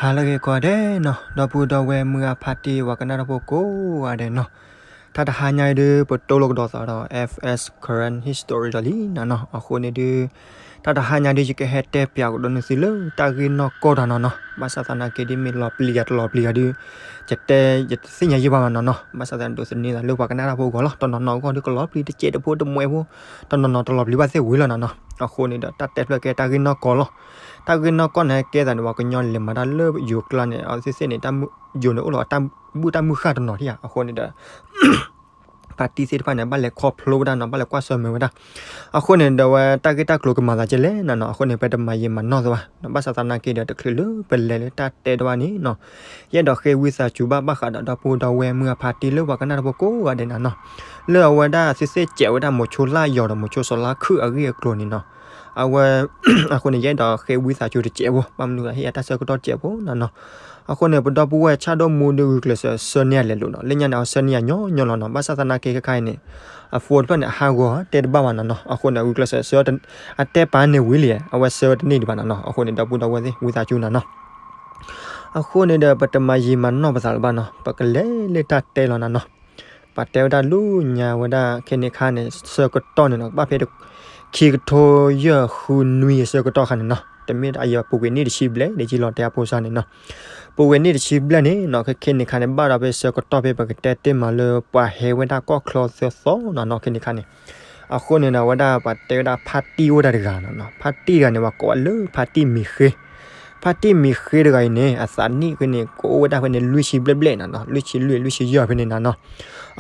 ဟါလၢအဂ့ၤကိးဂၤဒဲးနီၤ, ဒီပုၢ်ဒီဝဲၢ်မုၢ်အဖါတံၢ် ပှၤကနၣ်တၢ်ဖိကိးဂၤဒဲးနီၤ, တၢ်တဟါညါအံၤဒုး ပတိၢ်လိာ်ကဒီးသးဒီး F S Karen History ဒီးလံနီၤနီၤ, အဃိန့ၣ်ဒုး တၢ်တဟါညါဒုး ယကဟဲတဲပၠးကဒီးနသုလၢတၢ်ဂ့ၢ်နီၢ်ကီၢ်တၢ်နီၤနီၤ, ဘၣ်ဆၣ်သနာ်က့ဒ်မ့ၢ်လီၤပျံၤယၤတလီၤပျံၤယၤဒုး ယတဲ ယတသ့ၣ်ညါယဲၢ်ဘၣ်ဘၣ်နီၤနီၤ, ဘၣ်ဆၣ်သနာ်က့ဒိးသန့ၤသးလၢပှၤကနၣ်တၢ်ဖိအဂီၢ်လီၤ, တနီၤနီၤအဂီၢ်ဒုးကလီၤပျံၤတစဲးတဖိတမှဲးဖိ, တနီၤနီၤတလီၤပျံၤဘၣ်သ့ၣ်ဝံၤလီၤနီၤနီၤ, အဃိန့ၣ်ဒီးတၢ်တဲဖျၢၣ်ကဲတၢ်ဂ့ၢ်နီၢ်ကီၢ်လီၤ, တၢ်ဂ့ၢ်နီၢ်ကီၢ်န့ၣ် ဟဲကဲသးန့ၣ် ပှၤကညီလဲၤမၤတၢ်လၢယိၤကျါန့ၣ် အဝဲသ့ၣ်သ့ၣ်န့ၣ် ယိၤန့ၣ်အိၣ်လီၤတၢ်ဘူၣ်တၢ်မုၢ်ဃၢ်တနီၤထံၣ်ဧါ, အဃိန့ၣ်ဒီး ဖါတံၢ်သ့ၣ်တဖၣ်န့ၣ် ဘၣ်လဲၤခီဖျိဝဲဒၣ်နီၤ, ဘၣ်လဲၤကွၢ်ဆၢၣ်မဲာ်ဝဲဒၣ်, အဃိန့ၣ်ဒီးဝဲတၢ်ဂ့ၢ်တၢ်ကျိၤကမၤသးကဲလဲၣ်နီၤနီၤ, အဃိန့ၣ် ပတမၤယံာ်မၤနီၢ်သးဘၣ်, ဘၣ်ဆၣ်သနာ်က့ဒီး တချုးလၢပလဲၤလၢတၢ်တဲတဖၣ်န့ၣ်နီၤ, ယအဲၣ်ဒိးဃ့ဝံသးစူၤဘၣ်ဘၣ်ဃးဒီး ဒီပုၢ်ဒီဝဲၢ်မုၢ်အဖါတံၢ်လၢပှၤကနၣ်တၢ်ဖိကိးဂၤဒဲးနီၤနီၤ, လၢအဝဲဒၣ်သုသ့ၣ်စဲးဝဲဒၣ်မိၤဆိလၢယီၤဒီးမိၤဆိစီၤလါခုၣ်အဂ့ၢ်အကျိၤန့ၣ်နီၤ, အဝဲ အဃိန့ၣ် ယအဲၣ်ဒိးဃ့ဝံသးစူၤတစဲးဖိ, ဘၣ်မနုၤအဟ့ၣ်အတၢ်ဆၢကတီၢ်တစဲးဖိနီၤနီၤ, အဃိန့ၣ် ပဒီပုၢ်ဝဲၢ်ဆၣ်ဒိၣ်မူဒုးဂုာ်ကျဲးစၢးဆှၢန့ၢ်အလဲၤလိာ်နီၤ, လၢညါန့ၣ် အဆှၢန့ၢ်အညီညီလီၤနီၤ, ဘၣ်ဆၣ်သနာ်က့ခဲခါအံၤန့ၣ် အ phone တဖျၢၣ်န့ၣ် အဟးဂီၤတဲတဘၣ်ဘၣ်နီၤနီၤ, အဃိန့ၣ် အဂုာ်ကျဲးစၢးဆှၢ အတဲပာ်န့ၢ်ဝံၤလံ, အဝဲဆှၢဝဲတန့ၢ်ဒံးဘၣ်နီၤနီၤ, အဃိန့ၣ် ဒီပုၢ်ဒီဝဲၢ်သ့ၣ် ဝံသးစူၤနီၤနီၤ, အဃိန့ၣ်ဒီး ပတမၤယံာ်မၤနီၢ်ပသးလၢၤဘၣ်နီၤ, ပကလဲၤလၢတၢ်တဲလီၤနီၤနီၤ, ပှၤတဲဝဲဒၣ်လၢညါဝဲဒၣ်ခဲန့ၣ်ခါန့ၣ် ဆၢကတီၢ်န့ၣ်နီၤ, ဘၣ်ဖဲခံကထိယဲၢ်ဃုနွံအဆၢကတီၢ်ခါန့ၣ်နီၤ, တမ့ၢ်အယၤပူၤကွံာ်နံၣ်တဆံဘျဲၣ် ဒ်ကလီၤတဲအဖိစၢ်န့ၣ်နီၤ, ပူၤကွံာ်နံၣ်တဆံဘျဲၣ်န့ၣ်နီၤ, ခဲန့ၣ်ခါန့ၣ် ဘၣ်ဒီးဖဲဆၢကတီၢ်ဖဲပကတဲတ့ၢ်မးလၢပှၤဟဲဝဲဒၣ်ကီၢ်ချၢသၢသီနီၤနီၤ, ခဲန့ၣ်ခါန့ၣ် အဃိန့ၣ်ဒီး အဝဲဒၣ်ပှၤတဲဝဲဒၣ်ဖါတံၢ်အိၣ်ဝဲဒၣ်တဂၤနီၤနီၤ, ဖါတံၢ်တဂၤန့ၣ် ပှၤကိးဝဲလၢဖါတံၢ်မံၤဃ့, ဖါတံၢ်မံၤဃ့တဂၤအံၤန့ၣ် အသးနံၣ်ဃ့န့ၣ် ကအိၣ်ဝဲဒၣ်ဖဲန့ၣ် လွံၢ်ဆံဘျဲၣ်ဘျဲၣ်နီၤနီၤ, လွံၢ်ဆံလွံၢ် လွံၢ်ဆံယဲၢ်ဖဲန့ၣ်နီၤနီၤ,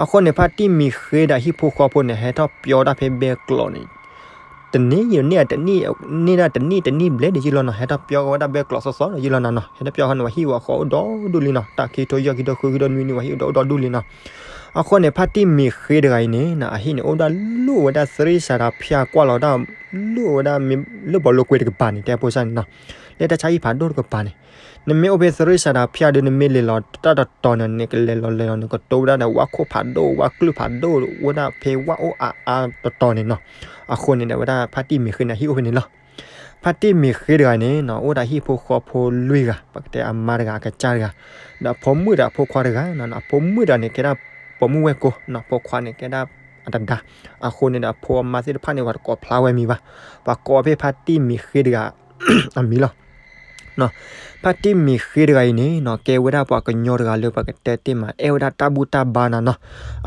အဃိန့ၣ် ဖါတံၢ်မံၤဃ့ဒီးဟံၣ်ဖိဃီဖိန့ၣ် ဟဲထီၣ်ပၠီဒၣ်ဖဲဘဲကျိးန့ၣ် တနံၣ်ယန့ၢ်တနံၣ် န့ၢ်ဒၣ်တနံၣ်တနံၣ်ဘျဲၣ်ဒ်ယလီၤနီၤ, ဟဲထီၣ်ပၠီကဝဲဒၣ်ဘဲကျိးသီသီယလီၤနီၤနီၤ, ဟဲထီၣ်ပၠီခါန့ၣ် ပှၤဟံၣ်ဝဲဃီအိၣ်ဒီဒူၣ်လံနီၤ, တၢ်ခံကထိယဲၢ် ခံကထိဃု ခံကထိနွံန့ၣ် ပှၤဟံၣ်အိၣ်ဒီဒူၣ်လံနီၤ, အဃိန့ၣ် ဖါတံၢ်မံၤဃ့တဂၤအံၤန့ၣ်နီၤ, အဟံၣ်န့ၣ် အိၣ်ဒၣ်လၢဝဲဒၣ်သရံၣ်စၤတၢ်ဖၠၣ်ကွၢ်လီၤဒၣ် လၢဝဲဒၣ် လၢဘီလိကွ့တကပၤန့ၣ် တဲဖိစၢ်န့ၣ်နီၤ, လၢတၢ်ဆါဟံၣ်ဖးဒိၣ်တကပၤန့ၣ်, နမ့ၢ်အိၣ်ဖဲသရံၣ်စၤတၢ်ဖၠၣ်ဒီး နမ့ၢ်လဲၤလီၤတၢ်တတီၤန့ၣ် နကလဲၤလီၤလဲၤလီၤန့ၣ် ကတိၤဝဲဒၣ်ဒီးဝၣ်ခိၣ်ဖးဒိၣ် ဝၣ်ကျုၢ်ဖးဒိၣ် အိၣ်ဒၣ်ဖဲဝၣ်အိၣ်အါအါတတီၤန့ၣ်နီၤ, အဃိန့ၣ်ဒီး ဝဲဒၣ်ဖါတံၢ်မံၤဃ့န့ၣ် ဟံၣ်အိၣ်ဖဲန့ၣ်လီၤ. ဖါတံၢ်မံၤဃ့တဂၤန့ၣ်နီၤ အိၣ်ဒၣ်ဟံၣ်ဖိဃီဖိလွံၢ်ဂၤ ပကတဲအမါတဂၤ အကစၢ်တဂၤ ဒီးအဖိမုၣ်ဒီးအဖိခွါတဂၤနီၤ, အဖိမုၣ်တဂၤန့ၣ် ကဲဒၣ်ပိာ်မုၣ်ဝဲၢ်ကိာ်နီၤ, အဖိခွါန့ၣ် ကဲဒၣ်အတဒါ, အဃိန့ၣ်ဒီး အဖိအမါသ့ၣ်တဖၣ်န့ၣ် ပှၤတကိးဖျါဝဲမံၤဘၣ်, ပှၤကိးဖဲဖါတံၢ်မံၤဃ့တဂၤအမံၤလီၤ. ဖါတံၢ်မံၤဃ့တဂၤအံၤန့ၣ်နီၤ ကဲဝဲဒၣ်ပှၤကညီတဂၤလၢပကတဲတ့ၢ်မး အဲၣ်ဝဲဒၣ်တၢ်ဘူၣ်တၢ်ဘါနီၤနီၤ,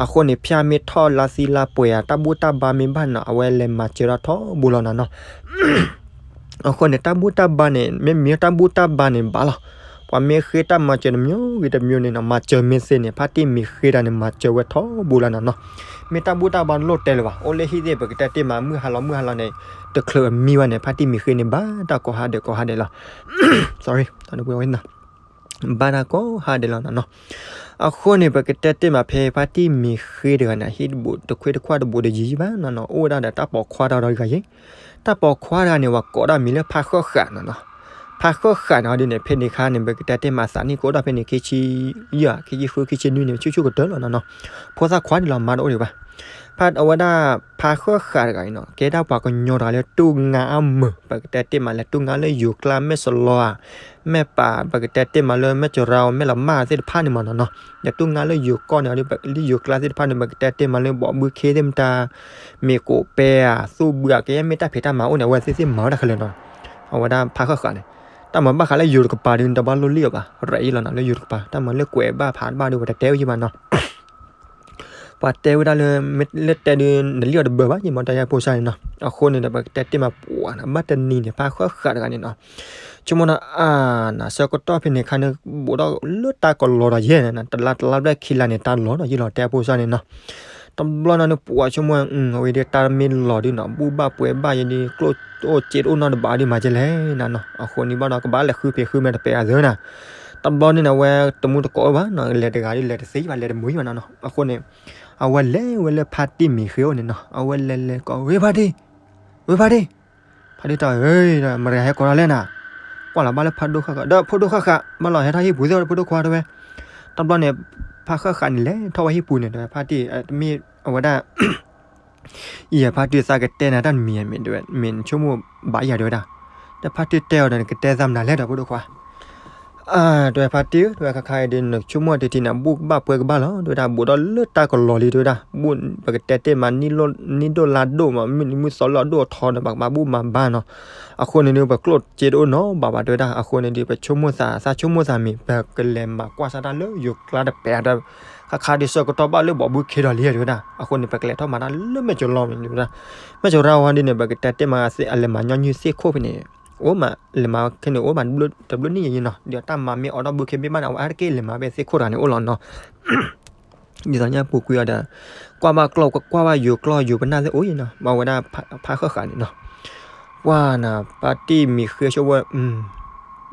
အဃိန့ၣ် ဖၠၣ်မ့ၢ်ထီၣ်လါသံလါပှဲၤဧါ တၢ်ဘူၣ်တၢ်ဘါမ့ၢ်ဘၣ်နီၤ အဝဲလဲၤမၤစၢၤဒၣ်ထီဘိလီၤနီၤနီၤ. အဃိန့ၣ် တၢ်ဘူၣ်တၢ်ဘါန့ၣ် မ့မ့ၢ်တၢ်ဘူၣ်တၢ်ဘါန့ၣ်ဘၣ်လီၤ. ပှၤမ့ၢ်ဃ့တၢ်မၤစၢၤတမျိုးဂ့ၤတမျိုးန့ၣ်နီၤ မၤစၢၤမ့ၢ်သ့န့ၣ် ဖါတံၢ်မံၤဃ့တဂၤန့ၣ် မၤစၢၤဝဲထီဘိလီၤနီၤနီၤ. မ့ၢ်တၢ်ဘူၣ်တၢ်ဘါလိၣ်တဲလၢၤဘၣ် အိၣ်လၢဟံၣ်သ့ၣ် ပကတဲတ့ၢ်မး မုၢ်ဟါလီၤမုၢ်ဟါလီၤန့ၣ် တချုးအမံဘၣ်န့ၣ် ဖါတံၢ်မံၤဃ့န့ၣ် ဘၣ်တၢ်ကိးဟါဒဲးကိးဟါဒဲးလီၤ. ဘၣ်တၢ်ကိးဟါဒဲးလီၤနီၤနီၤ. အဃိန့ၣ် ပကတဲတ့ၢ်မး ဖဲဖါတံၢ်မံၤဃ့တဂၤန့ၣ် အဟံၣ်တဘူး တခွ့တခွါတဘူးတယံၤဘၣ်နီၤနီၤ အိၣ်ဝဲဒၣ်ဒီးတၢ်ပိာ်ခွါတဂၤဒီးတဂၤယ့ၣ်. တၢ်ပိာ်ခွါတဂၤန့ၣ် ပှၤကိးဒၣ်မံၤလၢဖါဃၢၣ်ဃးနီၤနီၤ. ဖါဃၢၣ်ဃးန့ၣ်ဒ်န့ၣ် ဖဲန့ၣ်ခါန့ၣ် ပကတဲတ့ၢ်မး အသးနံၣ်ကအိၣ်ဒၣ်ဖဲန့ၣ် ခံဆံယဲၢ် ခံဆံဃု ခံဆံနွံန့ၣ် ဆူၣ်ဆူၣ်ကတၢၢ်လီၤနီၤနီၤ. ဖိသၣ်ခွါန့ၣ်လီၤ မါတအိၣ်ဒံးဘၣ်. ဖါ အဝဲဒၣ်ဖါဃၢၣ်ဃးတဂၤအံၤနီၤ ကဲဒၣ်ပှၤကညီတဂၤလၢတူၢ်ငါအါမုာ် ပကတဲတ့ၢ်မး လဲၤတူၢ်ငါလၢယိၤကျါ မဲၢ်စလီၤဧါ မဲၢ်ပၢ် ပကတဲတ့ၢ်မးလၢမဲၢ်စရီ မဲၢ်လမၢ်သ့ၣ်တဖၣ်န့ၣ်မးနီၤနီၤ. လဲၤတူၢ်ငါလၢယိၤကီၢ်န့ၣ် လၢယိၤကျါသ့ၣ်တဖၣ်န့ၣ် ပကတဲတ့ၢ်မးလၢ ဘီဘုခ့သ့ၣ်မတၤ မ့ၢ်ကိးပဲဧါ သူၣ်ဘုဧါ ကယဲၢ်မ့ၢ်တၢ်ဖံးတၢ်မၤအိၣ်န့ၣ် အဝဲသ့ၣ်သ့ၣ်မၤဝဲဒၣ်ခဲလၢာ်နီၤ. အဝဲဒၣ်ဖါဃၢၣ်ဃးန့ၣ် တၢ်မၤဘၣ်ဃးလၢယိၤတကပၤဒီး နတဘၣ်လိၣ်လံၣ်အီၤဘၣ် ရဲၣ်အံၤလီၤနီၤ လၢယိၤတကပၤ တၢ်မၤလၢကွဲးဘၣ်ဖးဘၣ်ဒီး ပတတဲဝဲယံၤဘၣ်နီၤ. ပှၤတဲဝဲဒၣ်လၢ မ့ၢ်လၢတဲဒုး နလံၣ်အီၤတဘၢဘၣ် ယမ့ၢ်တၢ်ယဲၢ်ဖိစၢ်န့ၣ်နီၤ. အဃိန့ၣ်ဒီး ပကတဲတ့ၢ်မးပှၤနီၤ ဘၣ်တနံၤန့ၣ် ဖါဃၢၣ်ဃးတဂၤန့ၣ်နီၤ ဆိကမိၣ်နီၤ အါနီၤ ဆၢကတီၢ်ဖဲန့ၣ်ခါန့ၣ် ဘူးဒီးလၢတၢ်ကလီၤဒီးယဲၢ်နီၤ တလါတလါဘျဲၣ်ခံလါန့ၣ် တၢ်လီၤနီၤ ယလီၤတဲအဖိစၢ်န့ၣ်နီၤ. တဘျီနီၤန့ၣ် ပှၤဆိကမိၣ် အဝဲဒၣ်တၢ်မ့ၢ်လီၤဒုးနီၤ ဘူၣ်ဘၣ်ပှဲၤဘၣ်ယဲဒုး ကျိၣ်အိၣ်စ့တအိၣ်နီတဘးဒုး မၤကဲလဲၣ်နၤနီၤ. အဃိန့ၣ်ဘၣ်ဒီး ကဘၣ်လဲၤဃုဖံးဃုမၤတပဲာ်အသးနၤ. တဘျီန့ၣ်န့ၣ် အဝဲတမူတကိးအိၣ်ဘၣ်နီၤ လဲၤတဂၤဒုး လဲၤတသ့ဘၣ် လဲၤတမုာ်ဘၣ်နီၤနီၤ. အဃိန့ၣ် အဝဲလဲၤဝဲလၢဖါတံၢ်မံၤဃ့အိၣ်န့ၣ်နီၤ အဝဲလဲၤလဲၤကိး ဝ့ၢ်ဖါတံၢ် ဝ့ၢ်ဖါတံၢ် ဖါတံၢ်တဲ မတၤဂၤဟဲကိးတၢ်လဲၣ်နၤ. ကွၢ်လီၤဘၣ်လၢဖါဒိၣ်ဃၣ်ဃၣ် ဒီးဖိဒိၣ်ဃၣ်ဃၣ် ဘၣ်လီၤဟဲထီၣ်ဟံၣ်ပူၤသ့ၣ် ဖိဒိၣ်ခွါတဲဝဲ. တဘျီန့ၣ် ဖါဃၢၣ်ဃးန့ၣ် လဲၤထီၣ်ဝဲဟံၣ်ပူၤန့ၣ် တဲဝဲဖါတံၢ် တမ့ၢ်အဝဲဒၣ် အံၤ ဖါတံၢ်သးကတဲနၤတၢ်တမံၤ မ့ၢ်နဆိကမိၣ်ဘၣ်ယၤတဲဝဲဒၣ်. ဒီးဖါတံၢ်တဲအီၤဒီး နကတဲသးမနုၤလဲၣ်ဒီးဖိဒိၣ်ခွါ. အၢ တဲဝဲဖါတံၢ်ဧၢ တဲဝဲ ခါခါအံၤဒ်နဆိကမိၣ်တထံၣ်န့ၣ် ဘူၣ်ကဘၣ်ပှဲၤကဘၣ်လီၤ တဲဝဲဒၣ် ဘူးဒီးလၢတၢ်ကလီၤလံ တဲဝဲဒၣ် ဘူးပကတဲတ့ၢ်မး နံၣ်ဒိၣ်လါဒိၣ်မး မုၢ်နံၤမုၢ်သီလၢအဒိၣ်အထီဒီး ပကဘၣ်ဘူၣ်မၤဘါနီၤ. အဃိန့ၣ်ဒုး ပကျိၣ်စ့တအိၣ်နီၤဘၣ်ဘၣ် တဲဝဲဒၣ် အဃိန့ၣ်ဒုး ပဆိကမိၣ်သး သးဆိကမိၣ်သးမ့ၢ် ပကလဲၤမၤကွၢ်ဆၣ်တၢ်လၢယိၤကျါတပဲာ်ဒီး ခါခါဒ်ဆၢကတီၢ်ဘၣ်လၢဘီၣ်ဘုခ့ဒီးလံ တဲဝဲဒၣ် အဃိန့ၣ် ပကလဲၤထီၣ်မၤတၢ်လၢမဲၢ်ကၠိၤလီၤမ့ၢ် တဲဝဲဒၣ် မဲၢ်ကၠိၤရၢဝဲဒ်န့ၣ် ပကတဲတ့ၢ်မး အလဲၤမၤညီနုၢ်သ့ၣ်ခိၣ်ဖဲန့ၣ် အိၣ်မး လဲၤမၤခဲန့ၣ် အိၣ်မးတဘျုးနံၣ်ယံၤနီၤ ဒီးတၢ်မၤမ့ၢ်အီၣ်ဒီးဘုခ့မ့ၢ်ဘၣ်န့ၣ် အဝဲအါတက့ၢ်လဲၤမၤဖဲသ့ၣ်ခိၣ်တဂၤန့ၣ်အိၣ်လီၤနီၤ ဒ်သိးညါပူၤကွံာ်အီၤဒီး ကွၢ်ဘၣ်ကျိၣ် ကွၢ်ဘၣ်ယိၤကျီၢ်ယိၤပနၢ်သ့ၣ်အိၣ်အံၤနီၤ မ့ၢ်ဝဲဒၣ်ဖါဃၢၣ်ဃာ်န့ၣ်နီၤ ပှၤနၤ ဖါတံၢ်မံၤဃ့ဆိဝဲ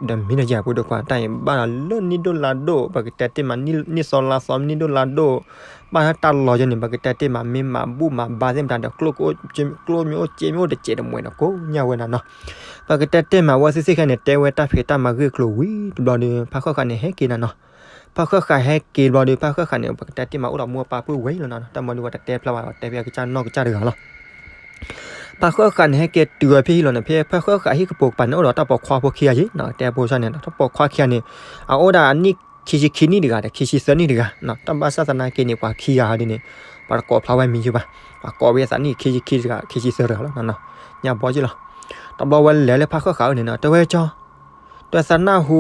ဒီးမံၤတယၢ်ဖိဒိၣ်ခွါ တၢ်အံၤဘၣ်ဒီးလၢနံၣ်ဒိၣ်လါဒိၣ် ပကတဲတ့ၢ်မး နံၣ်သီလါသီ နံၣ်ဒိၣ်လါဒိၣ် ဘၣ်တၢ်လီၤယဲန့ၣ် ပကတဲတ့ၢ်မး မ့ၢ်မၤဘူၣ်မၤဘါသ့ၣ်မတၤဒီး ကျိၣ်မ့ၢ်အိၣ်စ့မ့ၢ်အိၣ်တစဲးတမှဲၤဒီး ကိးညါဝဲဒၣ်နီၤ ပကတဲတ့ၢ်မး အဝဲသ့ၣ်သ့ၣ်ခဲန့ၣ် တဲဝဲတၢ်ဖံးတၢ်မၤဂ့ၢ်ကျိၤဝံၤတဘျီဒီး ဖါဃၢၣ်ဃာ်န့ၣ် ဟဲက့ၤနၤနီၤ ဖါဃၢၣ်ဃာ်ဟဲက့ၤတဘျီဒီး ဖါဃၢၣ်ဃာ်န့ၣ် ပကတဲတ့ၢ်မး အိၣ်ဒီးမိၢ်ပၢ်ပုၢ်ဝဲၢ်လီၤနီၤ တၢ်မၤဒုးဝဲတတဲဖျါဘၣ် တဲဖဲအကစၢ်နီၢ်ကစၢ်တဂၤလီၤ ဖါဃၢၣ်ဃာ်န့ၣ် ဟဲက့ၤတုၤဝဲဖဲဟံၣ်လီၤန့ၣ် ဖဲဖါဃၢၣ်ဃာ်ဟံၣ်ကပိာ်ကပၤန့ၣ် အိၣ်ဒီးတၢ်ပိာ်ခွါဖိခံဂၤယ့ၤနီၤ တဲဖိဆၢန့ၣ် တၢ်ပိာ်ခွါခံဂၤန့ၣ် အအိၣ်ဒၣ်အနံၣ်ခံဆံခံနံၣ်တဂၤဒီး ခံဆံသၢနံၣ်တဂၤနီၤ တၢ်ဘၣ်ဆၣ်သနာ်က့န့ၣ် ပှၤခံဂၤဟီဒ်န့ၣ် ပှၤတကိးဖျါဝဲမံၤယ့ၤဘၣ် ပှၤကိးဝဲအသးနံၣ်ခံဆံခံတဂၤ ခံဆံသၢတဂၤလီၤ ညါဘီယ့ၤလီၤ တဘျီဝဲလဲၤလၢဖါဃၢၣ်ဃာ်အအိၣ်န့ၣ်နီၤ တဲဝဲကၠီ တဲသးနၢ်ဟူ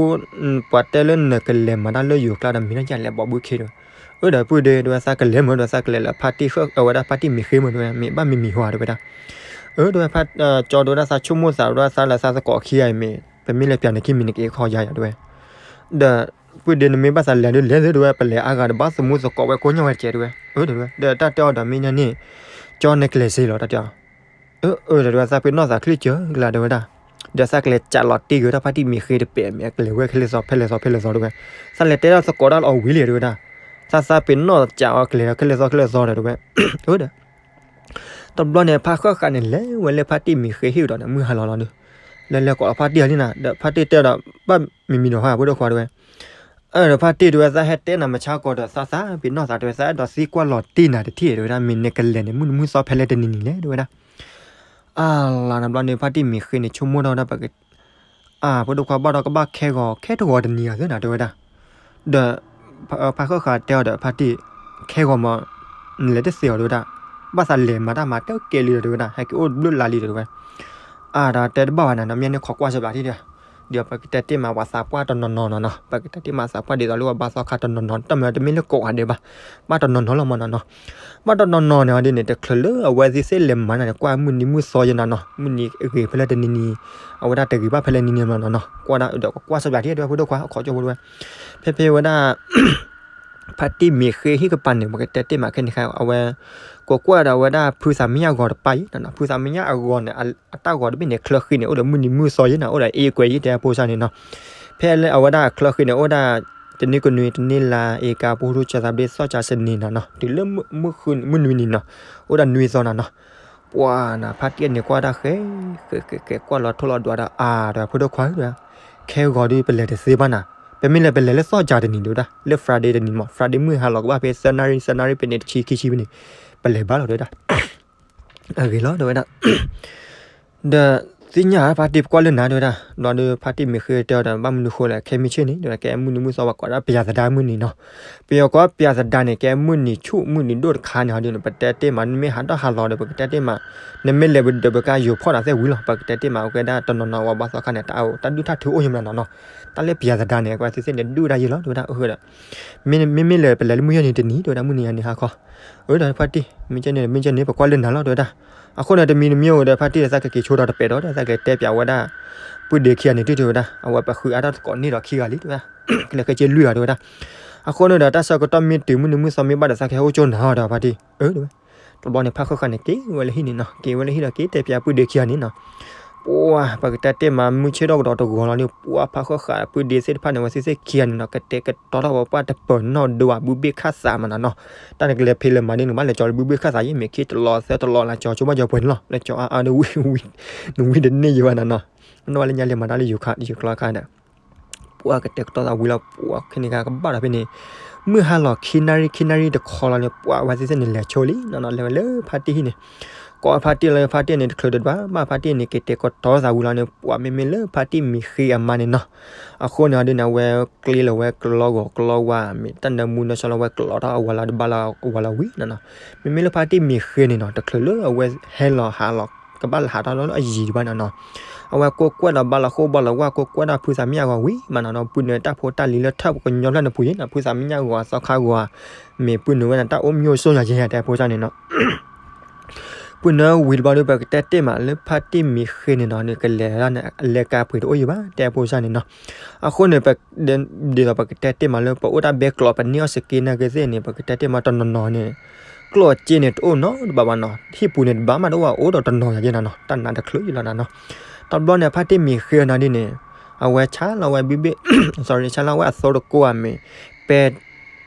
ပှၤတဲလၢနကလဲၤမၤတၢ်လၢယိၤကျါဒီး မံၤနီၢ်ယၢ်လဲၤဘီၣ်ဘုခ့တဲဝဲ အၢ ဒီးပုၢ်ဒ့ တဲဝဲ သးကလဲၤမ့ၢ် တဲဝဲ သးကလဲၤလၢဖါတံၢ်ဃၢၣ် အဝဲဒၣ်ဖါတံၢ်မံၤဃ့မ့ၢ် တဲဝဲ မ့ၢ်ဘၣ်မံၤမံၤဟါ တဲဝဲဒၣ် အၢ တဲဝဲ ကၠီ တဲဝဲဒၣ် သးဆိကမိၣ်သး တဲဝဲဒၣ် သးလၢသးသကိးခံဂၤအံၤမ့ၢ် ပမ့ၢ်လဲၤပျးနခံမံၤနက့ၤခီယၤယၤ တဲဝဲ ဒီး ပုၢ်ဒ့ နမ့ၢ်ဘၣ်သးလဲၤဒုးလဲၤသ့ တဲဝဲ ပလဲၤအါဂၤဒီး ဘၣ်သမူသကိးဝဲကိးညါဝဲတကဲး တဲဝဲ အၢ တဲဝဲ ဒီးတၢ်တဲအီၤဒီး မ့ၢ်ညါန့ၣ် ကၠီ နကလဲၤစ့လီၤ တၢ်တဲအီၤ အၢ အၢ တဲဝဲ သးပ့ၤနီၣ်သးချ့စၢၤကလါ တဲဝဲဒၣ် ဒီးသးကလဲၤကးလီၤတ့ၢ်ဂ့ၤတၢ်ဖါတံၢ်မံၤဃ့တပဲာ်မ့ၢ် အကလဲၤဝဲခဲလၢာ်သီ ဖဲလဲၢ်သီ ဖဲလဲၢ်သီ တဲဝဲ သးလဲၤတဲဒၣ်သကိးဒၣ်လၢအီၤဝံၤလံ တဲဝဲဒၣ် သးသးပ့ၤနီၣ်ကးအီၤကလဲၤခဲလၢာ်သီ ခဲလၢာ်သီ တဲဝဲ အၢ ဒီး တဘျီန့ၣ် ဖါဃၢၣ်ဃာ်န့ၣ် လဲၤဝဲလၢဖါတံၢ်မံၤဃ့ဟံၣ်ဒီးန့ၣ် မုၢ်ဟါလီၤလီၤဒီး လဲၤလဲၤကိးဖါတံၢ်အီၤလံနၤ ဒီးဖါတံၢ်တဲဒီး ဘၣ်မံၤမံၤဒီးဟါ ဖိဒိၣ်ခွါတဲဝဲ အၢ ဒီးဖါတံၢ်တဲဝဲ သးဟဲတဲနၤမုၢ်ဆါခီဒီး သးသးပ့ၤနီၣ်သးတဲဝဲ သးအဲၣ်ဒိးသံကွၢ်လီၤတ့ၢ်နၤတထံၣ် တဲဝဲဒၣ် မ့ၢ်နကလဲၤန့ၣ် မုၢ်နံၤမုၢ်သီဖဲလဲၣ်တနံၤနံၤလဲၣ် တဲဝဲဒၣ် အလါ တဘျီန့ၣ် ဖါတံၢ်မံၤဃ့န့ၣ် ဆိကမိၣ်ထီၣ်ဝဲဒၣ် ပက အၢ ဖိဒိၣ်ခွါ ဘၣ်ဒီးကဘၣ်ခဲဂီၤ ခဲတဂီၤတနံၤဧါသ့နၤ တဲဝဲဒၣ် ဒီး ဖါဃၢၣ်ဃာ်တဲအီၤဒီး ဖါတံၢ် ခဲဂီၤမး နလဲၤတသ့အီၤ တဲဝဲဒၣ် ဘၣ်သးလဲၤမၤတၢ်မၤတကဲလံဒီး တဲဝဲဒၣ် ဟဲက့ၤအိၣ်ဘျုးလါလံဒီး တဲဝဲ အၢ ဒီးတဲတဘၣ်ဘၣ်နၤနီၤ မ့ၢ်န့ၣ်ခိးကွၢ်စၢၤဘျးထံၣ်ဒီး ဒီးပကတဲတ့ၢ်မး ပှၤသးပှၢ်တနီၤနီၤနီၤနီၤ ပကတဲတ့ၢ်မးသးပှၢ်ဒ်သိးလၢပှၤဘါသီခါတနီၤနီၤ တမ့ၢ်တမ့ၢ်လၢကိးဂၤဒဲးဘၣ် ဘၣ်တနီၤနီၤလီၤမးနီၤနီၤ ဘၣ်တနီၤနီၤန့ၣ် ဒ်န့ၣ် တချုးလၢအဝဲသ့ၣ်သ့ၣ်လဲၤမၤနၤန့ၣ် ကွၢ်မုၢ်နံၤမုၢ်သီယဲနၤနီၤ မုၢ်နံၤဂ့ၤဖဲလဲၣ်တနံၤနံၤ အဝဲဒၣ်တဂ့ၤဘၣ်ဖဲလဲၣ်နံၤနံၤမးနီၤနီၤ ကွၢ်ဒၣ်ဒီးကကွၢ်စၢၤဘျးထံၣ် တဲဝဲဖိဒိၣ်ခွါ အခီကၠိဖိတဲဝဲ ဖဲဖဲဝဲဒၣ် ဖါတံၢ်မံၤဃ့ဟံၣ်ကပၤန့ၣ် ပကတဲတ့ၢ်မးခဲန့ၣ်ခါ အဝဲ ကကွၢ်ဒီးဝဲဒၣ်ဖုသးမံယါအဂီၤတပၢ်အံၤနီၤ ဖုသးမံယါအဂီၤန့ၣ် အတၢ်ဂီၤတဘ့ၣ်န့ၣ် ချၢဃံန့ၣ် အိၣ်ဒီးမုၢ်နံၤမုၢ်သီယဲနၤ အိၣ်ဒီးအ့ကွဲးယဲ တဲဖိဆၢန့ၣ်နီၤ ဖဲလၢအဝဲဒၣ်ချၢဃံန့ၣ် အိၣ်ဒၣ် တနံၤကနွံ တနံၤလါ အ့ကါ ပူၤဒူၣ် ကၠၤသးဘျ့ သီၣ်ကၠၤ စနံၤနၤနီၤ တုၤလၢမုၢ်နွံနံၤနီၤ အိၣ်ဒၣ်နွံသီနၤနီၤ ပှၤနၤ ဖါတံၢ်န့ၣ်ကွၢ်ဒၣ်ဃဲ ဃဲ ဃဲ ဃဲ ကွၢ်လီၤထိၣ်လီၤဒွးဒီး အါ တဲဝဲဖိဒိၣ်ခွါဧၢ ခဲဂီၤဒုးပလဲၤတသ့ဘၣ်နၤ ပမ့ၢ်လဲၤ ပလဲၤလၢသီၣ်ကၠၤတနံၤ တဲဝဲဒၣ် လၢ Friday တနံၤမး Friday မုၢ်ဟါလီၤကဘၣ်ဖဲသၢနၣ်ရံၣ် သၢနၣ်ရံၣ် ဖဲန့ၣ် တဆံခံဆံဖဲန့ၣ် ပလဲၤဘၣ်လီၤ တဲဝဲဒၣ် အဂ့ၤလီၤ တဲဝဲဒၣ် ဒီးသ့ၣ်ညါဖါတံၢ်ပကွၢ်လၢနၤ တဲဝဲဒၣ် ဘျီဒီးဖါတံၢ်မံၤဃ့တဲအီၤဒီး ဘၣ်မနုၤဃိလဲၣ် ခဲမုၢ်ဆ့ၣ်န့ၣ် တဲဝဲဒၣ် ကဲမုၢ်နံၤမုၢ်သီ ပှၤကိးဒၣ်ပယၤသဒါမုၢ်နံၤနီၤ ပယီၤကိးပယၤသဒါန့ၣ် ကဲမုၢ်နံၤဆူၣ်မုၢ်နံၤဒိၣ်တခါန့ၣ် ဟီဒ်န့ၣ် ပတဲတ့ၢ်မး နမ့ၢ်ဟးထီၣ်ဟးလီၤဒီး ပကတဲတ့ၢ်မး နမ့ၢ်လဲၤပဒၢးပကါယိၤဖီၣ်နၤသ့ၣ်ဝံၤလီၤ ပကတဲတ့ၢ်မး အကဲဒၣ်တနီၤနီၤ ပှၤဘါသီခါန့ၣ် တၢ်အိၣ်တၢ်ဒုၣ်တၢ်ထုအိၣ်ယမနၤနီၤနီၤ တၢ်လၢပယၤသဒါန့ၣ် အကဲသ့ၣ်သ့ၣ်န့ၣ် ဒုၣ်ဒၣ်ယဲလီၤ တဲဝဲဒၣ် အဃိဒီး မ့မ့မ့ၢ်လဲၤ ပလဲၤလၢမုၢ်ယဲၢ်နံၤတနံၤ တဲဝဲဒၣ် မုၢ်နံၤယဲၢ်နံၤဟါခီ အၢ ဒီးဖါတံၢ် မ့ၢ်ကဲန့ၣ် မ့ၢ်ကဲန့ၣ် ပကွၢ်လၢနၤလီၤ တဲဝဲဒၣ် အဃိန့ၣ် တမံၤတမံၤအိၣ်ဒီး ဖါတံၢ်ဒီး သးကက့ၤဆိဒီးတပဲာ်ဒီး သးကလဲၤတဲပၠးဝဲဒၣ် ပုၢ်ဒ့ခံဂၤန့ၣ် တဲဝဲဒၣ် အဝဲပဃုအါထီၣ်သကိးန့ၢ်ဒီးခံဂၤလံ တဲဝဲဒၣ် ကလဲၤခဲက့ၤလွံၢ်ဂၤ တဲဝဲဒၣ် အဃိန့ၣ်ဒီး တၢ်ဆၢကတီၢ်မ့ၢ်တုၤ မုၢ်နံၤမုၢ်သီမ့ၢ်ဘၣ်ဒီး သးကဟဲအိၣ်ကၠိနၤအီၤ ဒီးဖါတံၢ် အၢ တဲဝဲ တဘျီန့ၣ် ဖါဃၢၣ်ဃာ်န့ၣ် က့ၤဝဲလၢဟံၣ်န့ၣ်နီၤ က့ၤဝဲလၢဟံၣ်ဒီး က့ၤတဲပၠးပုၢ်ဒ့ခံဂၤန့ၣ်နီၤ ပှၤ ပကတဲတ့ၢ်မး မုၢ်ဆ့ၣ်ထီၣ်ကဒီးတဂီၤလီၤန့ၣ် ပှၤ ဖါဃၢၣ်ဃာ် ပုၢ်ဒ့သ့ၣ်တဖၣ်န့ၣ် အဝဲသ့ၣ်သ့ၣ်ခံဂၤန့ၣ်နီၤ ကတဲာ်ကတီၤထီၣ်ဝဲပှၢ်တပၢၤနီၣ်ဒိဝဲ ဘုဘ့ၣ်ခၣ်သးမးနီၤနီၤ တၢ်န့ၣ်ကလဲၤဖံးလဲၤမၤဒ်န့ၣ် ကဘၣ်လဲၤကၠီလၢဘုဘ့ၣ်ခၣ်သးယဲ မ့ၢ်ခံတလီၤသၢတလီၤလၢကၠီဆိဘၣ်ကၠီပှဲၤန့ၣ်လီၤ လၢကၠီအါအါဒီး နဝံတန့ၢ်ယံၤဘၣ်နီၤနီၤ မ့ၢ်ဝဲလၢညါလဲၤမၤတၢ်လၢယိၤကျါခါဒီး ပှၤကတဲာ်ကတီၤသးဝံၤလီၤ ပှၤခဲန့ၣ်ခါကဘၣ်ဒီးဖဲန့ၣ် မုၢ်ဟါလီၤခံနၣ်ရံၣ် ခံနၣ်ရံၣ်တခီလီၤန့ၣ် ပှၤဝဲသ့ၣ်သ့ၣ်န့ၣ်လဲၤဆိလံနီၤနီၤ လဲၤဝဲလၢဖါတံၢ်ဟံၣ်န့ၣ် ကိးဖါတံၢ်လီၤ ဖါတံၢ်န့ၣ်တချုးတဘၣ်ဘၣ် ဖါတံၢ်န့ၣ်က့ၤတဲာ်ကတီၤသးဝံၤလီၤန့ၣ် ပှၤမ့မ့ၢ်လၢဖါတံၢ်မံၤဃ့အမါန့ၣ်နီၤ, အဃိန့ၣ်အီၤဒ်န့ၣ် အဝဲကျ့လီၤဝဲကလီဂီၤကလီဝါ မ့ၢ်တၢ်နၢမူနၢဆှီလီၤဝဲကျိးထီၣ်အဝၤလီၤဒီးဘၣ်လီၤအဝၤလီၤဝံၤနီၤနီၤ, မ့မ့ၢ်လၢဖါတံၢ်မံၤဃ့န့ၣ်နီၤ တချုးလၢအဝဲဟဲလီၤဟးလီၤ ကဘၣ်လၢဟးထီၣ်လၢအယံၤတဘၣ်နီၤနီၤ, အဝဲကိးကွဲးဒီးဘၣ်လီၤဃိဘၣ်လီၤဝါ ကိးကွဲးဒီးဖုသးမံယါဂီၤဝံၤမးနီၤနီၤ, ပုၢ်နုာ်တၢ်ဖိတၢ်လံၤလၢထၢၣ်ပှၤကညီဖျၢၣ်န့ၣ်ပူၤယံၤနီၤ, ဖုသးမံယါဂီၤသီခါဂီၤ မ့ၢ်ပုၢ်နုာ်ဝဲဒၣ်တၢ်အိၣ်မံအိၣ်ဆိးယၤယဲၢ်တဲဖိစၢ်န့ၣ်နီၤ ပုၢ်နုာ်ဝံၤတဘျီဒီး ပကတဲတ့ၢ်မးလၢဖါတံၢ်မံၤဃ့န့ၣ်နီၤ နကလဲၤဒၣ်န့ၣ် လဲၤကါပှ့ၤတအိၣ်ယံၤဘၣ် တဲဖိစၢ်န့ၣ်နီၤ, အဃိန့ၣ် ဒ်သိးပကတဲတ့ၢ်မးလၢပအိၣ်တၢ်ဘဲကျိး ပန့ၢ်အီၣ်စက့နာ်က့သ့ၣ်န့ၣ် ပကတဲတ့ၢ်မးတနီၤနီၤန့ၣ် ကျိၣ်အစ့န့ၣ်တအိၣ်နီတဘ့ၣ်ဘၣ်နီၤ, ဟံၣ်ပူၤန့ၣ်တဘၣ်မးတအိၣ်ဘၣ် အိၣ်ဒီးတနီၤယၤယဲၢ်နီၤနီၤ တၢ်နးတချုးယံၤလီၤနီၤနီၤ, တဘျီန့ၣ်ဖါတံၢ်မံၤဃ့အီၤနီၤဒ်န့ၣ် အဝဲဆါလီၤဝဲဘံဘ့ၣ် sorry ဆါလီၤဝဲအသိတကိးဧါမ့ၢ် ပဲ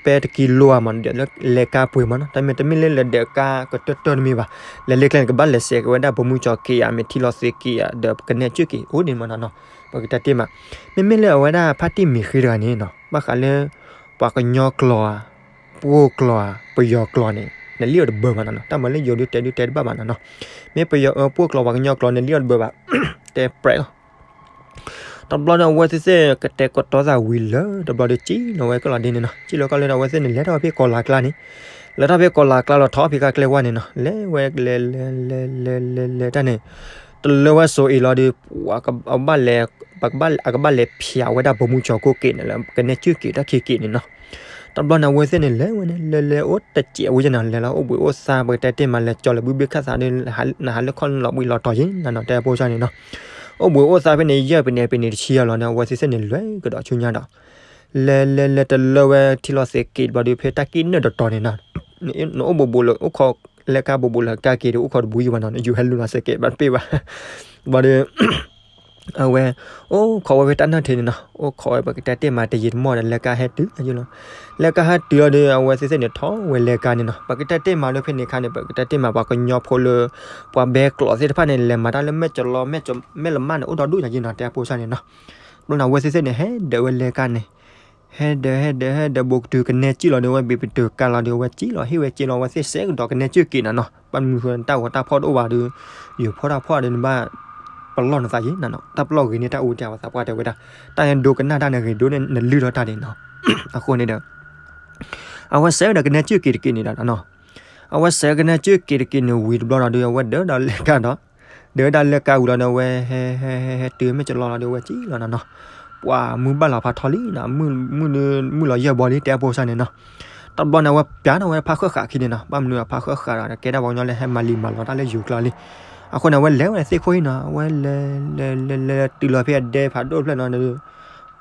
ပဲတကံလိဧါမး ဒ်လၢလဲၤကါပှ့ၤမးနီၤ, တမ့ၢ်တမ့ၢ်လၢလဲၤဒဲးကါကတၢၢ်တၢၢ်တမ့ၢ်ဘၣ်, လဲၤလၢကျဲန့ၣ် ကဘၣ်လဲၤစဲးက့ၤဝဲဒၣ်ဘိမုၢ်ကၠီၤက့ၤဧါ မ့ၢ်ထံလီၤသ့က့ၤဧါ ဒီးကနဲၣ်စၢၢ်က့ၤအိၣ်ဒ်န့ၣ်မးနီၤနီၤ, ပကတဲတ့ၢ်မး, မ့မ့ၢ်လၢအဝဲဒၣ်ဖါတံၢ်မံၤဃ့တဂၤန့ၣ်နီၤ ဘၣ်ဃးလၢ ပှၤကညီကျိာ်ဧါ ပှိၢ်ကျိာ်ဧါ ပယီၤကျိာ်န့ၣ် နလံၣ်အီၤတဘၢဘၣ်နီၤနီၤ, တၢ်မၤလၢယိၤဒုတဲဒုတဲတဘၣ်ဘၣ်နီၤနီၤ, မ့ၢ်ပယီၤပှိၢ်ကျိာ်ပှၤကညီကျိာ်န့ၣ်လံၣ်အီၤတဘၢဘၣ်, တဲပြဲးလီၤ တဘျီဒီးအဝဲသ့ၣ်သ့ၣ်ကတဲာ်ကတီၤသးဝံၤလၢ တဘျီဒီးစံၣ်လီၤဝဲကလီၤဒ်န့ၣ်နီၤ, စံၣ်လီၤကလီၤဒီးအဝဲသ့ၣ်န့ၣ် လဲၤထီၣ်ဖဲကီၢ်လၤကျါန့ၣ်, လဲၤထီၣ်ဖဲကီၢ်လၤကျါလီၤထီၣ်ဖဲကါကျဲဝါန့ၣ်နီၤ, လဲၤဝဲလဲၤလဲၤလဲၤလဲၤလဲၤလဲၤတၢ်န့ၣ်, တလၢဝဲစိၤအ့ၤလီၤဒီး ပှၤကဘၣ်လဲၤ ပကဘၣ် အကဘၣ်လဲၤဖျးဝဲဒၣ်ဘိမုၢ်ကၠီၤကိၣ်က့ၤန့ၣ်လၢ ကနဲၣ်စၢၢ်က့ၤတၢ်ခံက့ၤန့ၣ်နီၤ တဘျီန့ၣ် အဝဲသ့ၣ်န့ၣ်လဲၤဝဲန့ၣ် လဲၤလဲၤအိၣ်တစဲးဝဲယဲၢ်နီၤ, လဲၤလီၤအိၣ်ဘှံးအိၣ်သါ ပကတဲတ့ၢ်မး လဲၤကၠီလၢဘုဘ့ၣ်ခၣ်သးဒီး နဟးလၢခီၣ်လီၤဘှံးလီၤတီၤယဲၢ်နီၤနီၤ တဲဖိစၢ်န့ၣ်နီၤ, အိၣ်ဘှံးအိၣ်သါဖဲန့ၣ် ယဲၢ်ပနံးပနံးတဆံယဲၢ်လီၤန့ၣ် အဝဲသ့ၣ်သ့ၣ်န့ၣ်လဲၤကဒီးဆူညါဒီး လဲၤလဲၤလဲၤတလၢဝဲထံလီၤသ့က့ၤတဘျီဒီး ဖဲတၢ်ကံၣ်နၢၣ်တတီၤန့ၣ်နီၤ, နအိၣ်ဘူးဘူးလၢ အိၣ်ခိးလဲၤကါဘူးဘူးလၢကါက့ၤဒီး အိၣ်ခိးတဘူးယံၤဘၣ်နီၤ, ယူၤဟဲလူၤလီၤသ့က့ၤဘၣ်တပ့ၢ်ဘၣ် ဘၣ်ဒီး အဝဲ အိၣ်ခိးဝဲဖဲတၢ်နၢၣ်ထံးန့ၣ်နီၤ, အိၣ်ခိးဝဲပကတဲတ့ၢ်မးတယံာ်တမီၢ်ဒီး လဲၤကါဟဲတုၤလီၤ, လဲၤကါဟဲတုၤလီၤဒီး အဝဲသ့ၣ်သ့ၣ်န့ၣ်ထီၣ်ဝဲလဲၤကါန့ၣ်နီၤ, ပကတဲတ့ၢ်မးလၢဖဲန့ၣ်ခါန့ၣ် ပကတဲတ့၁်မး ပှၤကညီဖိလၢ ပှၤဘဲကျိးသ့ၣ်တဖၣ်န့ၣ် လဲၤမၤတၢ်လၢမဲၢ်ကလီ မဲၢ်လမၢ်န့ၣ် အိၣ်ဒီဒူၣ်ညါယဲၢ်နီၤ တဲဖိစၢ်န့ၣ်နီၤ, ဘျီန့ၣ် အဝဲသ့ၣ်သ့ၣ်န့ၣ် ဟဲဒၢးဝဲလဲၤကါန့ၣ် ဟဲဒၢးဟဲဒၢးဟဲဒၢးဘူးကတုၤကနဲၣ်စံၣ်လီၤဒီး အဝဲဘ့ၣ်ပတုာ်ကါလီၤဒီး အဝဲစံၣ်လီၤဟ့ၣ်ဝဲစံၣ်လီၤ အဝဲသ့ၣ်စဲးကဒီးကနဲၣ်စၢၢ်က့ၤနီၤနီၤ, ဘၣ်မနုၤဃိတၢ်ဂီၤတၢ်ဖီၣ်တအိၣ်ဘၣ်ဒီး ယိၤဖီၣ်တၢ်ဖီၣ်ဒီးနဘၣ် ပလီၢ်နသးယံၤနီၤနီၤ, တၢ်ပလီၢ်ဂ့ၤန့ၢ်တၢ်အူတၢ်ဝဲသးပှၢ်တဲဝဲဒၣ်, တၢ်ဟဲဒိကနၣ်တၢ်န့ၣ်ဂ့ၤဒိၣ်န့ၢ်နလုၢ်ထီၣ်တၢ်န့ၣ်နီၤ, အဃိန့ၣ်ဒီး အဝဲစဲးဝဲဒီးကနဲၣ်စၢၢ်က့ၤတက့ၢ်န့ၣ်ဒီးနီၤ, အဝဲစဲးကနဲၣ်စၢၢ်က့ၤတက့ၢ်န့ၣ်ဝံၤတဘျီဒီး အဝဲဒၢးဒီးလဲၤကါဒီး ဒၢးဝဲဒၣ်လၢကါဝံၤလီၤဒီး အဝဲဟဲဟဲဟဲဟဲတုၤမဲၢ်ကလီလီၤဒီး အဝဲစံၣ်လီၤနီၤနီၤ, ပှၤမုၢ်ဘၣ်လီၤဖးထီလံနီၤ, မုၢ်မုၢ်မုၢ်လီၤယဲၢ်ဘီလံ တဲအဖိစၢ်န့ၣ်နီၤ, တဘျီန့ၣ် အဝဲပျးထီၣ်ဝဲဖါဃၢၣ်ဃာ်ခံန့ၣ်နီၤ, ဘၣ်မနုၤအဖါဃၢၣ်ဃာ်ဒီး ကဲဒၣ်ပှၤကညီလၢဟဲမၤလံၤမၤလီၤတၢ်လၢယိၤကျါလံ, အဃိန့ၣ် အဝဲလဲၤဝဲန့ၣ်သ့ၣ်ခိၣ်ဟံၣ်နီၤ, အဝဲလဲၤလဲၤလဲၤတုၤလီၤဖဲအဒဲဖးဒိၣ်တဖျၢၣ်နီၤ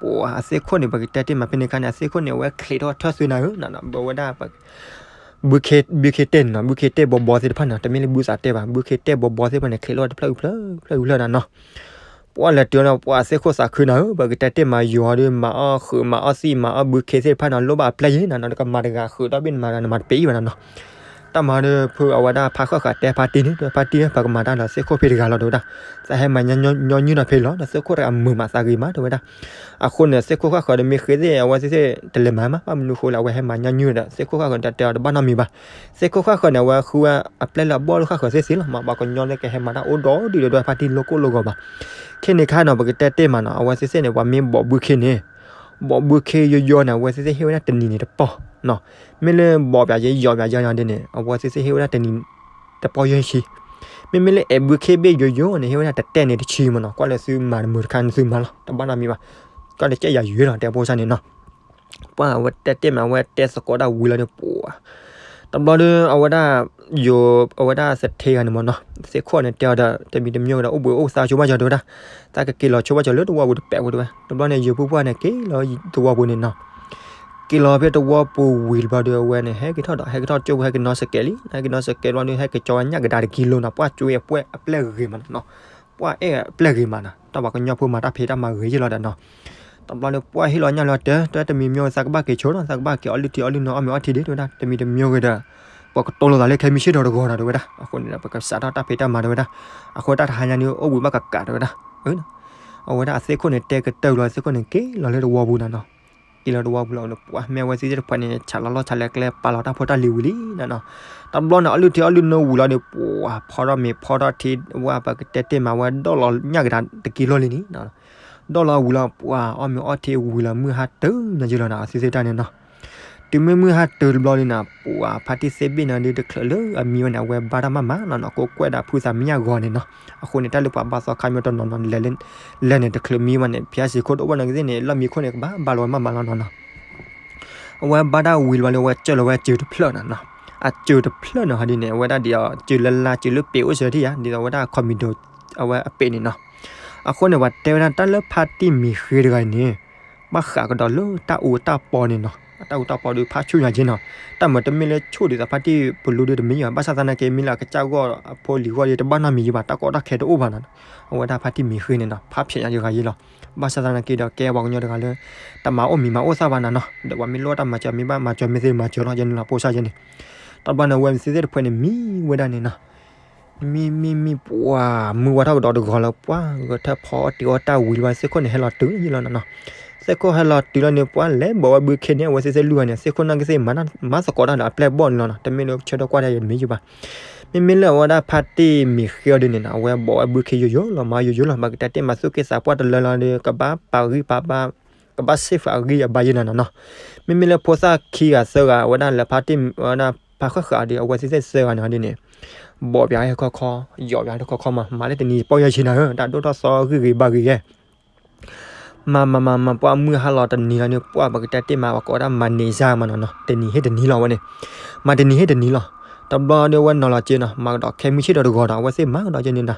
ပှၤအသ့ၣ်ခိၣ်န့ၣ် ပကတဲတ့ၢ်မးဖဲန့ၣ်ခါန့ၣ် အသ့ၣ်ခိၣ်န့ၣ်အဝဲချံးထီၣ်ထၢၣ်သုနၤဧၢနီၤနီၤ, ဘၣ်ဝဲဒၣ် ဘုခ့တဲၢ်န့ၣ်နီၤ, ဘုခ့တဲၢ်ဘီဘီသ့ၣ်တဖၣ်န့ၣ် တမ့ၢ်လၢဘုသးတဲဘၣ်, ဘုခ့တဲၢ်ဘီဘီသ့ၣ်တဖၣ်န့ၣ် ချံးထီၣ်ဝဲတဖျၢၣ်ဖျၢၣ်ဖျၢၣ်ဖျၢၣ်နီၤနီၤ, ပှၤလဲၤတုၤနီၤ ပှၤအသ့ၣ်ခိၣ်သးခုနၤဧၢ, ပကတဲတ့ၢ်မးယိၤဒီး မၤအီၣ်ဃုာ်မၤအီၣ်သံၣ်မၤအီၣ်ဘုခ့သ့ၣ်တဖၣ်နီၤ လိၣ်ဘၣ်အပျဲၢ်ယဲၢ်နီၤနီၤ, နကမၤတဂၤဃုာ်ဒီဘ့ၣ်နမၤတဂၤ နမၤတပ့ၤအံၤဘၣ်နီၤနီၤ တၢ်မၤဒီး ဖုအဝဲဒၣ်ဖါဃၣ်ဃၣ်တဲဖါတံၢ်န့ၣ် ပကမၤတၢ်ဒီးသ့ၣ်ခိၣ်ဖဲတဂၤလီၤ တဲဝဲဒၣ်, သးဟဲမၤညီနုၢ်ဒီးဖဲလီၤ ဒီးသ့ၣ်ခိၣ်တဂၤမုာ်မးသးဂ့ၤမး တဲဝဲဒၣ်, အဃိန့ၣ် သ့ၣ်ခိၣ်ဃၣ်ဃၢၤဒီးမ့ၢ်ဃ့သ့ၣ် အဝဲသ့ၣ်သ့ၣ်တလဲၤမၤမး ဘၣ်မနုၤဃိလၢ အဝဲဟဲမၤညီနုၢ်ဒီး သ့ၣ်ခိၣ်ဃၣ်ဃၢၤဒီးတဲအီၤတဘၣ်နီတမံၤဘၣ်, သ့ၣ်ခိၣ်ဃၣ်ဃၢၤန့ၣ် အဝဲဃုဝဲအပျဲၢ်လၢအဘီၣ်လၢဃၣ်ဃၢၤသ့ၣ်သ့ၣ်လီၤ မ့ၢ်ပှၤကညီလၢကဟဲမၤတၢ်အိၣ်ဒီးဒုးဒီးဖါတံၢ်လိၣ်ကိၣ်လိၣ်ဂီၤဘၣ်, ခဲန့ၣ်ခါနီၤ ပကတဲတ့ၢ်မးနီၤ အဝဲသ့ၣ်သ့ၣ်န့ၣ် ပှၤမ့ၢ်ဘီၣ်ဘုခ့န့ၣ် ဘီၣ်ဘုခ့ယိယိန့ၣ် အဝဲသ့ၣ်သ့ၣ်ဟ့ၣ်ဝဲဒၣ်တနံၤန့ၣ်တပီၢ်နီၤ, မ့ၢ်လၢဘီၣ်ပၠးယဲယီၣ်ပၠးယဲနီၤဒ်န့ၣ် အဝဲသ့ၣ်သ့ၣ်ဟ့ၣ်ဝဲဒၣ်တနံၤ တပီၢ်ယဲၢ်ဆံ, မ့မ့ၢ်လၢအဲၣ်ဘုခ့ဘ့ၣ်ယိယိန့ၣ် ဟ့ၣ်ဝဲဒၣ်တတဲန့ၣ်တဆံမးနီၤ, ကွၢ်လၢသုမၤတမုာ်တခါန့ၣ်သုမၤလီၤ တဘၣ်နီတမံၤဘၣ်, ကွၢ်လၢကဲယၤယွၤလီၤ တဲဖိစၢ်န့ၣ်နီၤ ပှၤအဝဲတဲတ့ၢ်မး အဝဲတဲသကိးဒၣ်ဝံၤလီၤဒီးပှၤ တဘျီဒီး အဝဲဒၣ် ယိၤ အဝဲဒၣ်သထ့ဂၤန့ၣ်မးနီၤ သ့ၣ်ခိၣ်န့ၣ်တဲအီၤဒီး တမံၤတမံၤဝဲဒီး အိၣ်ဘှံးအိၣ်သါဆိဘၣ်ကၠီၤတဲဝဲဒၣ်, သးကက့ၤလီၤဆိဘၣ်ကၠီၤလၢသဝီပူၤတပဲာ်ဝဲတဲဝဲ, တဘျီန့ၣ် ယိၤဖုပှၢ်န့ၣ် က့ၤလီၤသဝီပူၤန့ၣ်နီၤ, က့ၤလီၤဖဲသဝီပူၤဝံၤတဘျီဒီး အဝဲန့ၣ် ဟဲက့ၤထီၣ်ဒီး ဟဲက့ၤထီၣ်ကၠိပူၤ ဟဲက့ၤနီၣ်စကဲးလံ, ဟဲက့ၤနီၣ်စကဲးတဘျီဒီး ဟဲက့ၤကၠီဝဲညၣ်ကဒါတကံလိနီၤ, ပှၢ်ကၠိအပျဲၢ်ဂ့ၤမးနီၤ ပှၢ်အဲၣ်အပျဲၢ်ဂ့ၤမးနီၤ, တၢ်ပှၤကညီဖိမၤတၢ်ဖံးတၢ်မၤဂ့ၤယဲၢ်လီၤဒီးနီၤ, တဘျီဒီးပှၢ်ဟ့ၣ်လီၤညၣ်လီၤတဲ တဲတမံၤမံၤဝဲ သးကဘၣ်က့ၤဆိနီၤ, သးကဘၣ်က့ၤအီၣ်လုၢ်ထံအီၣ်လုၢ်နီၤ အီၣ်မ့ၤအီထံဒံးတဲဝဲဒၣ်, တမံၤတမံၤဂ့ၤဒီး ပှၤကတိၤလိာ်သးလၢခဲမုၢ်ဆ့ၣ်ထီၣ်တဂီၤနီၤတဲဝဲဒၣ်, အဃိန့ၣ်ဒီး ပကစးထီၣ်တၢ်ဖံးတၢ်မၤတဲဝဲဒၣ်, အဃိတၢ်တဟါညါန့ၣ် အိၣ်ဘှံးဘၣ်ကကးတဲဝဲဒၣ်, အဝဲဒၣ်အသ့ၣ်ခိၣ်န့ၣ် တဲကတၢၢ်လီၤ သ့ၣ်ခိၣ်န့ၣ် က့ၤလီၤလၢသဝီပူၤနီၤနီၤ က့ၤလီၤတဝီပူၤလီၤဒီး ပှၤမ့ၢ်အဝဲသ့ၣ်တဖၣ်န့ၣ် ဆးလီၤလီၢ်ဆးလီၤကျဲ ပာ်လီၤတၢ်ဖိတၢ်လံၤဝံၤလံနီၤနီၤ. တဘျီန့ၣ် အီၣ်လုၢ်ထံအီၣ်လုၢ်နိဝံၤလီၤဒီး ပှၤဖီထီၣ်မ့ၤဖီထီၣ်ထံ ဝဲပကတဲတ့ၢ်မး ဝဲဒီၣ်လီၤညၣ်ကဒါတက့ၢ်လီၢ်လံန့ၣ်နီၤ. ဒီၣ်လီၤဝံၤလီၤ ပှၤအီၣ်မ့ၤအီၣ်ထံဝံၤလီၤ မုၢ်ဟါတုၤညါယံၤလီၤနီၤ အဝဲသ့ၣ်တၢ်န့ၣ်နီၤ. တုၤမ့ၢ်မုၢ်ဟါတုၤတဘျီန့ၣ်နီၤ ပှၤဖါတံၢ်သ့ၣ်ဘ့ၣ်န့ၣ်ဒီး တချုးလၢအမံဝဲန့ၣ် အဝဲဘါတၢ်မးမးနီၤနီၤ ကိးကွဲးဒၣ်ဖုသးမံညၣ်ဂီၤန့ၣ်နီၤ. အဃိန့ၣ် တၢ်လၢပှၤဘါသီခါမ့ၢ်တနီၤနီၤ လဲၤန့ၣ်တချုးမံဝဲန့ၣ် ဖၠါစံးခိၣ်တအိၣ်ဘၣ်နာ်က့သ့ၣ်န့ၣ် လီၢ်မံခိၣ်န့ၣ် ကဘၣ်ဘါလီၤဝဲမးမးလီၤနီၤနီၤ. အဝဲဘါတၢ်ဝံၤလီၤဒီး အဝဲကၢၢ်လီၤဝဲစုၤတဖျၢၣ်နီၤနီၤ. အစုၤတဖျၢၣ်န့ၣ်ဟီဒ်န့ၣ် အဝဲဒၣ်ဒ်အီၤ စုၤလၢလါစုၤလၢပ့ၤအိၣ်စၢၤထံၣ်ယါ ဒ်သိးဝဲဒၣ် commando အဝဲအပ့ၤန့ၣ်နီၤ. အဃိန့ၣ် ပှၤတဲဝဲဒၣ်တၢ်လၢဖါတံၢ်မံၤဃ့တဂၤအံၤန့ၣ် ဘၣ်ဃးကဒီးလၢတၢ်အူတၢ်ပီန့ၣ်နီၤ. တၢ်အူတၢ်ပီဒီးဖးဆူၣ်ညါက့နီၤ. တၢ်မၤတမ့ၢ်လၢဆိၣ်ဒ်သိးဖါတံၢ်ပလူဒီးတမံၤဘၣ် ဘၣ်ဆၣ်သနာ်က့ မ့ၢ်လၢအကစၢ်ဂီၢ်အဖိလံၤဂီၢ်ဒီး တဘၣ်နီတမံၤဘၣ် တၢ်ကီတၢ်ခဲတအိၣ်ဘၣ်နီၤ. အဝဲဒၣ်ဖါတံၢ်မံၤဃ့န့ၣ်နီၤ ဖးဖျဲးညါတဂၤအံၤလီၤ. ဘၣ်ဆၣ်သနာ်က့ဒီး ကဲပှၤကညီတဂၤလၢ တမၤအိၣ်မံၤမၤအိၣ်သၣ်ဘၣ်နီၤနီၤ. ဒီးပှၤမ့ၢ်လိၣ်တၢ်မၤစၢၤ မ့ၢ်ဘၣ်မၤစၢၤမ့ၢ်သ့မၤစၢၤလီၤ ယဲန့ၣ်လီၤ ပိစၢ်ယဲန့ၣ်. တဘျီန့ၣ် အဝဲသ့ၣ်သ့ၣ်တဖၣ်န့ၣ် မံဝဲဒၣ်န့ၣ်နီၤ. မံမံမံ ပှၤမုၢ်ဝါထီၣ်ကဒီးတဂီၤလၢ ပှၤဂဲၤထၢၣ်ဖီအီၣ်တ့ၤအီၣ်တၢ်ဝံၤလီၤ သ့ၣ်ခိၣ်န့ၣ် ဟဲလီၤတုၤယံၤလီၤနီၤနီၤ. သ့ၣ်ခိၣ်ဟဲလီၤတုၤလီၤန့ၣ် ပှၤလဲၤဘိးဝဲဘုခ့န့ၣ် အဝဲသ့ၣ်သ့ၣ်လွံၢ်ဂၤန့ၣ် သ့ၣ်ခိၣ်နာ်က့သ့ၣ် မၤသကိးတၢ်ဒီးအပျဲၢ်ဘီၣ်န့ၣ်လီၤနီၤ. တမ့ၢ်လၢဆၢထၢၣ်ကွၢ်တၢ်ယဲတမံၤယံၤဘၣ်. မ့မ့ၢ်လၢအဝဲဒၣ်ဖါတံၢ်မံၤဃ့အီၤဒ်န့ၣ်နီၤ အဝဲဘိးဝဲဘုခ့ယိယိလီၤ မၤယိယိလီၤ ပကတဲတ့ၢ်မး သူၣ်က့သးပှၢ်တလၢလီၤဒီး ကဘၣ်ပာ်ဂံၢ်ပာ်ဘါ ကဘၣ်စ့ၣ်ဃာ်အဂံၢ်အဘါယဲနီၤနီၤနီၤ. မ့မ့ၢ်လၢဖိသၣ်ခံဂၤသၢဂၤ အဝဲဒၣ်လၢဖါတံၢ် အဝဲဒၣ်ဖါဃၣ်ဃၣ်ဒီး အဝဲသ့ၣ်သ့ၣ်သၢဂၤန့ၣ်ဟီဒ်န့ၣ် ဘိးပၠးဟဲခီခီ ယီၤပၠးဟဲခီခီမး မၤလၢတနံၤပီၢ်ယဲၢ်ဆံနၤဧၢ တၢ်ဒိၣ်ထီၣ်သီဂံၢ်ဂ့ၤဘါဂ့ၤဂ့ၤ မၤမၤမၤမၤ ပှၤမုၢ်ဟါလီၤတနံၤလီၤန့ၣ် ပှၤပကတဲတ့ၢ်မး ပှၤကိးဝဲဒၣ်မၤန့ၢ်စၢ်မးနီၤနီၤ တနံၤဟ့ၣ်တနံၤလီၤဝဲန့ၣ် မၤတနံၤဟ့ၣ်တနံၤလီၤ. တဘျီဒီးအဝဲနီၤလီၤက့နီၤ မၤကဒီးခဲမုၢ်ဆ့ၣ်ဒီးတဂီၤဒီး အဝဲသ့ၣ်မၤကဒီးက့န့ၣ်နီၤ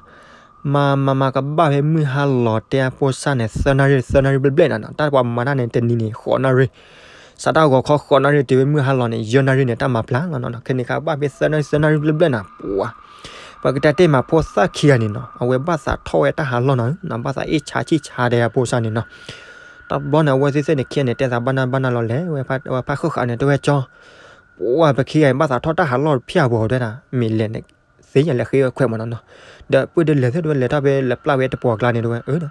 မၤမၤမၤကဘၣ်ဖဲမုၢ်ဟါလီၤတဲအဖိစၢ်န့ၣ် သၢနၣ်ရံၣ် သၢနၣ်ရံၣ်ဘျဲၣ်ဘျဲၣ်နီၤနီၤ တၢ်ပှၤမၤတၢ်န့ၣ် တနံၤန့ၣ် ဃိးနၣ်ရံၣ် စးထီၣ်ဂီၤခီဃိးနၣ်ရံၣ်တုၤဖဲမုၢ်ဟါလီၤန့ၣ် ယဲၢ်နၣ်ရံၣ်န့ၣ် တၢ်မၤပျၢ်လီၤနီၤနီၤ ခဲန့ၣ်ခါဘၣ်ဖဲသၢနၣ်ရံၣ် သၢနၣ်ရံၣ်ဘျဲၣ်ဘျဲၣ်နီၤ ပှၤ ပကတဲတ့ၢ်မးဖိသၣ်ခံဂၤန့ၣ်နီၤ အဝဲဘၣ်သးထီၣ်ဝဲတၢ်ဟးလီၢ်နီၤ ဘၣ်သးအ့ၣ်ဆါဆံၣ်ဆါဒီးအဖိစၢ်န့ၣ်နီၤ တဘျီန့ၣ် အဝဲသ့ၣ်သ့ၣ်န့ၣ် ခံဂၤန့ၣ် တဲသးဘၣ်နၢ်ဘၣ်နၢ်လီၤလဲၤဝဲ ဝဲဖါဃၣ်ဃၣ်န့ၣ် တဲဝဲကၠီ ပှၤပခံဂၤအံၤ ဘၣ်သးထီၣ်တၢ်ဟးလီၢ်ဖၠၣ်ပှၤတဲဒၣ် မ့ၢ်လဲၤန့ၣ် သ့ၣ်ညါလဲၤဃ့ဝဲခွဲးမးနီၤနီၤ ဒီးပုၢ်ဒီးလဲၤသ့ၣ်တဲဝဲ လဲၤထီၣ်ဖဲလဲၤပျၢ်ဝဲတပှီၤကျါန့ၣ်တဲဝဲ အၢ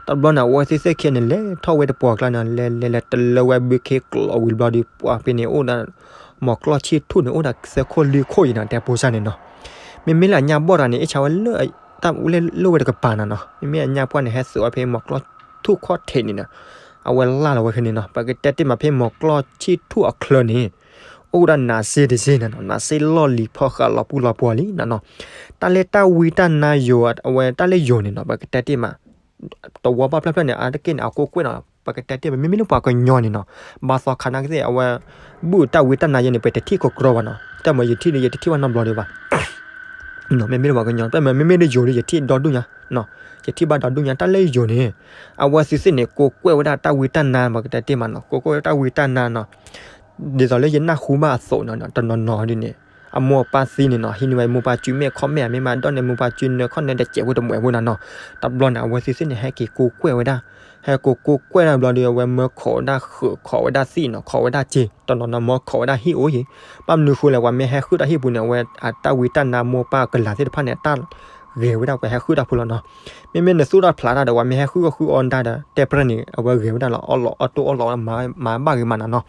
တဘျီန့ၣ် အဝဲသ့ၣ်သ့ၣ်ခံဂၤန့ၣ် လဲၤထီၣ်ဝဲတပှီၤကျါန့ၣ် လဲၤလဲၤလဲၤတလၢဝဲဘုခ့ကျိးဝံၤတဘျီဒီး ပှၤဖဲန့ၣ်အိၣ်ဒၣ် မီၤကျီၢ်ဆံၣ်ထူၣ်န့ၣ် အိၣ်ဒၣ်သၢခိၣ်လွံၢ်ခိၣ်အံၤနီၤ တဲဖိစၢ်န့ၣ်နီၤ မ့မ့ၢ်လၢအညါဘီၣ်တဂၤန့ၣ် အ့ၣ်ဆါဝဲလၢ တၢ်အိၣ်လၢလိၣ်ဝဲတကပၤနီၤနီၤ မ့မ့ၢ်အညါပှၢ်န့ၣ် ဟဲသုးဝဲဖဲမီၤကျီၢ်ထူၣ်ခီၣ်ထံးန့ၣ်နီၤ အဝဲလၢ်လီၤဝဲခဲန့ၣ်နီၤ ပကတဲတ့ၢ်မးဖဲမီၤကျီၢ်ဆံၣ်ထူၣ်အချၢန့ၣ် အိၣ်ဒၣ်နးစ့တစ့နီၤနီၤ နးစ့လီၢ်လံၤဖီဃာ်လီၤပူၤလီၤပှီၤလံနီၤနီၤ တၢ်လၢတၢ်ဝံတၢ်နါယိၤ အဝဲတၢ်လၢယိၤန့ၣ်နီၤ ပကတဲတ့ၢ်မး တဝီဘၣ်ဖျၢၣ်ဖျၢၣ်န့ၣ် အါတက့ၢ်န့ၣ် အကိးကွဲးနီၤ ပကတဲတ့ၢ်မး မ့မ့ၢ်လၢပှၤကညီန့ၣ်နီၤ ဘါသီခါနာ်က့သ့ၣ် အဝဲ ဘူၣ်တၢ်ဝံတၢ်နါယဲန့ၣ် ပတထံၣ်ကီကရီဘၣ်နီၤ တၢ်မၤယထံၣ်ဒီး ယတထံၣ်ဘၣ်နီတဘျီဒံးဘၣ် မ့မ့ၢ်လၢပှၤကညီ တၢ်မၤမ့မ့ၢ်လၢယိၤဒီး ယထံၣ်ဒီဒူၣ်ညါ ယထံၣ်ဘၣ်ဒီဒူၣ်ညါ တၢ်လၢယိၤန့ၣ် အဝဲသ့ၣ်သ့ၣ်န့ၣ် ကိးကွဲးဝဲဒၣ်တၢ်ဝံတၢ်နါ ပကတဲတ့ၢ်မးနီၤ ကိးကွဲးဝဲတၢ်ဝံတၢ်နါနီၤ ဒ်သိးလၢယနၢ်ဟူဘၣ်အသိးနီၤ တနီၤနီၤဒ်န့ၣ် အမိၢ်အပၢ်သံန့ၣ်နီၤ ဟံးန့ၢ်ဝဲမိၢ်ပၢ်စုမဲာ်ခီၣ်မဲာ် မ့ၢ်မၤဒီးန့ၣ် မိၢ်ပၢ်စုနၢခီၣ်နၢတစဲးဖိတမှဲးဖိနီၤနီၤ တဘျီန့ၣ် အဝဲသ့ၣ်သ့ၣ်န့ၣ် ဟဲက့ၤကိးကွဲးဝဲဒၣ် ဟဲကိးကိးကွဲးဒၣ်ဘျီဒီး အဝဲမၢခိးဝဲဒၣ်ဃုာ် ခိးဝဲဒၣ်သံၣ်နီၤ ခိးဝဲဒၣ်စ့ တနီၤနီၤမၢခိးဝဲဒၣ်ဟံၣ်အိၣ်ယံၤ ဘၣ်မနုၤဃိလဲၣ် ပှၤမ့ၢ်ဟဲဃုာ်တၢ်ဟံၣ်ပူၤန့ၣ် အဝဲအတၢ်ဝံတၢ်နါမိၢ်ပၢ်ကလၤသ့ၣ်တဖၣ်န့ၣ် တၢ်ဂဲၤဝဲဒၣ်ပှၤဟဲဃုာ်တၢ်ဖိလီၤနီၤ မ့မ့ၢ်နသူၣ်တၢ်ဖျးတၢ်ဒီး ပှၤမ့ၢ်ဟဲဃုာ်အီၣ်ဃုာ်အီတၢ်ဒီး တဲပြဲၢ်န့ၣ် အဝဲဂဲၤဝဲဒၣ်လီၤ အီၣ်လီၤအီၣ်တိၢ်အီၣ်လီၤ မၤဘၣ်ဂ့ၤမးနီၤနီၤ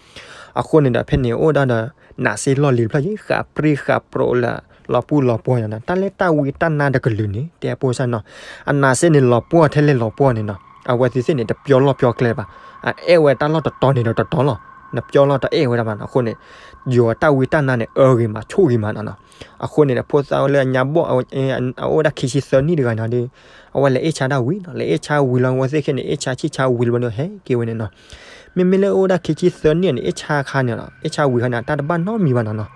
အဃိန့ၣ်ဒီး ဖဲန့ၣ်အိၣ်ဒၣ်ဒီး နးစ့လီၢ်လံၤတဖျၢၣ်ယံၤ ဃာ်ပြံဃာ်ပြိးလၢ လီၤပူၤလီၤပှီၤယံၤနီၤ တၢ်လၢတၢ်ဝံတၢ်နါတကလုာ်န့ၣ် တဲဖိစၢ်နီၤ အနးစ့န့ၣ်လီၤပှီၢ်ထဲလဲၣ်လီၤပှီၢ်န့ၣ်နီၤ အဝဲသ့ၣ်သ့ၣ်န့ၣ် တပျီလီၢ်ပျီကျဲဘၣ် အအဲၣ်ဝဲတၢ်လီၢ်တတီၤန့ၣ်ဒီးတတီၤလီၤ နပျီလီၢ်တအဲၣ်ဝဲဒၣ်ဘၣ်နီၤ အဃိန့ၣ် ယိၤတၢ်ဝံတၢ်နါန့ၣ် အၢဂ့ၤမး ဆိၣ်ဂ့ၤမးနီၤနီၤ အဃိန့ၣ်ဒီး ဖိသၣ်လၢအညါဘီၣ် အအိၣ်ဝဲဒၣ်ခံဆံသၢနံၣ်တဂၤန့ၣ်ဒီး အဝဲလဲၤအ့ၣ်ဆါဒၣ်ဝံၤနီၤ လဲၤအ့ၣ်ဆါဝံၤလီၤ အဝဲသ့ၣ်ခဲန့ၣ် အ့ၣ်ဆါဆံၣ်ဆါဝံၤလီၤဒီး ဟဲက့ၤဝဲန့ၣ်နီၤ မ့မ့ၢ်လၢအိၣ်ဒၣ်ခံဆံသၢနံၣ်န့ၣ် အ့ၣ်ဆါခါန့ၣ်လီၤ အ့ၣ်ဆါဝံၤခါန့ၣ် တၢ်တဘၣ်နီတမံၤဘၣ်နီၤနီၤ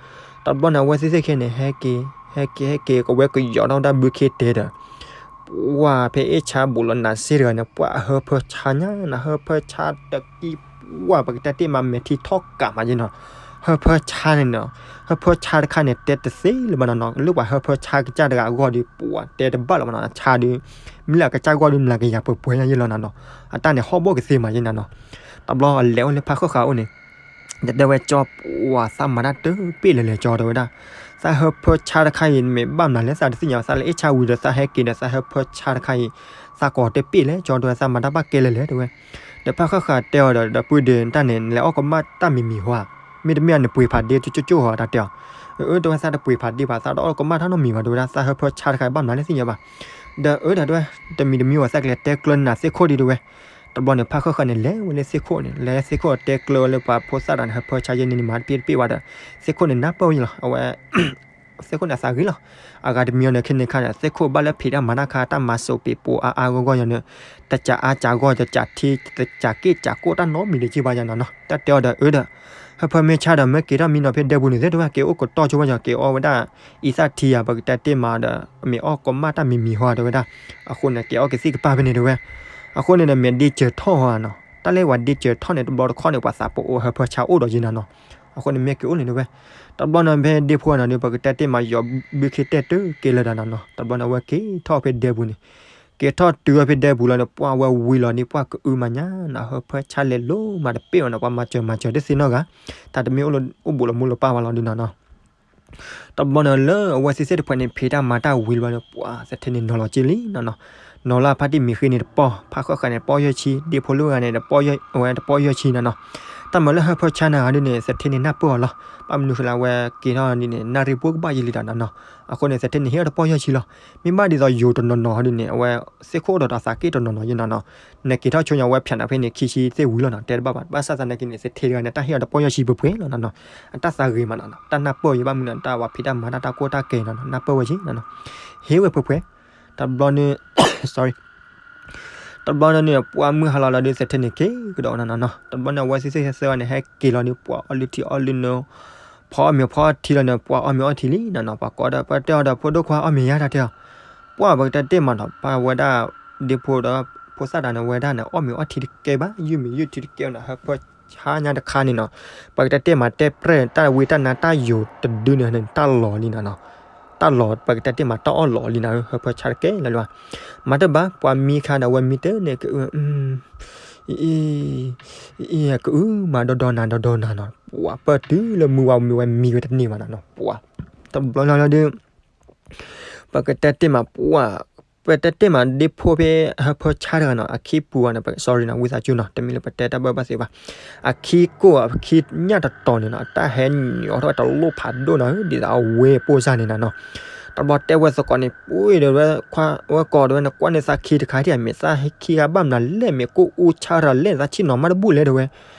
တဘျီန့ၣ် အဝဲသ့ၣ်သ့ၣ်ခဲန့ၣ် ဟဲက့ၤ ဟဲက့ၤ ဟဲက့ၤ ကဝဲကယီၤထီၣ်ဝဲဒၣ်ဘုခ့တဲဒီး ပှၤဖဲအ့ၣ်ဆါဘူးလီၤနးစ့တဂၤန့ၣ် ပှၤအဟၢဖၢဆါညါနီၤ ဟၢဖၢဆါတကံ ပှၤပကတဲတ့ၢ်မး မဲာ်ထံထီၣ်ကးမးယဲနီၤ ဟၢဖၢဆါန့ၣ်နီၤ ဟၢဖၢဆါတခါန့ၣ် တဲတသ့လၢၤဘၣ်နီၤနီၤ လၢပှၤဟၢဖၢဆါကစၢ်တဂၤအဂီၢ်ဒီး ပှၤတဲတဘၣ်လၢၤဘၣ်နီၤ အဆါဒီး မ့ၢ်လၢအကစၢ်ဂီၢ်ဒီး မျးကယၤပှဲၤပှဲၤညါယဲလီၤနီၤနီၤ အတၢ်န့ၣ်ဟီၣ်ဘီၣ်ကသ့မးယဲနီၤနီၤ တဘျီအလဲၤအိၣ်လၢဖါဃၣ်ဃၣ်အိၣ်န့ၣ် တဲဝဲကၠီ ပှၤသးမၤတၢ်တပ့ၢ်လၢၤလဲၤကၠီတဲဝဲဒၣ် သးဟၢဖၢဆါတခါအံၤ မ့ၢ်ဘၣ်မနုၤလဲၣ် သးတသ့ၣ်ညါ သးလၢအ့ၣ်ဆါဝံၤဒီး သးဟဲက့ၤဒီး သးဟၢဖၢဆါတခါအံၤ သးကိးတပ့ၢ်လဲၣ်ကၠီတဲဝဲ သးမၤတၢ်ဘၣ်ကဲလဲၣ်လဲၣ်တဲဝဲ ဒီးဖးဃၣ်ဃၣ်တဲအီၤဒီး ဒီပုၢ်ဒီး တၢ်န့ၣ် နလဲၤအီၣ်ကမၣ်တၢ်မံၤမံၤဟီဧါ, မ့တမ့ၢ်နပှ့ၤဖးဒ့ကၠိကၠိဟီဧါ တၢ်တဲအီၤ. အၢ တဲဝဲ သးတပှ့ၤဖးဒ့ဘၣ်, သးတအီၣ်ကမၣ်တၢ်နီတမံၤဘၣ် တဲဝဲဒၣ်, သးဟၢဖၢဆါတခါဘၣ်မနုၤလဲၣ်သ့ၣ်ညါဘၣ်. ဒီးအၢ ဒီးတဲဝဲ တမံၤတမံၤဝဲ သးကလဲၤတဲကျၢၤနၤသ့ၣ်ခိၣ်ဒံး တဲဝဲ. တဘျီန့ၣ် ဖးဃၣ်ဃၣ်န့ၣ် လဲၤဝဲလၢသ့ၣ်ခိၣ်န့ၣ် လဲၤသ့ၣ်ခိၣ်တဲကျၢၤဝဲလၢပှၤဖိသၣ်တၢ်န့ၣ် ဟၢဖၢဆါယဲန့ၣ်န့ၣ်မၤတပ့ၢ်တပ့ၢ်ဘၣ်ဒီး သ့ၣ်ခိၣ်န့ၣ်နၢ်ပၢၢ်ဝဲယလီၤ အဝဲ သ့ၣ်ခိၣ်န့ၣ်အသးဂ့ၤလီၤ. အဂၤတမံၤအံၤန့ၣ် ခဲန့ၣ်ခါန့ၣ် သ့ၣ်ခိၣ်ဘၣ်လၢဖံးတၢ်မၤတၢ်ခါ တၢ်မၤစိးပ့ၤပိာ်အါအါဂီၢ်ဂီၢ်ယၤန့ၣ် တကးအါကးဂီၢ် တကးထံ တကးက့ၣ်ကးကိၣ်တၢ်နီတမံၤဒံးက့ဘၣ်ယၤနီၤနီၤ တၢ်တဲအီၤဒီးအၢဒီး ဟၢဖၢမ့ၢ်ဆါဒီး မ့ၢ်က့ၤထီၣ်မံနီၤဖဲဒဲပူၤန့ၣ်သ့ၣ်တဖၣ် က့ၤအိၣ်ကတီၢ်ဆိဝဲယၤ က့ၤအီၣ်ဝဲဒၣ်အံသၣ်ထံယၤ ပကတဲတ့ၢ်မးဒီး မ့ၢ်အီၣ်ကမၣ်တၢ်မံၤမံၤဟီတဲဝဲဒၣ်. အဃိန့ၣ် က့ၤအီၣ်ကသံၣ်ကပၤဖဲန့ၣ်တဲဝဲ. အဃိန့ၣ်ဒီး မ့ၢ်ဒ့စၢၤထီၣ်ဟီနီၤ တၢ်လၢပှၤဒ့စၢၤထီၣ်န့ၣ် တဘျီတခီၣ်န့ၣ် ပှၤသးပအိၣ်ဟၢဖၢဆါအိၣ်ဒီးယဲနီၤနီၤ. အဃိန့ၣ် မ့ၢ်က့ၤအိၣ်န့ၣ်တဲဝဲ. တဘျီန့ၣ် ဖဲဒ့ဖိနီၤဒီး ပကတဲတ့ၢ်မး ယီၤဘုခ့တဲတၢ်က့ၤလၢၤဒီးနီၤနီၤ တဘျီန့ၣ် အဝဲက့ၤထီၣ်ဖဲဒဲပူၤန့ၣ် က့ၤထီၣ်တုၤဝဲဖဲဒဲပူၤလီၤန့ၣ် ပှၢ်ဝဲဝံၤလီၤန့ၣ် ပှၢ်ကအုမးညါနီၤ ဟၢဖၢဆါလဲၤလိၤမးတပ့ၢ်ဘၣ်နီၤ ပှၤမၤစၢၤမၤစၢၤတသ့နီတဂၤ တၢ်တမ့ၢ်အိၣ်ဘူးလီၤမူလီၤပၢ်ဝဲလီၤဒုနီၤနီၤ. တဘျီန့ၣ်လၢအဝဲသ့ၣ်သ့ၣ်တဖၣ်န့ၣ် ဖံးတၢ်မၤတၢ်ဝံၤလီၤန့ၣ် ပှၢ်သထ့န့ၣ်နီၤလီၤက့လံနီၤနီၤ. နီၤလၢဖါတံၢ်မံၤဃ့န့ၣ်တပီၢ် ဖးဃၣ်ဃၣ်န့ၣ်တပီၢ်ယဲၢ်ဆံ ဒ့ဖိလၢဂၤန့ၣ် တပီၢ်ယဲၢ်ဆံနီၤနီၤ. တၢ်မၤလၢဟၢဖၢဆါန့ၣ်ဂၤဒုန့ၣ် သထ့န့ၣ်နၢ်ပၢၢ်အီၤလီၤ. ဘၣ်မနုၤဃိလၢအဝဲက့ၤထီၣ်ဒ်န့ၣ် နၣ်ရံၣ်ဘိကဘၣ်ယဲလံတၢ်နီၤနီၤ. အဃိန့ၣ် သထ့န့ၣ်ဟ့ၣ်အီၤတပီၢ်ယဲၢ်ဆံလီၤ. မ့ၢ်ဘၣ်ဒ်သိးယိၤတနီၤနီၤဒ်န့ၣ် အဝဲသ့ၣ်ခိၣ်အိၣ်ဒီးတၢ်သးက့ၣ်တနီၤနီၤယဲနီၤနီၤ. နက့ၤထီၣ်ဆိညါဝဲဖၠးနၤဖဲန့ၣ် ခံဆံသ့ၣ်ဝံၤလီၤနီၤ တဲတဘၣ်ဘၣ်. ဘၣ်ဆၣ်သနာ်က့န့ၣ် သထ့တဂၤန့ၣ် တၢ်ဟ့ၣ်အီၤတပီၢ်ယဲၢ်ဆံပှဲၤပှဲၤလီၤနီၤနီၤ. အတၢ်သးဂ့ၤမးနီၤနီၤ တၢ်နၢ်ပၢၢ်ယဲဘၣ်မနုၤ တၢ်ဝဲဖံးတၢ်မၤတၢ်တၢ်ကိၢ်တၢ်ကဲနီၤနီၤ နၢ်ပၢၢ်ဝဲက့နီၤနီၤ. ဟ့ၣ်ဝဲပှဲၤပှဲၤ တဘျီန့ၣ် sorry တဘျီန့ၣ် ပှၢ်မုၢ်ဟါလီၤလီၤဒီး သထ့န့ၣ်က့ၤကဒီးနီၤနီၤနီၤ. တဘျီန့ၣ် အဝဲသ့ၣ်သ့ၣ်သ့ၣ်ဝဲန့ၣ် ဟဲက့ၤလီၤဒီး ပှၢ်အီၣ်လုၢ်ထံအီၣ်လုၢ်နိ ဖီအီၣ်မ့ၤဖီအီၣ်ထံလီၤန့ၣ် ပှၢ်အီၣ်မ့ၤအီထံလံနီၤနီၤ. ပှၤကိးဒီး ပှၤတဲအီၤဒီး ဖိဒိၣ်ခွါအီၣ်မ့ၤယါတၢ်တဲအီၤ. ပှၢ်ပကတဲတ့ၢ်မးနီၤ ပှၢ်ဝဲဒၣ် ဒ့ဖိဒီး ဖိသၣ်တၢ်န့ၣ်ဝဲဒၣ်န့ၣ် အီၣ်မ့ၤအီထံတကဲဘၣ် ယုၢ်မ့ၤယုၢ်ထံတကဲနီၤ ဟၢဖၢဆါညါတခါန့ၣ်နီၤ. ပကတဲတ့ၢ်မးတဲပြဲၢ် တၢ်ဝံတၢ်နါတၢ်ယိၤတဒုန့ၣ် တၢ်လီၤလံနီၤနီၤ. တၢ်လီၤ ပကတဲတ့ၢ်မးတၢ်အီၣ်လီၤလံနီၤ ဟၢဖၢဆါတကဲလၢၤလၢၤဘၣ်. မၤတဘၣ် ပှၤမံခါဒီး အဝဲမံတၢ်န့ၣ် ကအု အံၤ ကအုမးဒီဒီနၤဒီဒီနၤနီၤ. ပှၢ်ပၢၢ်တုၤလၢမုၢ် ဝၤမ့ၢ်ဝဲမံဝဲတန့ၢ်ဘၣ်နီၤနီၤ. ပှၢ် တဘျီလီၤလီၤဒီး ပကတဲတ့ၢ်မး ပှၢ် ပတဲတ့ၢ်မး ဒ့ဖိဖဲဟၢဖၢဆါတဂၤနီၤ အခံပူၤဘၣ်န့ၣ် sorry နီၤ ဝံသးစူၤနီၤ တမ့ၢ်လၢပတဲတၢ်ဘၣ်ဘၣ်သ့ဘၣ်. အခံကိၢ်အခံညၣ်တတီၤန့ၣ်နီၤ တၢ်ဟဲညီထီၣ်ဝဲတလိၣ်ဖးဒိၣ်နီၤ ဒ်သိးအဝဲပိၢ်စၢ်န့ၣ်နီၤနီၤ. တဘျီတဲဝဲသကိးန့ၣ် ပှ့ၤဒီးဝဲ ခွါဝဲကိးဒီးဝဲ နကွၢ်န့ၢ်သးခံတခါထံၣ် မ့ၢ်သးခံဂၤဘၣ်မနုၤလဲၣ် မ့ၢ်ကိၢ်အူဆါတၢ်လဲၣ် သးဆ့ၣ်နီၤမးတဘူၣ်လဲၣ်တဲဝဲ.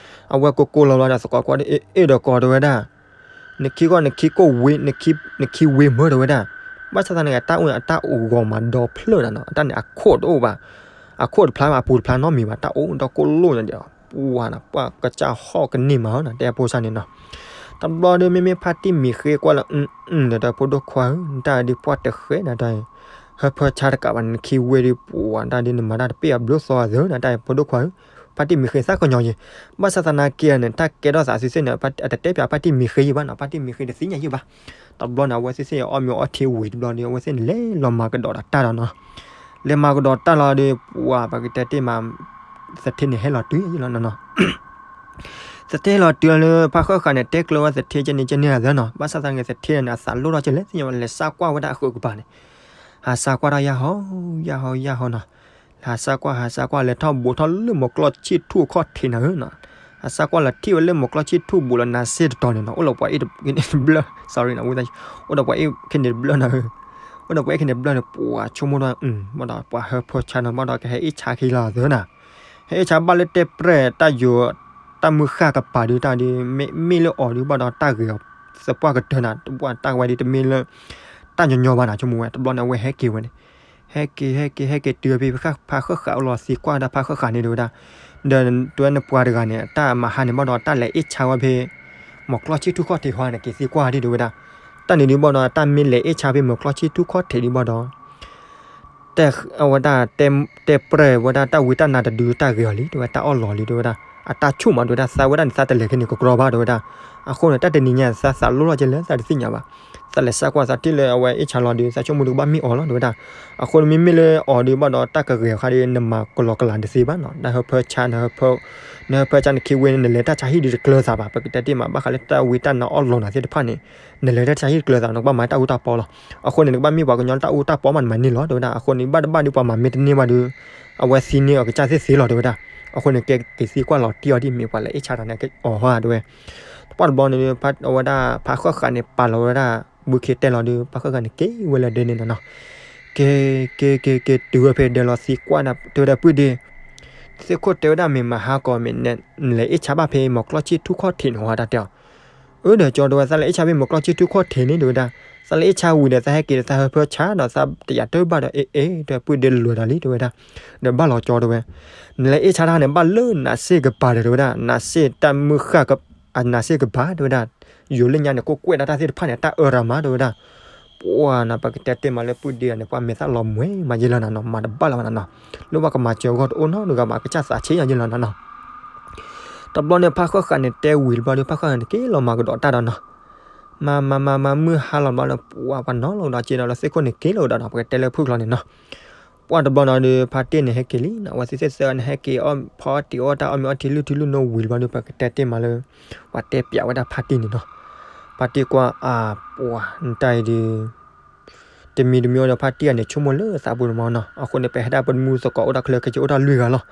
အဝဲကိးကိးလီၤလီၤဒီးသကိးကွၢ် အဲၣ်ဒီးကိးတဲဝဲဒၣ် နခံဂီၢ် နခံကိၢ်ဝ့ နခံဝ့မၢတဲဝဲဒၣ်. ဘၣ်ဆၣ်သနာ်က့ တၢ်အိၣ်န့ၣ် အတၢ်အိၣ်ဂီၤမးဒီဖျၢၣ်နီၤနီၤ အတၢ်န့ၣ်အခိၣ်တအိၣ်ဘၣ်. အခိၣ်တဖျါဘၣ် အပူၤတဖျါနီတမံၤဘၣ် တၢ်အိၣ်ဒီးကိၢ်လိၣ်န့ၣ်ဒီး ပှၢ်နီၤ ပှၢ်ကစၢ်ဟီၣ်ကန့ၢ်မးနီၤ တဲအပိၢ်စၢ်န့ၣ်နီၤ. တဘျီဒီး မ့မ့ၢ်ဖါတံၢ်မံၤဃ့ကွၢ်လၢ အၢ ဒီး ဖိဒိၣ်ခွါဧၢ တၢ်ဒုးပှၢ်တဃဲနၤတၢ်အံၤ ဟၢဖၢဆါတကးဘၣ် နခံဝ့ဒုး ပှၢ်တၢ်ဒုးနမၤတၢ်တပ့ၢ်အဘျုးသီအသၢနၤတၢ်အံၤ ဖိဒိၣ်ခွါဧၢ. ဖါတံၢ်မံၤဃ့သးကညီၤယဲၤ, ဘၣ်ဆၣ်သနာ်က့န့ၣ် တၢ်ကဲထီၣ်သးစုသ့ၣ်န့ၣ် အတတဲပၠးဖါတံၢ်မံၤဃ့ယံၤဘၣ်နီၤ, ဖါတံၢ်မံၤဃ့တသ့ၣ်ညါယံၤဘၣ်. တဘျီန့ၣ် အဝဲသ့ၣ်သ့ၣ်အီၣ်မ့ၤအီထံဝံၤတဘျီဒီး အဝဲသ့ၣ်န့ၣ် လဲၤလီၤမၤကဒီးဒီးတၢ်လီၤနီၤ. လဲၤမၤကဒီးတၢ်လီၤဒီး ပှၤပကတဲတ့ၢ်မး သထ့န့ၣ်ဟဲလီၤတုၤယံၤလီၤနီၤနီၤ. သထ့ဟဲလီၤတုၤလီၤလၢ ဖးဃၣ်ဃၣ်န့ၣ် တဲကျၢၤဝဲသထ့ကဲန့ၣ်ကဲန့ၣ်အသၢနီၤ, ဘၣ်ဆၣ်သနာ်က့ သထ့န့ၣ် အသးလိၣ်ထီၣ်ကဲလဲၣ်သ့ၣ်ညါဘၣ်, လဲၤစးကွၢ်ဝဲဒၣ်အဃုကပၤန့ၣ်, ဟးစးကွၢ်ထီၣ်ယၢ်ဟီ ယၢ်ဟီ ယၢ်ဟီနီၤ. ဟးစးကွၢ် ဟးစးကွၢ် လဲၤထီၣ်ဘူးထီၣ်လၢမိၢ်ကျီၢ်ဆံၣ်ထူၣ်အခီၣ်ထံးနၤဧၢနီၤ. ဟးစးကွၢ်လီၤထံၣ်ဝဲလၢမိၢ်ကျီၢ်ဆံၣ်ထူၣ်ဘူးလီၤနၤစ့ၢ်တတီၤန့ၣ်နီၤ, အိၣ်ဒီးပှၤအ့ၣ်တဘျၢၣ် sorry နီၤ, အိၣ်ဒီးပှၤအ့ၣ်ခဲန့ၣ်တဘျၢၣ်နၤဧၢ, အိၣ်ဒီးပှၤအ့ၣ်ခဲန့ၣ်တဘျၢၣ်န့ၣ် ပှၤဆိကမိၣ်ဒီး ဘၣ်ဒီးပှၤဟၢဖၢဆါနီၤ ဘၣ်ဒီးကဟဲအ့ၣ်ဆါက့ၤလီၤသၢနၤ. ဟဲအ့ၣ်ဆါဘၣ်လၢတဲပြဲၢ်တၢ်ယိာ် တၢ်မုၢ်ဃၢ်ကပၤဒုးတၢ်ဒုး မ့ၢ်လၢအီၤဒုးဘၣ်ဒီးတၢ်ဂ့ၤအီၤသပှၢ်ကတၢၢ်နၤ, တၢ်ဝဲဒုးတမ့ၢ်လၢ တၢ်ညီညီဘၣ်နၤ ဆိကမိၣ်ဝဲ တဘျီန့ၣ်အဝဲဟဲက့ၤဝဲန့ၣ်, ဟဲက့ၤ ဟဲက့ၤ ဟဲက့ၤတုၤဖဲဖးဃၣ်ဃၣ်အလီၤသံကွၢ်ဒၣ်ဖးဃၣ်ဃၣ်န့ၣ်တဲဝဲဒၣ်, ဒီးတဲဝဲနပှၤတဂၤန့ၣ် တၢ်မၤဟါန့ၣ်ဘၣ်ဒီးတၢ်လဲၤအ့ၣ်ဆါဝဲဖဲ မိၢ်ကျီၢ်ဆံၣ်ထူၣ်ခီၣ်ထံးဟီန့ၣ်က့ၤသံကွၢ်ဒုးတဲဝဲဒၣ်, တၢ်န့ၣ်ဒုးဘၣ်ဒီးတၢ်မ့ၢ်လဲၤအ့ၣ်ဆါဖဲမိၢ်ကျီၢ်ဆံၣ်ထူၣ်ခီၣ်ထံးဒုးဘၣ်ဒီး တဲဝဲဒၣ် တဲပြဲၢ်ဝဲဒၣ်တၢ်ဝံတၢ်နါတဒုတၢ်ဂ့ၤအီၤလံ တဲဝဲ တၢ်အီၣ်လီၤလံ တဲဝဲဒၣ်, အတၢ်ဆိၣ်မး တဲဝဲဒၣ် သးဝဲဒၣ်န့ၣ် သးတလဲၤခဲန့ၣ်ကကြီဘၣ် တဲဝဲဒၣ်. အဃိန့ၣ် တၢ်တနံၤညါသးသးလိၣ်လီၤကဲလဲၣ် သးတသ့ၣ်ညါဘၣ်. သးလဲၤစးကွၢ်သးထံၣ်လၢအဝဲအ့ၣ်ဆါလီၤဒုး သးဆိကမိၣ်ဒုးကဘၣ်မ့ၢ်အီၤလီၤ တဲဝဲဒၣ်. အဃိန့ၣ်မ့မ့ၢ်လၢအီၤဒုးဘၣ်ဒီးတၢ်ကဂ့ၤအခါဒုး နမၤကလီကလီတသ့ဘၣ်နီၤ, နဟၢဖၢဆါ နဟၢဖၢ နဟၢဖၢဆါနခံဝ့န့ၣ် နလဲၤတၢ်ဆါဟံၣ်ဒုးတကျၢၤသးဘၣ်, ပကတဲတ့ၢ်မး ဘၣ်ဃးလၢတၢ်ဝံတၢ်နါအီၣ်လီၤနၤသ့ၣ်တဖၣ်န့ၣ် နလဲၤတၢ်ဆါဟံၣ်တကျၢၤသး နကဘၣ်မၤတၢ်အူတၢ်ပီလီၤ. အဃိန့ၣ် နကဘၣ်မ့ၢ်ပှၤကညီလၢတၢ်အူတၢ်ပီမး နမၤန့ၢ်လီၤ တဲဝဲဒၣ်. အဃိန့ၣ် ဘၣ်တဘၣ်ဒုးပှၤမၤမ့ၢ်တန့ၢ်ဘၣ်ဒုး အဝဲသံန့ၢ်အီၤကစၢ်သ့ၣ်သ့လီၤ တဲဝဲဒၣ်. အဃိန့ၣ် ကဲက့ၤသံကွၢ်လီၤတံၢ်အီၤဒ်မ့ၢ်ပှၤလၢအ့ၣ်ဆါတၢ်န့ၣ် အီၣ်ဟီဧါတဲဝဲ. တပှၢ်တဘျီန့ၣ် အဝဲဒၣ်ဖါဃၣ်ဃးန့ၣ် ပာ်လီၤဝဲဒၣ် ဘုခ့တဲလီၤဒီး ဖါဃၣ်ဃးန့ၣ် က့ၤဝဲလၢဒဲန့ၣ်နီၤနီၤ. က့ၤ က့ၤ က့ၤ က့ၤတုၤဝဲဖဲဒဲလီၤသံကွၢ်ဒီး တဲဝဲဒၣ်ပုၢ်ဒ့ သ့ၣ်ခိၣ်တဲဝဲဒၣ်မ့ၢ်မဟါကီးမ့ၢ် နလဲၤအ့ၣ်ဆါဘၣ်ဖဲမီၤကျီၢ်ဆံၣ်ထူၣ်ခီၣ်ထံးန့ၣ်ဝဲတၢ်တဲအီၤ. အၢ ဒီးကၠီတဲဝဲ သးလဲၤအ့ၣ်ဆါဖဲမီၤကျီၢ်ဆံၣ်ထူၣ်ခီၣ်ထံးန့ၣ်တဲဝဲဒၣ်, သးလဲၤအ့ၣ်ဆါဝံၤဒီး သးဟဲက့ၤဒီးသးဟၢဖၢဆါဒီးသးတယာ်တၢၢ်ဘၣ်ဒီး အ့ၣ် အ့ၣ် တဲပုၢ်ဒ့လၢာ်ဒီးလံတဲဝဲဒၣ်, ဒီးဘၣ်လီၤကၠီတဲဝဲ, နလဲၤအ့ၣ်ဆါတၢ်န့ၣ် ဘၣ်လၢနးစ့ၢ်ကပၤဒီးတဲဝဲဒၣ်, နးစ့ၢ်တၢ်မုၢ်ဃၢ် အနးစ့ၢ်ကပၤတဲဝဲဒၣ်, ယိၤလၢညါန့ၣ် ကိးကွဲးဒၣ်တၢ်သ့ၣ်တဖၣ်န့ၣ် တၢ်အၢရၤမးတဲဝဲဒၣ်. ပှၤနီၤ ပကတဲတ့ၢ်မးလၢပုၢ်ဒ့အီၤန့ၣ် ပှၤမဲာ်သၣ်လီၤမှဲၤမးယဲလီၤနီၤနီၤ, မၤတဘၣ်လၢၤဘၣ်နီၤနီၤ, လၢပှၤကမၤစၢၤအဂီၢ်တအိၣ်နီတဂၤဘၣ် ကစၢ်သးဆံးညါယဲလီၤနီၤနီၤ. တဘျီန့ၣ် ဖါဃၣ်ဃးန့ၣ် တဲဝံၤတဘျီဒီး ဖါဃၣ်ဃးန့ၣ်က့ၤလီၤမၤကဒီးတၢ်ဒီးနီၤ. မၤ မၤ မၤ မၤ မုၢ်ဟါလီၤဘျီဒီး ပှၤ ပှၤနီၤလီၤကဒီးက့ၤဒီးလၢသ့ၣ်ခိၣ်န့ၣ်က့ၤလီၤကဒီးနီၤ, ပကတဲလၢဖုၣ်ကျီန့ၣ်နီၤ. ပှၢ်တဘျီနီၤဒီး ဖါတံၢ်န့ၣ်ဟဲက့ၤလံနီၤ, အဝဲသ့ၣ်သ့ၣ်သၢဂၤန့ၣ် ဟဲက့ၤအီၣ်ဖီအီၣ်တံၤအီၣ်တၢ်အီၣ်မ့ၤအီထံလုၢ်ထံလုၢ်နိဝံၤတဘျီဒီး ပကတဲတ့ၢ်မးလၢ ပှၤတဲပျးဝဲဒၣ်ဖါတံၢ်န့ၣ်နီၤ. ဖါတံၢ်ကွၢ် အါ ပှၤ နတၢ်အံၤဒီး တမံၤတမံၤဒီး ဖါတံၢ်အန့ၣ် ဆိကမိၣ်လၢသးပူၤတမီၤနီၤ, အဃိန့ၣ် ပဟဲဒၣ်ပမူသကိးအိၣ်တၢ်ချၢ ကဲက့ၤအိၣ်တၢ်လွံၢ်ဂၤလီၤ.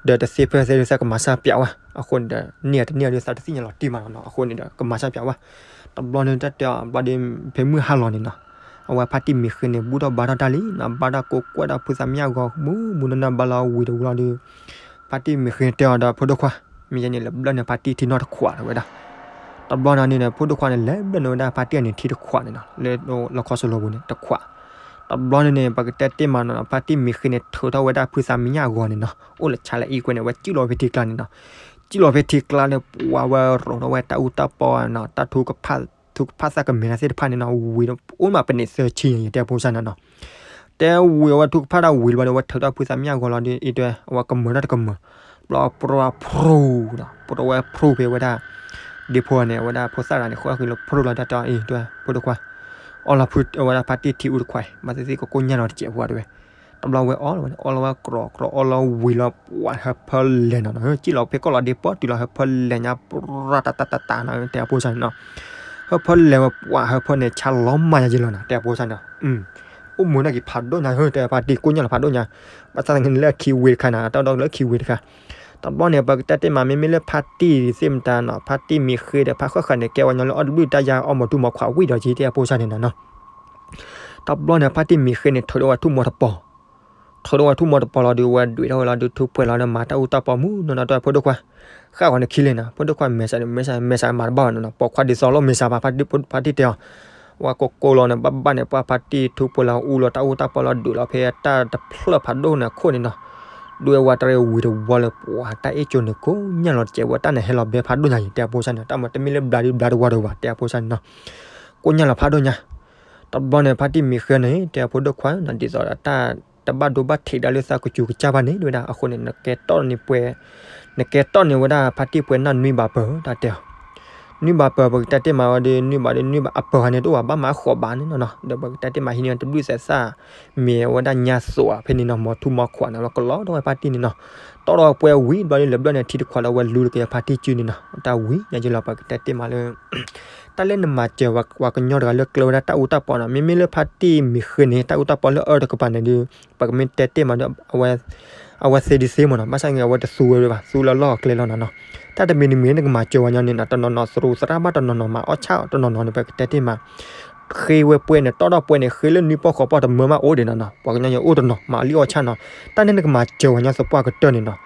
ဒီးတသ့ဖဲသ့ဒီး သးကမၤစၢ်ပျးဝဲ, အဃိန့ၣ်ဒီး န့ၢ်တန့ၢ်ဒီး သးတသ့ၣ်ညါလီၤတံၢ်မးနီၤနီၤ, အဃိန့ၣ်ဒီး ကမၤစၢ်ပျးဝဲ. တဘျီန့ၣ် တၢ်တဲအီၤဘျီဒီး ဖဲမုၢ်ဟါလီၤန့ၣ်နီၤ, အဝဲဖါတံၢ်မံၤဃ့န့ၣ် ဘူၣ်ထီၣ်ဘါထီၣ်တၢ်လံနီၤ, ဘါထီၣ်ကိးကွဲးဒီးဖုသးမံယၣ်ဂီၤ မူမူနီၢ်နီၢ်ဘါလီၤဝံၤတဝံၤလီၤဒီး ဖါတံၢ်မံၤဃ့တဲအီၤဒီး ဖိဒိၣ်ခွါ, မ့ၢ်ယဲန့ၣ် လဲၤဘျၢၣ်န့ၢ်ဖါတံၢ်ထံနီၢ်တခွးတဲဝဲဒၣ်. တဘျီန့ၣ်န့ၣ် ဖိဒိၣ်ခွါန့ၣ် လဲၤဘျၢၣ်န့ၢ်ဝဲဒၣ်ဖါတံၢ်အန့ၣ်ထံတခွးန့ၣ်နီၤ, လၢလီခီစလိပူၤန့ၣ်တခွး. တဘျီန့ၣ်န့ၣ် ပကတဲတ့ၢ်မးနီၤ, ဖါတံၢ်မံၤဃ့န့ၣ် ထုးထီၣ်ဝဲဒၣ်ဖုသးမံညၣ်အဂီၤန့ၣ်နီၤ, အိၣ်လၢဆါလၢအံၤကွဲန့ၣ် အဝဲစံၣ်လီၤဖဲထံကျါန့ၣ်နီၤ. စံၣ်လီၤဖဲထံကျါလၢ ပှၤဝဲရိးထီၣ်ဝဲတၢ်အူတၢ်ပီနီၤ, တၢ်ထူကဖၣ် ထူကဖၣ်သၣ်ကမဲာ်တၢ်သ့ၣ်တဖၣ်န့ၣ်နီၤ, ဝံၤဒီးအိၣ်မးပန့ၢ်သၢဆံန့ၣ် ယတဲဖိစၢ်န့ၣ်နီၤ. တဲဝံၤအဝဲထူကဖၣ်တၢ်ဝံၤတဘျီဒီး အဝဲထုးထီၣ်ဖုသးမံညၣ်အဂီၤလီၤဒီး အံၤတဲ အဝဲကမၢၢ်တၢ်တကမၢၢ်, ဘျီပြီဖျိနီၤ, ပြီဝဲဖျိဖဲဝဲဒၣ် ဒ့ဖိန့ၣ် အဝဲဒၣ်ဖိသၣ်တဂၤန့ၣ် ဃီဃံလၢဖျိလီၤတၢ်တဲအီၤ အံၤတဲ ဖိဒိၣ်ခွါ, အီလီၤဖုအဝဲဒၣ်ဖါတံၢ်ထံအူတခွးအံၤ, ဘၣ်သ့ၣ်သ့ၣ်ကကိၢ်ညၣ်လီၤတစဲးဖိတဲဝဲ. တဘျီဝဲအီလီၤဝဲန့ၣ် အီလီၤဝဲကြီကြီ အီလီၤဝံၤလီၤ ပှၤဟၢဖၢလဲၤနီၤနီၤ, စံၣ်လီၤဖဲကီၢ်လီၤဒ့ပီတုၤလီၤဟၢဖၢလဲၤညါ ပြၢတၢ်တၢ်တၢ်တၢ်နီၤ တဲအဖိစၢ်န့ၣ်နီၤ. ဟၢဖၢလဲၤဝဲ ပှၤဟၢဖၢန့ၣ် ဆါလီၤမၢ်ညါယဲလီၤနီၤ တဲအဖိစၢ်န့ၣ်နီၤ. အိၣ်မူနီၢ်က့ၤဖးဒိၣ်ညါ ဟၢ တဲဖါတံၢ် ကိၢ်ညၣ်လီၤဖးဒိၣ်ညါ, ဘၣ်ဆၣ်သနာ်က့လၢခံဝံၤတခါနီၤ တၢ်ဒီးလၢခံဝံၤတခါ. တဘျီန့ၣ် ပကတဲတ့ၢ်မး မ့မ့ၢ်လၢဖါတံၢ်သ့ၣ်မတၤနီၤ ဖါတံၢ်မံၤဃ့ဒီး ဖါဃၣ်ဃၣ်န့ၣ် ကဲဝဲညီလၢအီၣ်တဘျုၣ်တၢ်ယါအီၣ်မီၤထူမီၤခွးဝံၤဒီးက့ၤ တဲအဖိစၢ်န့ၣ်နီၤနီၤ. တဘျီန့ၣ် ဖါတံၢ်မံၤဃ့န့ၣ် ထုးဒီးဝဲထူၣ်မီၤတပီၤ ထုးဒီးဝဲထူၣ်မီၤတပီၤလီၤဒီး ဝဲဒွဲၣ်ထီၣ်ဝဲလီၤဒီး ထူးပှဲၤလီၤဒီး မၤတၢ်အူတၢ်ပီမူနီၢ်နီၢ် တဲဖိဒိၣ်ခွါ, ဃၣ်ဂီၤန့ၣ်ခံလ့နီၤ ဖိဒိၣ်ခွါ မဲာ်ဆှးန့ၣ် မဲာ်ဆှး မဲာ်ဆှးမၤတဘၣ်ဘၣ်နီၤနီၤ ပိာ်ခွါဒ်သိးလီၤ မဲာ်ဆှးဘၣ် ဖါတံၢ်တဲအီၤ. ဝဲကိၢ်ကိၢ်လီၤန့ၣ် ဘၣ်ဘၣ်န့ၣ် ပှၤဖါတံၢ်ထူးပှဲၤလီၤအူလီၤတၢ်အူတၢ်ပီလီၤ ဒွဲၣ်လီၤဖဲတၢ်တဖျၢၣ်ဖးဒိၣ်န့ၣ်အခိၣ်န့ၣ်နီၤ. ဒွဲၣ်ဝဲတရံးဝံၤတဝီလၢ ပှၤတၢ်အ့ၣ်ကၠိန့ၣ် ကိၢ်ညၣ်လီၤတစဲးဝဲ တၢ်န့ၣ်ဟဲလီၤဘဲဖးဒိၣ်ညါအံၤ တဲအဖိစၢ်န့ၣ် တၢ်မၤတမ့ၢ်လၢဘျါဒုဘျါတဝီတဝီဘၣ် တဲအဖိစၢ်န့ၣ်နီၤ. ကိၢ်ညၣ်လီၤဖးဒိၣ်ညါ တဘျီန့ၣ် ဖါတံၢ်မံၤဃ့န့ၣ် တဲဖိဒိၣ်ခွါနီၤ ဒ်သိးဒီးတၢ်တဘၣ်ဒိဘၣ်ထံးဒၣ်လၢသးကစူၤကစၢ်ဘၣ်န့ၣ် တဲဝဲဒၣ် အဃိန့ၣ် နကဲတီၢ်န့ၢ်ပှဲၤ နကဲတီၢ်န့ၢ်ဝဲဒၣ်ဖါတံၢ်ပှဲၤနၢ်နွံဘးပၢၢ် တၢ်တဲအီၤ. နွံဘးပၢၢ် ပကတဲတ့ၢ်မးဝဲဒီး နွံဘးဒီးနွံဘးအပၢၢ်ဟါန့ၣ် တအိၣ်ဘၣ် ဘၣ်မၤဃိးဘးန့ၣ်နီၤနီၤ ဒီးပကတဲတ့ၢ်မးဟံးန့ၢ်တဘျုးသဲးသၣ် မ့ၢ်ဝဲဒၣ်ညါသိးဧါ ဖဲန့ၣ်နီၤ မီၤထူမီၤခွးန့ၣ် ဝဲကလီထီၣ်ဝဲဖါတံၢ်န့ၣ်နီၤ. တီၢ်ထီၣ်ပှဲၤဝံၤဘျီဒီး လဲၤဘျၢၣ်န့ၢ်ထံတခွးလၢအဝဲလူၤတက့ၤဖါတံၢ်စုန့ၣ်နီၤ တၢ်ဝံၤညါယလီၤ ပကတဲတ့ၢ်မးလၢ တၢ်လၢနမၤစၢၤပှၤကညီတဂၤလၢကျၢၤဝဲဒၣ်တၢ်အူတၢ်ပီနီၤ မ့မ့ၢ်လၢဖါတံၢ်မံၤဃ့န့ၣ် တၢ်အူတၢ်ပီလၢအအၢတကပၤန့ၣ်ဒီး ပကမ့ၢ်တဲတ့ၢ်မးဒီး အဝဲသ့ဒုးသ့မးနီၤ ဘၣ်ဆၣ်ဂ့ၤ အဝဲတသူဝဲဘၣ် သူလၢလီၢ်အကျဲလီၤနီၤနီၤ. တၢ်တမံၤတမံၤန့ၣ် နကမၤစၢၤဝဲညီန့ၣ်နီၤ တနီၤနီၤ သရူးသရၣ်ဘၣ်တနီၤနီၤ မၤအီၣ်ဆၣ်အီၤတနီၤနီၤန့ၣ် ပကတဲတ့ၢ်မး ဃ့ဝဲပှဲၤန့ၣ် တီၢ်ထီၣ်ပှဲၤန့ၣ် ဃ့လၢနွံပီၢ်ဃိးပီၢ်တမၢမးအိၣ်ဒံးနီၤနီၤ ပှၤကညီယအိၣ်တနီၤ မၤအီၣ်လံအီၣ်ဆၣ်နီၤ. တၢ်န့ၣ်နကမၤစၢၤဝဲညီသပှၢ်ကတၢၢ်န့ၣ်နီၤ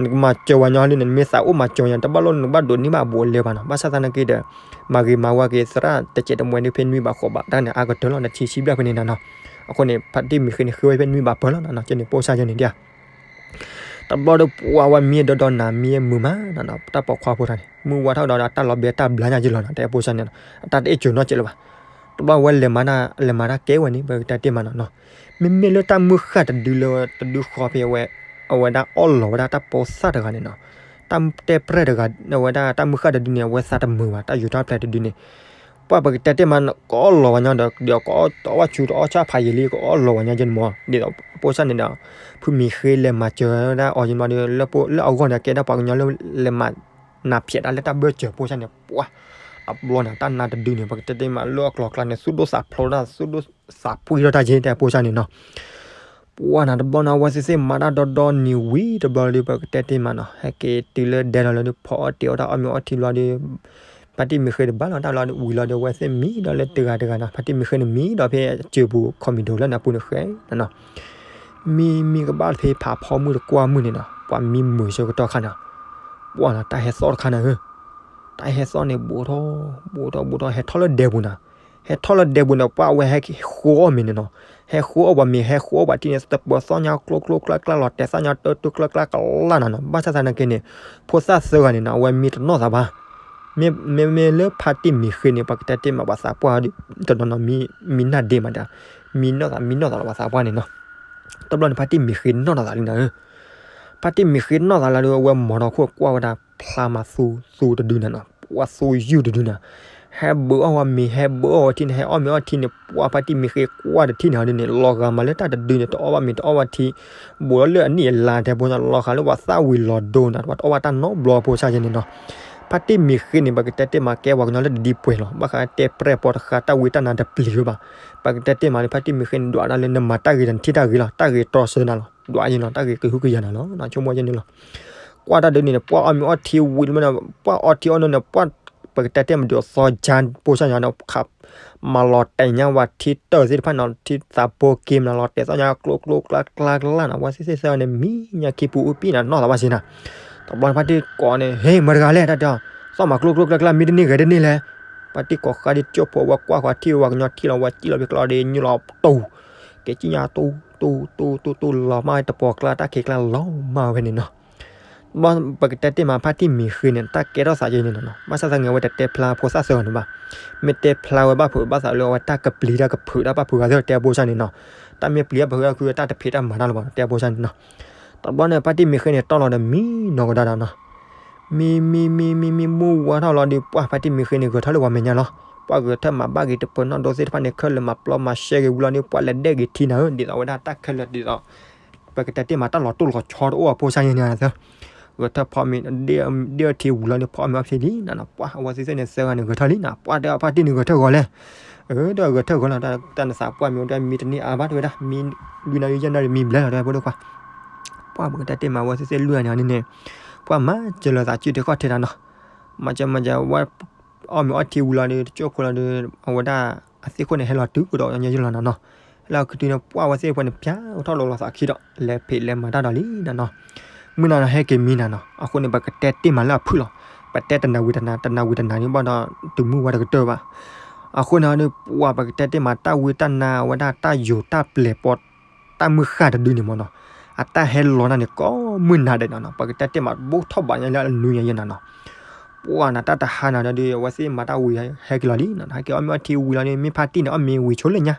နကမၤစၢၤဝဲညီလံန့ၣ် နမ့ၢ်သးအိၣ်မၤစၢၤဝဲညီ တဘၣ်လိၣ်နကဘၣ်ဒိးန့ၢ်ဘၣ်အဘူးအလဲဘၣ်နီၤ ဘၣ်ဆၣ်သနာ်က့ဒီး မၤဂ့ၤမၤဝါက့ၤသရၣ်တစဲးတမှဲၤဒုးဖဲနွံဘးဃိးဘး တၢ်န့ၣ်အါကတၢၢ်လီၤ နဆံဆံဘျဲၣ်ဖဲန့ၣ်နီၤနီၤ. အဃိန့ၣ် ဖါတံၢ်မံၤဃ့န့ၣ် ဃ့ဝဲဖဲနွံဘးပၢၢ်လီၤနီၤနီၤ ကဲန့ၣ်ပိၢ်စၢ်ယဲန့ၣ်ဒၣ် တဘျီဒီးပှၤဝဲမံဒီဒီနၤမံမုာ်မးနီၤနီၤ တၢ်ပိာ်ခွါဖိတၢ်န့ၣ် မုၢ်ဝါထီၣ်ဒီးတၢ်လီၤဘဲတၢ်ဘျါညါယလီၤနီၤ တဲအပိၢ်စၢ်န့ၣ်နီၤ အတၢ်တအ့ၣ်ကၠိၤနီတစဲးလၢၤဘၣ်. တဘျီဝဲလဲၤမၤတၢ် လဲၤမၤတၢ်ကဲဝဲန့ၣ် ပကတဲတ့ၢ်မးနီၤနီၤ မ့မ့ၢ်လၢတၢ်မုၢ်ဃၢ်တဒုလၢတဒုဃီဖဲဝဲ အဝဲဒၣ်အီၣ်လီၤဝဲဒၣ်တၢ်ပိာ်သၣ်တဂၤန့ၣ်နီၤ တၢ်တဲပြဲၢ်တဂၤ အဝဲဒၣ်တၢ်မုၢ်ဃၢ်တဒုန့ၣ် အဝဲသးတမုာ်ဘၣ် တၢ်ယူၤထီၣ်ဖျဲးတဒုန့ၣ် ပှၤပကတဲတ့ၢ်မး ကအီၣ်လီၤဝဲညီဒီး ဒီးကအီၣ်တအီၣ်ဆူတအီၣ်ဆၣ်ဖးယံာ်လံ ကအီၣ်လီၤဝဲညီကဲန့ၣ်မး ဒ်သိးပိၢ်စၢ်န့ၣ်ဒီး ဖုမံၤဃ့လဲၤမၤစၢၤဝဲဒၣ်အီၤယံာ်မးဒီး လၢအဂီၢ်န့ၣ် ကဲဒၣ်ပှၤကညီလၢလဲၤမၤနၢ်ဖျဲးတၢ်လၢတၢ်ဘၢၣ်စၢၤပိၢ်စၢ်န့ၣ် ပှၤ တဘျီန့ၣ် တၢ်နါတဒုန့ၣ် ပကတဲတ့ၢ်မး လၢအကျိၤအကျဲန့ၣ် သူၣ်ဒိၣ်သးဖျိးတၢ် သူၣ်ဒိၣ်သးပှံၢ်ထီၣ်တၢ်ကဲ တဲပိၢ်စၢ်န့ၣ်နီၤ ပှၢ်နၤတဘျီန့ၣ် အဝဲသ့ၣ်သ့ၣ်မၤတၢ်ဒီဒီနံၤဝံၤတဘျီဒီး ပကတဲတ့ၢ်မးနီၤ, ဟဲက့ၤတုၤလၢဒဲလီၤလၢဒုး ဖီအီၣ်တ့ၢ်အီၣ်တၢ်အီၣ်မ့ၤအီထံဘျီဒီး ဖါတံၢ်မံၤဃ့တဘၣ်လီၤတၢ်လီၤဝံၤလီၤဒီး အဝဲသ့ၣ်မံဒီးလၢတဂၤတဂၤနီၤ, ဖါတံၢ်မံၤဃ့န့ၣ်မံဒီးဖဲအစၢၤပူၤ ခီမံၤဒိးလၢန့ၣ်အပူၤန့ၣ်ဃဲနီၤနီၤ, မံမံကဘၣ်ဖဲဖးဖီမုၢ်တကွၢ်မုၢ်န့ၣ်နီၤ, ပှၤမံမုာ်ဆၢကတီၢ်ခါန့ၣ်, ပှၢ်နၤတၢ်ဟဲသီၣ်တခါန့ၣ်ဧၢ, တၢ်ဟဲသီၣ်န့ၣ် ဘူးထီၣ် ဘူးထီၣ် ဘူးထီၣ် ဟဲထီၣ်လၢဒဲပူၤနၤ, ဟဲထီၣ်လၢဒဲပူၤန့ၣ် ပှၢ်အဝဲဟဲဃိအီၣ်မ့ၤန့ၣ်နီၤ, ဟဲဃိအီၣ်ပှၤမ့ၤ ဟဲဃိအီၣ်ပှၤထံန့ၣ် သပၢၤသီၣ်ညါကျိကျိကျါကျါ လီၤတဲာ်သီၣ်ညါတၢတၢကျါကျါကလၢ်နၤနီၤ, ဘၣ်ဆၣ်သနာ်က့န့ၣ် ဖိသၣ်သၢဂၤန့ၣ်နီၤ အဝဲမံတနီၣ်သးဘၣ်, မ့မ့ၢ်လၢဖါတံၢ်မံၤဃ့န့ၣ် ပကတဲတ့ၢ်မး ပှၤသးပှၢ်တနီၤနီၤ မံနၢ်ဒ့မးဒီး မံနီၣ်သး မံနီၣ်သးလီၤ ပှၤသးပှၢ်န့ၣ်နီၤ, တဘျီန့ၣ် ဖါတံၢ်မံၤဃ့နီၣ်နီၣ်သးလံနၤဧၢ, ဖါတံၢ်မံၤဃ့နီၣ်သးလၢ အဝဲမၤထီၣ်ခိၣ်ကွၢ်ဝဲဒၣ် ဖျါမးသူသူတဒုနၤနီၤ, ပှၢ်သူယုၢ်တဒုနၤ, ဟဲဘုးအီၣ်ဝဲမ့ၤ ဟဲဘုးအီၣ်ဝဲထံန့ၣ် ဟဲအီၣ်မ့ၤအီထံန့ၣ် ပှၢ်ဖါတံၢ်မံၤဃ့ကွၢ်တထံၣ်န့ၣ်ဒ်န့ၣ် လီၤဂာ်မးလၢတၢ်တဒုန့ၣ် တအီၣ်ဘၣ်မ့ၤ တအီၣ်ဘၣ်ထံ, ဘူးလီၤလၢအနံၣ်အလါတဲဖိန့ၣ် လီၤဂာ်လၢပှၤသၣ်ဝံၤလီၤဒိနၤ ပှၤတအီၣ်ဘၣ်တၢ်နီတဘျီဖိဆၣ်ယဲန့ၣ်နီၤ, ဖါတံၢ်မံၤဃ့န့ၣ် ပကတဲတ့ၢ်မး ကဲပှၤကညီလၢတဒံပှဲၤလီၤ, ဘၣ်ဃးတဲပြဲၢ်ပီတဃါ တၢ်ဝံတၢ်နါတပျံၤဝဲဘၣ်, ပကတဲတ့ၢ်မးလၢဖါတံၢ်မံၤဃ့န့ၣ် ဒွးတၢ်လၢနမၤတၢ်ဂ့ၤဒီးနထံၣ်တၢ်ဂ့ၤလီၤ, တၢ်ဂ့ၤတြီဆၢနၤလီၤ, ဒွးယဲလီၤ တၢ်ဂ့ၤကဟုကယာ်နၤလီၤ ဆိကမိၣ်ယဲန့ၣ်လီၤ, ကွၢ်တၢ်ဒ်န့ၣ်န့ၣ် ပှၢ်အီၣ်မ့ၤအီထံဝံၤလီၤမ့ၢ်န့ၣ် ပှၢ်အီထံအီနိန့ၣ် ပှၢ်ပကတဲတ့ၢ်မးဒုးအသီကၠါဖိဆၣ်ညါဒီးခး မၤလီၤတဲာ်ညါဝဲထံတၢၢ်သ့ၣ်တဖၣ်န့ၣ် ထံသးဘိက့ၤမး လီၤတဲာ်သီၣ်ညါကျိကျိကျါကျါကျါနၤ, အဝဲသ့ၣ်သ့ၣ်သၢဂၤန့ၣ် မံညါခံပူၤအူပံၣ်နၤ နီၣ်သးဘၣ်စ့နၤ, တဘျီန့ၣ် ဖါတံၢ်ကိးန့ၣ် ဟ့ၣ် မၤတဂၤလဲၣ် တၢ်တဲအီၤ သီၣ်မးကျိကျိကျါကျါ မံတန့ၢ်ဂဲၤတန့ၢ်လဲၣ်, ဖါတံၢ်ကိးဃါဒ်ကၠိဖိ အဝဲကွၢ်ဃီထံၣ်ဝဲကညီထံၣ်လီၤ ဝဲစံၣ်လီၤဖဲကျီဒီး ညိလီၤတူၢ် က့ၤစံၣ်ညါတူၢ်တူၢ်တူၢ်တူၢ်တူၢ် လီၤမၢ်ဝဲတပီၤကျါ တၢ်ခံးကျါလီၤမၢ်ဝဲန့ၣ်နီၤ, ဘၣ်ပကတဲတ့ၢ်မး ဖါတံၢ်မံၤဃ့န့ၣ် တၢ်ကဲထီၣ်သးယဲန့ၣ်နီၤ, ဘၣ်ဆၣ်သနာ်က့ အဝဲတတဲဖျါဖိသၣ်သၢဂၤန့ၣ်ဘၣ်, မ့ၢ်တဲဖျါဝဲဘၣ်ဖုးဘၣ်သးလၢအဝဲတၢ်ကပျံၤတၢ်ကဖုးတၢ်ဘၣ်ဖုးဂၤသ့ၣ်တဲဖိဆၣ်န့ၣ်နီၤ, တၢ်မ့ၢ်ပျံၤတၢ်ဖုးဂၤခု တၢ်တဖံးတၢ်မၤတၢ်လၢၤဘၣ် တဲဖိဆၣ်န့ၣ်နီၤ, တဘျီန့ၣ် ဖါတံၢ်မံၤဃ့န့ၣ် တီၢ်လီၤဒီးမံနီၤကဒါဒီးနီၤ မံမံမံမံမံမုၢ်ဝါထီၣ်လီၤဒီး ပှၢ်ဖါတံၢ်မံၤဃ့န့ၣ် ဂဲၤထၢၣ်လၢပှၤမဲာ်ညါလီၤ, ပှၢ်ဂဲၤထၢၣ်မၤဘၣ်က့ၤတပၢၤနီၣ်ဒိသ့ၣ်တဖၣ်န့ၣ် ခဲလၢာ်မၤပျီမၤရှဲက့ၤဝံၤလီၤဒီး ပှၢ်လဲၤဒဲက့ၤထံနၤဧၢ ဒ်သိးဝဲဒၣ်တၢ်ခဲလၢာ်ဒ်သိး ပကတဲတ့ၢ်မးတၢ်လီၤတိၢ်လီၤဆီတအိၣ်အဖိဆၣ်ယဲန့ၣ်သၢ, ဂဲၤထၢၣ်ဖီမ့ၤ ဒ့ၣ်ထံဝံၤလီၤဒီး ဖီမ့ၤအီထံလံနၤနီၤ, ပှၢ်အဝဲသ့ၣ်သ့ၣ်န့ၣ်သၢဂၤန့ၣ် ဂဲၤထၢၣ်လံနၤ, ပှၢ်တဲအဖါတံၢ်န့ၣ် ဂဲၤထၢၣ်ဂီၤလဲၣ်, အၢ ဒီးဂဲၤထၢၣ်ဂီၤလီၤ, တၢ်နသးပှၢ်မ့ၤအိၣ်ဒီးမံတန့ၢ်အါဘၣ်တဲဝဲဒၣ်, မံလွံၢ်နၣ်ရံၣ်ယဲၢ်နၣ်ရံၣ်မံဘျဲလီၤတဲဖိဒိၣ်ခွါ, ပှၢ်ပကတဲတ့ၢ်မး အဝဲသ့ၣ်သ့ၣ်လွံၢ်ဂၤန့ၣ်န့ၣ်, ပှၢ်မၤစၢၤလီၤသးစုတခီၣ်ထဲတၢ်နီၤ, မၤစၢၤမၤစၢၤဝဲ အီၣ်မ့ၤအီထံဝံၤလီၤဒီး တကၠိဖိလီၤဒီး အဝဲဒၣ်အသ့ၣ်ခိၣ်န့ၣ် ဟဲလီၤတုၤကဒီးညီယဲၢ်လီၤနၤနီၤ, ဟဲလီၤကတုၤန့ၣ် ပှၢ်အဝဲသ့ၣ်ဖိန့ၣ် ပၠါထီၣ်လိာ်လီၤသးခံဒီး လဲၤဖံးလဲၤမၤတၢ်ဒီးလံနၤနီၤ, မုၢ်နၤနီၤဟဲက့ၤမံနၤနီၤ, အဃိန့ၣ် ပကတဲတ့ၢ်မးလၢအဖုၣ်လီၤ, ပတဲတနၤဝံၤတနၤ တနၤဝံၤတနၤန့ၣ်ဘၣ်ဒီး တုၤမုၢ်ဝါတကတၢၢ်ဘၣ်, အဃိန့ၣ်ဒီး ပှၢ်ပကတဲတ့ၢ်မး တၢ်ဝံတၢ်နါဝဲဒၣ်တၢ်ယိၤတၢ်ပျဲၤပီ တၢ်မုၢ်ဃၢ်တဒုန့ၣ်မ့ၢ်နီၤ, အတၢ်ဟဲလီၤတၢ်န့ၣ် ကိးမုၢ်နၤဒဲးနီၤနီၤ, ပကတဲတ့ၢ်မး ဘူးထီၣ်ဘးညါလၢအနွံညါယဲၢ်နၤနီၤ, ပှၢ်နၤတၢ်တဟါနၤဒီး အဝဲသ့ၣ်မၤတၢ်ဝံၤဟဲက့ၤလီၤလံနီၤ, ဟဲက့ၤအီၣ်မ့ၤအီထံဝံၤလီၤန့ၣ် မ့ၢ်ဖါတံၢ်န့ၣ် အီၣ်မ့ၤဝံၤဆိလၢညါ,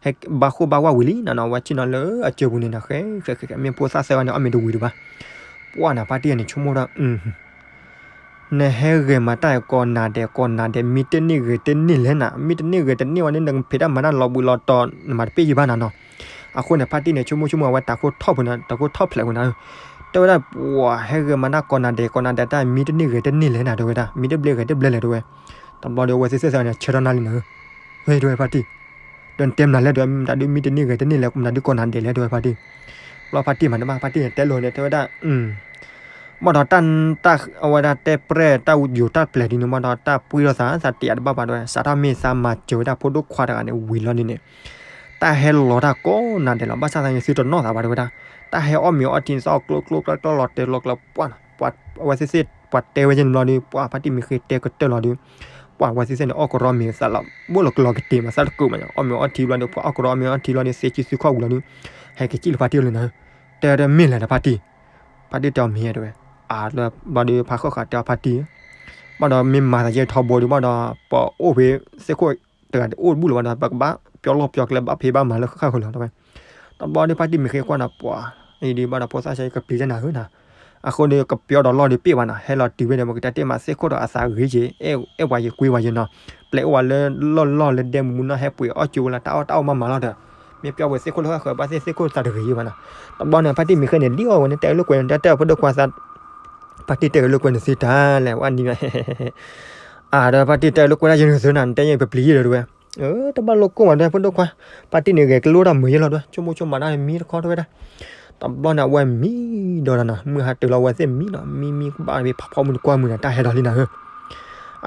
ဟဲဘါဃိဘါဝါဝံၤလံနီၤနီၤ, အဝဲဆ့ၣ်နီၤလၢအစၢၤပူၤန့ၣ်နီၤ, ဃဲဃဲဃဲ မ့ၢ်ဖိသၣ်သၢဂၤန့ၣ် အီၣ်မ့ၤတဝံၤဒံးဘၣ်, ပှၢ်နၤဖါတံၢ်န့ၣ် ဆိကမိၣ်ဒီး နဟဲဂဲၤမၤတၢ်ကိးနၤဒဲး ကိးနၤဒဲး မံတန့ၢ်ဂဲၤတန့ၢ်လဲၣ်နၤ, မံတန့ၢ်ဂဲၤတန့ၢ်ဝဲန့ၣ် နကဖံးတၢ်မၤတၢ်လီၤဘှံးလီၤတီၤ နမၤတပ့ၢ်ယံၤဘၣ်နၤနီၤ, အဃိန့ၣ် ဖါတံၢ်န့ၣ် ဆိကမိၣ်ဆိကမိၣ် အဝဲတၢ်ခိၣ်ထီၣ်ဖုးနၤ တၢ်ခိၣ်ထီၣ်ဖျဲးဝဲနၤဧၢ, တဲဝဲဒၣ် ပှၢ်ဟဲဂဲၤမၤတၢ်ကိးနၤဒဲး ကိးနၤဒဲးတၢ် မံတန့ၢ်ဂဲၤတန့ၢ်လဲၣ်နၤ တဲဝဲဒၣ် မံတဘျဲဂဲၤတဘျဲလဲၣ်တဲဝဲ, တဘျီဒီး အဝဲသ့ၣ်သၢဂၤန့ၣ် ဆၢထီၣ်နၢ်လံနၤဧၢ, ဝဲတဲဝဲဖါတံၢ် ဒီးနတဲမနုၤလဲၣ်ဒီး မတၤဒုးမံတန့ၢ်ဂဲၤတန့ၢ်လဲၣ် မတၤဒုးကိးနၤဒဲးလဲၣ်တဲဝဲဖါတံၢ်, ဘျီဖါတံၢ်မၤတဘၣ် ဖါတံၢ်န့ၣ်တဲလိၤန့ၣ် တဲဝဲဒၣ် ဘၣ်ဒီးတၢ် တၢ်အဝဲဒၣ်တဲပြဲၢ်တၢ်ယိၤတၢ်ပျဲၤဒ်န့ၣ် ဘၣ်ဒီးတၢ်ပှံၢ်ထီၣ်သး သးတယးတဘၣ်ဘၣ်တဲဝဲ စးထီၣ်မ့ၢ်သးမၤစၢၤဝဲဒၣ်ဖိဒိၣ်ခွါတဂၤန့ၣ် ဝံၤလီၤန့ၣ်န့ၣ် တၢ်ဟဲလီၤတၢ်ကိးနၤဒဲးလီၤ ဘၣ်ဆၣ်သနာ်က့သုတနီၣ်သးဘၣ်တဲဝဲဒၣ်, တၢ်ဟဲအီၣ်မ့ၤအီထံသီၣ်ကျိကျိကျိကျိလီၤတဲာ်လီၤကျဲၤ ပှၢ် အဝဲသ့ၣ်သ့ၣ် ပှၤတဲဝဲယဲၢ်န့ၣ်ဘျီဒီး ပှၢ်ဖါတံၢ်မံၤဃ့တဲကတၢၢ်လီၤဒီး ပှၢ်အဝဲသ့ၣ်သ့ၣ်န့ၣ် အီၣ်ကရီမ့ၤသးလီၤ ဘိၣ်လီၤကလီၤကတ့ၤမး သးတကုးမး အီၣ်မ့ၤအီထံဘျီဒီး ပှၢ်အီၣ်ကရီမ့ၤအီထံဘျီဒီး သ့စုသ့ခီၣ်ဝံၤလီၤဒီး ဟဲက့ၤစံၣ်လၢဖါတံၢ်အအိၣ်လၢနၤ တဲဝဲဒၣ်မ့ၢ်လဲၣ်ဒီးဖါတံၢ်, ဖါတံၢ်တဲအီၤမ့ၢ်တဲဝဲ, အါလၢဘျီဒီးဖါဃၣ်ဃၣ်တဲအီၤဖါတံၢ်, ဘၣ်ဒီးမ့ၢ်မၤသးယဲၢ်ထီဘိဒီး ဘၣ်ဒီးပအိၣ်ဖဲသ့ၣ်ခိၣ်တဂၤတအိၣ်တဘူၣ်လၢၤဘၣ်ဒီး ပကဘၣ်ပျီလီၢ်ပျီကျဲဘၣ်ဖံးဘၣ်မၤလၢဃၣ်ဃၣ်ဃၢၤလီၤတဲဝဲ, တဘျီဒီးဖါတံၢ်မံၤဃ့ကွၢ်နၤပှၤ, အံၤဒီးဘၣ်ဒီးဖိသၣ်ဆၢကပျံၤတၢ်နၤဧၢနၤ, အဃိဒီးကပျီဒီးလီၢ်ဒီးပ့ၢ်ဘၣ်နၤ ဟဲလီၤတုၤဖဲန့ၣ် ပကတဲတ့ၢ်မးသ့ၣ်ခိၣ်ဒီးအသးဂ့ၤက့ၤ အဲၣ်ပှၤယံၤကွံပှၤယံၤနီၤ, ပျဲအိၣ်ဝဲလၢလီၢ်လီၢ်လၢဒဲမူနီၢ် ဟဲပှ့ၤအီၣ်ကၠိဝဲလၢတၢ်အီၣ်တၢ်အီၣ်မးမးလီၤဒီး, မ့ၢ်ပျီဝဲသ့ၣ်ခိၣ်လၢဃၣ်ဃၢၤဘၣ်သ့ၣ်သ့ၣ်ခိၣ်သးတဂ့ၤယံၤဘၣ်နၤ, တဘျီန့ၣ် ဖါတံၢ်မံၤဃ့န့ၣ် လံအီၣ်ဝဲန့ၣ် တဲလိာ်ကွဲန့ၣ် တဲတဲဖိဒိၣ်ခွါသး ဖါတံၢ်တဲလိာ်ကွဲန့ၣ်သ့တၢ်လဲၣ် ဝဲနံၤမး, အါဒီးဖါတံၢ်တဲလိာ်ကွဲဒၣ်ယဲန့ၣ်သ့နၤ နတဲယဲပပျံၤယံၤဒီးတဲဝဲ, တဘၣ်လိၣ်ကိၢ်မး တဲဖိဒိၣ်ခွါ, ဖါတံၢ်န့ၣ်ဂဲၤကလိတၢ်မုာ်ယဲလီၤ တဲဝဲ, ဆိကမိၣ်ဆိကမးတၢ်မံတခီ တဲဝဲဒၣ်. တဘျီန့ၣ် အဝဲမံဒီးနၤနီၤ, မုၢ်ဟါတုၤလီၤ အဝဲသ့ၣ်မံနီၤ, မံမံကဘၣ်ဖးဖီမုၢ်တကွၢ်မုၢ်နၤ တၢ်ဟဲဒီးလံနၤဧၢ.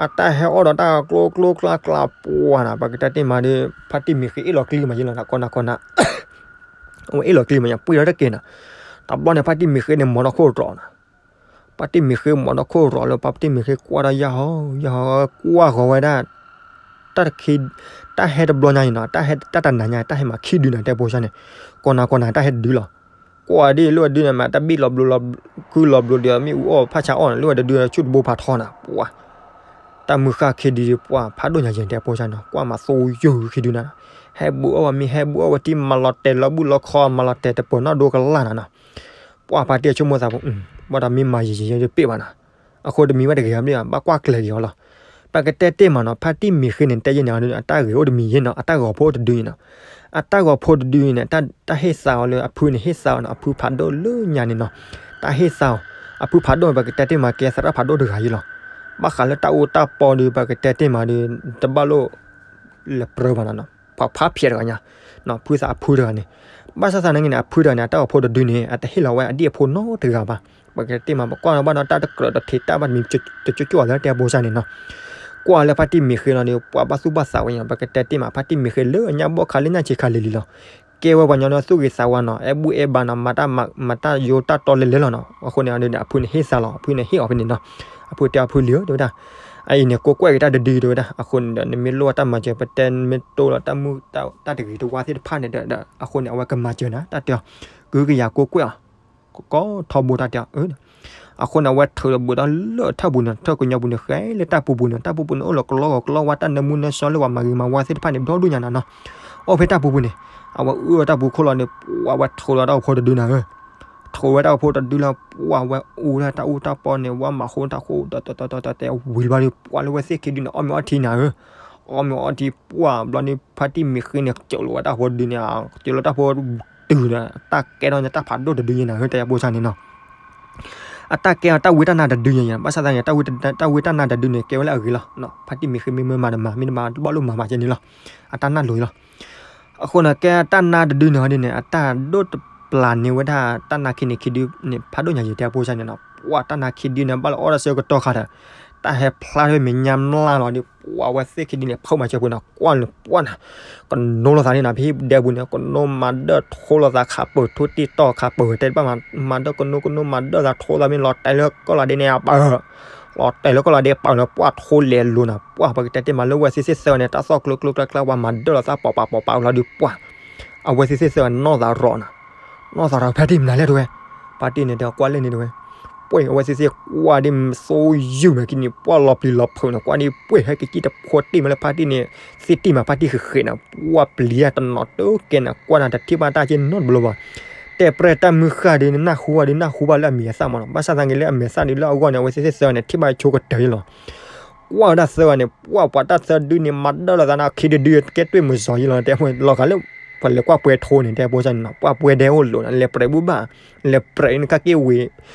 အတၢ်ဟဲအီၣ်ဒီးတၢ်ကျိကျိကျါကျါပှၤနၤ, ပကတဲတ့ၢ်မးဒီး ဖါတံၢ်မ့ၢ်ဃ့အ့ၣ်လီၤကျံမးယဲလီၤနၤ, ကီနၤကီနၤ အဝဲအ့ၣ်လီၤကျံမးညါ ပှ့ၤဒီးတက့ၤနၤ. တဘျီန့ၣ် ဖါတံၢ်မ့ၢ်ဃ့န့ၣ် မၤဒီခိၣ်ရီးနၤ. ဖါတံၢ်မ့ၢ်ဃ့မၤဒီခိၣ်ရီးလၢ ဖါတံၢ်မ့ၢ်ဃ့ကွၢ်ဒီးယၢ်ဟီ ယၢ်ဟီ ကွၢ်ဃီၤဝဲဒၣ် တၢ်တခ့ တၢ်ဟဲတဘျီညါန့ၣ်နီၤ, တၢ်ဟဲတၢ်တနၤညါ တၢ်ဟဲမၤခံဒုနၤ တဲဖိဆၣ်န့ၣ်, ကီနၤကီနၤ တၢ်ဟဲတဒုလီၤ. ကွၢ်ဒ်လၢအဒုန့ၣ် မ့ၢ်တၢ်ဘံၣ်လီၤဘျိလီၤ ကုလီၤဘျိဒီး မ့ၣ်အူအီၣ်ဖးဆါအီၣ်န့ၣ် လၢအဒုဆူၣ်တဘိဖးထီနၤ ပှၤ တၢ်မုၢ်ဃၢ်ခံဒု ပှၤဖးဒိၣ်ညါယဲၢ် တဲဖိဆၣ်န့ၣ် ကွၢ်မၤသိယုၢ်ခံဒုနၤ, ဟဲဘူးအီၣ်ဝဲမ့ၤ ဟဲဘူးအီၣ်ဝဲထံ မၤလီၤတဲာ်လီၤဘူးလီၤခီ မၤလီၤတဲာ်တပၢၤနီၣ်ဒိကလၢ်နၤနီၤ. ပှၤဖါတံၢ်အဆိကမိၣ်သး ဘၣ်ဒီးမ့ၢ်မၤယံာ်ယံာ်ယံာ်တပ့ၢ်ဘၣ်နၤ, အဃိတမံၤဘၣ်တဂ့ၤအီၤဘၣ် ဘၣ်ကွၢ်ကျဲၤက့ၤအီၤလီၤ. ပကတဲတ့ၢ်မးနီၤ ဖါတံၢ်မ့ၢ်ဃ့န့ၣ် တဲယဲၢ်န့ၣ် အတၢ်ဂ့ၤအိၣ်တမံၤယဲၢ်နီၤ, အတၢ်ဂီၤဖိတဒုန့ၣ်နီၤ, အတၢ်ဂီၤဖိတဒုန့ၣ် တၢ်ဟ့ၣ်သးအီၤလၢအဖုန့ၣ် ဟ့ၣ်သးအီၤနီၤ, အဖုဖးဒိၣ်လၢညါန့ၣ်နီၤ, တၢ်ဟ့ၣ်သးအီၤ အဖုဖးဒိၣ်န့ၣ် ပကတဲတ့ၢ်မး ကဲသရၣ်ဖးဒိၣ်တဂၤယဲၢ်လီၤ. ဘၣ်ဃးလၢတၢ်အူတၢ်ပီဒီး ပကတဲတ့ၢ်မးဒီး တဘၣ်လိၣ် လဲၤပြၢဘၣ်နၤနီၤ, ဖးဖျဲးတဂၤညါ, ဖုသးအဖုတဂၤန့ၣ်, ဘၣ်ဆၣ်သးန့ၣ်န့ၣ် အဖုတဂၤန့ၣ် အတၢ်ဂီၤဖိတဒုန့ၣ် အတဟ့ၣ်လီၤဝဲအဒံၣ်အဖိနီတဂၤဘၣ်. ပကတဲတ့ၢ်မး ပကွၢ်လီၤဘၣ်နီၤ တၢ်တကြၢးတထံးတၢ်ဘၣ်တမံၤ တကၠိကၠိလၢတဲဖိဆၣ်န့ၣ်နီၤ, ကွၢ်လၢဖါတံၢ်မ့ၢ်ဃ့လီၤဒီး ပှၤဘၣ်သူၣ်ဘၣ်သးဝဲညါ, ပကတဲတ့ၢ်မး ဖါတံၢ်မ့ၢ်ဃ့လၢအညၣ်ဘီၣ်ခါလၢညၣ်ဆံးခါလံၤလံၤလီၤ. ကဲဝဲပှၤညီဒီးသူၣ်ဂ့ၤသးဝါနီၤ, အဲၣ်ဘူၣ်အဲၣ်ဘါနီၤ, မၤတၢ် မၤတၢ်ယိတၢ်တီလဲၤလဲၤလီၤနီၤ. အဃိန့ၣ် အဒုန့ၣ် အဖုန့ၣ်ဟ့ၣ်သးလီၤ, အဖုန့ၣ်ဟ့ၣ်အီၤဖဲန့ၣ်နီၤ. အဖုတဲအဖုလံၤဧၢ တဲဝဲဒၣ်, အအံၤန့ၣ် ကိးကွဲၢ်က့ၤတၢ်တဒုတဲဝဲဒၣ်. အဃိန့ၣ်ဒီး နမ့ၢ်လိၣ်တၢ်မၤစၢၤ ပတဲမ့ၢ်တိၢ်လီၤတၢ်မုၢ် တၢ်တဂ့ၤတဝါသ့ၣ်တဖၣ်န့ၣ်ဒီး အဃိန့ၣ် အဝဲကမၤစၢၤနၤ တၢ်တဲအီၤ, ကုကယၤကိးကွဲၢ်အီၤ ကီထီဘိတၢ်တဲအီၤ. အဃိန့ၣ် အဝဲထုးလီၤဘူးဒီးလၢထၢၣ်ပူၤန့ၣ်, ထၢၣ်ကညီပူၤန့ၣ် ဃဲလၢတၢ်ပူၤပူၤန့ၣ်, တၢ်ပူၤပူၤန့ၣ် အိၣ်လီၤကလီဂီၤကလီဝါ တၢ်နၢမူနၢဆှီလၢပှၤမၤဂ့ၤမၤဝါသ့ၣ်တဖၣ်န့ၣ် ဒီဒူၣ်ညါနၤနီၤ. အိၣ်ဖဲတၢ်ပူၤပူၤန့ၣ်, အဝဲအၢၣ်တၢ်ပူၤခိၣ်လီၤန့ၣ်, ပှၤဝဲထုးလီၤတၢ်အိၣ်ဖှိၣ်တဒုနၤဧၢ, ထုးဝဲတၢ်အိၣ်ဖှိၣ်တဒုလီၤ, ပှၤဝဲအူလၢတၢ်အူတၢ်ပီန့ၣ်, ဝဲမၤဃိတၢ်ဃိ တတဲဝံၤဘျီဒီး ပှၤလၢဝဲသ့ၣ်ခံဒုန့ၣ် အီၣ်မ့ၤအီထံနၤဧၢ, အီၣ်မ့ၤအီထံ ပှၤဘျီန့ၣ် ဖါတံၢ်မ့ၢ်ဃ့န့ၣ် ကၠိးလီၤဝဲတၢ်အိၣ်ဖှိၣ်တဒုန့ၣ်, ကၠိးလီၤတၢ်အိၣ်ဖှိၣ်တုၤဒီး တၢ်ကဲထီၣ်န့ၣ် တၢ်ဖးဒိၣ်တဒုယဲၢ်နၤဧၢ တဲဖိဆၣ်န့ၣ်နီၤ. အတၢ်ကဲအီၤ တၢ်ဝံတၢ်နါတဒုယဲၢ်ယဲၢ်, ဘၣ်ဆၣ်သနာ်က့ တၢ်ဝံတၢ်နါတဒုန့ၣ် ကဲဝဲလၢအဂ့ၤလီၤ. ဖါတံၢ်မ့ၢ်ဃ့မ့ၢ်မၤတမၤ မ့ၢ်တမၤတဘၣ်လိၣ်မၤမၤကဲန့ၣ်လီၤ. အတၢ်နါလိၤလီၤ. အဃိန့ၣ် ကဲတၢ်နါတဒုန့ၣ်ဒ်န့ၣ် အတၢ်ဒိၣ်တပျၢ်န့ၢ်ဝဲဒၣ် တၢ်နါခံန့ၣ်ခံဒုန့ၣ် ဖးဒိၣ်ညါယဲၢ် တဲဖိဆၣ်န့ၣ်နီၤ. ပှၤတၢ်နါခံဒုန့ၣ် ဘၣ်လၢအီၣ်တၢ်ဆၢကတီၢ်ခါဒီး တၢ်ဟဲဖျါထီၣ်မဲာ်ညါမျၢ်လီၤဒီး ပှၤဝဲသ့ၣ်ခံဒုန့ၣ် ဖုးမၤစၢၤပှဲၤနီၤ ကွၢ်လၢပှၢ်နၤ ကနိလီၤသးန့ၣ်နီၤ ဖဲဒဲပူၤန့ၣ် ကနိမၤဒၢၣ်ထိလီၤသးခးပၢၢ် ထိတံၢ်တီၢ်ခးပၢၢ် တဲတဘၣ်မၤဒၢၣ်ကနိကနိမၤဒၢၣ်သးထိသးမ့ၢ်လီၤတဲာ်လၢကီၢ်လီၤဒ့န့ၣ်အပၢၢ် လီၤတဲာ်လၢကီၢ်လီၤဒ့ပၢၢ်လၢပှၢ်ထိလဲၤလိၤနၤ ပှၢ်ပကတဲတ့ၢ်မးလၢဝဲသ့ၣ်သ့ၣ်သၢန့ၣ် တၢ်သီၣ်ကျိကျိကျါကျါ ပှၤမၤဒၢၣ်လီၤသးပီးပၤပီးပၤလီၤဒီးပှၢ် အဝဲသ့ၣ်သ့ၣ်သၢနီၢ်သးရီနၤ နီၢ်သးရီဖါတံၢ်မနုၤလဲၣ်တဝဲ ဖါတံၢ်န့ၣ်တဲကွၢ်လၢန့ၣ်တဝဲ ပှဲၤအဝဲသ့ၣ်သ့ၣ်ကွၢ်ဒ်သိယုၢ်မဲာ်ကံန့ၣ် ပှၢ်လီၤပျံၤလီၤဖုးန့ၣ် ကွၢ်ဒ်ပှဲၤဟဲက့ၤကံၣ်တဖိတ့ၢ်မးလၢဖါတံၢ်န့ၣ် သ့ၣ်တံၢ်မးဖါတံၢ်ဃဲးဃဲးန့ၣ် ပှၢ်ပျံၤတနီၤတကဲန့ၣ် ကွၢ်နၤတထံၣ်ဘၣ်တၢ်က့နီတဘျီဘၣ် တဲပြဲၢ်တၢ်မုၢ်ဃၢ်ဒီးနနၢ်ဟူဘၣ်ဒီးနၢ်ဟူဘၣ်လၢအမံၤအသၣ်မးနီၤ ဘၣ်ဆၣ်သနာ်က့လၢအမံၤအသၣ်ဒီးလၢအဂီၢ်န့ၣ် အဝဲသ့ၣ်သ့ၣ်သၢန့ၣ် ထံၣ်ဘၣ်ဆိကတၢၢ်လီၤ ကွၢ်ဝဲဒၣ်သၢဂၤန့ၣ် ပှၢ်ပှၤတၢ်သၢဒုန့ၣ် မၤဒၢၣ်လီၤသးန့ၣ် ခံတဒုကဲတွ့ၢ်မုာ်စီၤယံၤလီၤ တဲလီၤဂာ်လၢ ပှၤလဲၤကွၢ်ပှဲၤထိန့ၣ် တဲဖိဆၣ်န့ၣ်နီၤ ပှၢ်ပှဲၤဒဲအိၣ်လိာ်နီၤ လဲၤပြဲးဘုဘၣ် လဲၤပြဲးနကၢ်က့ၢ်ဝ့ၤ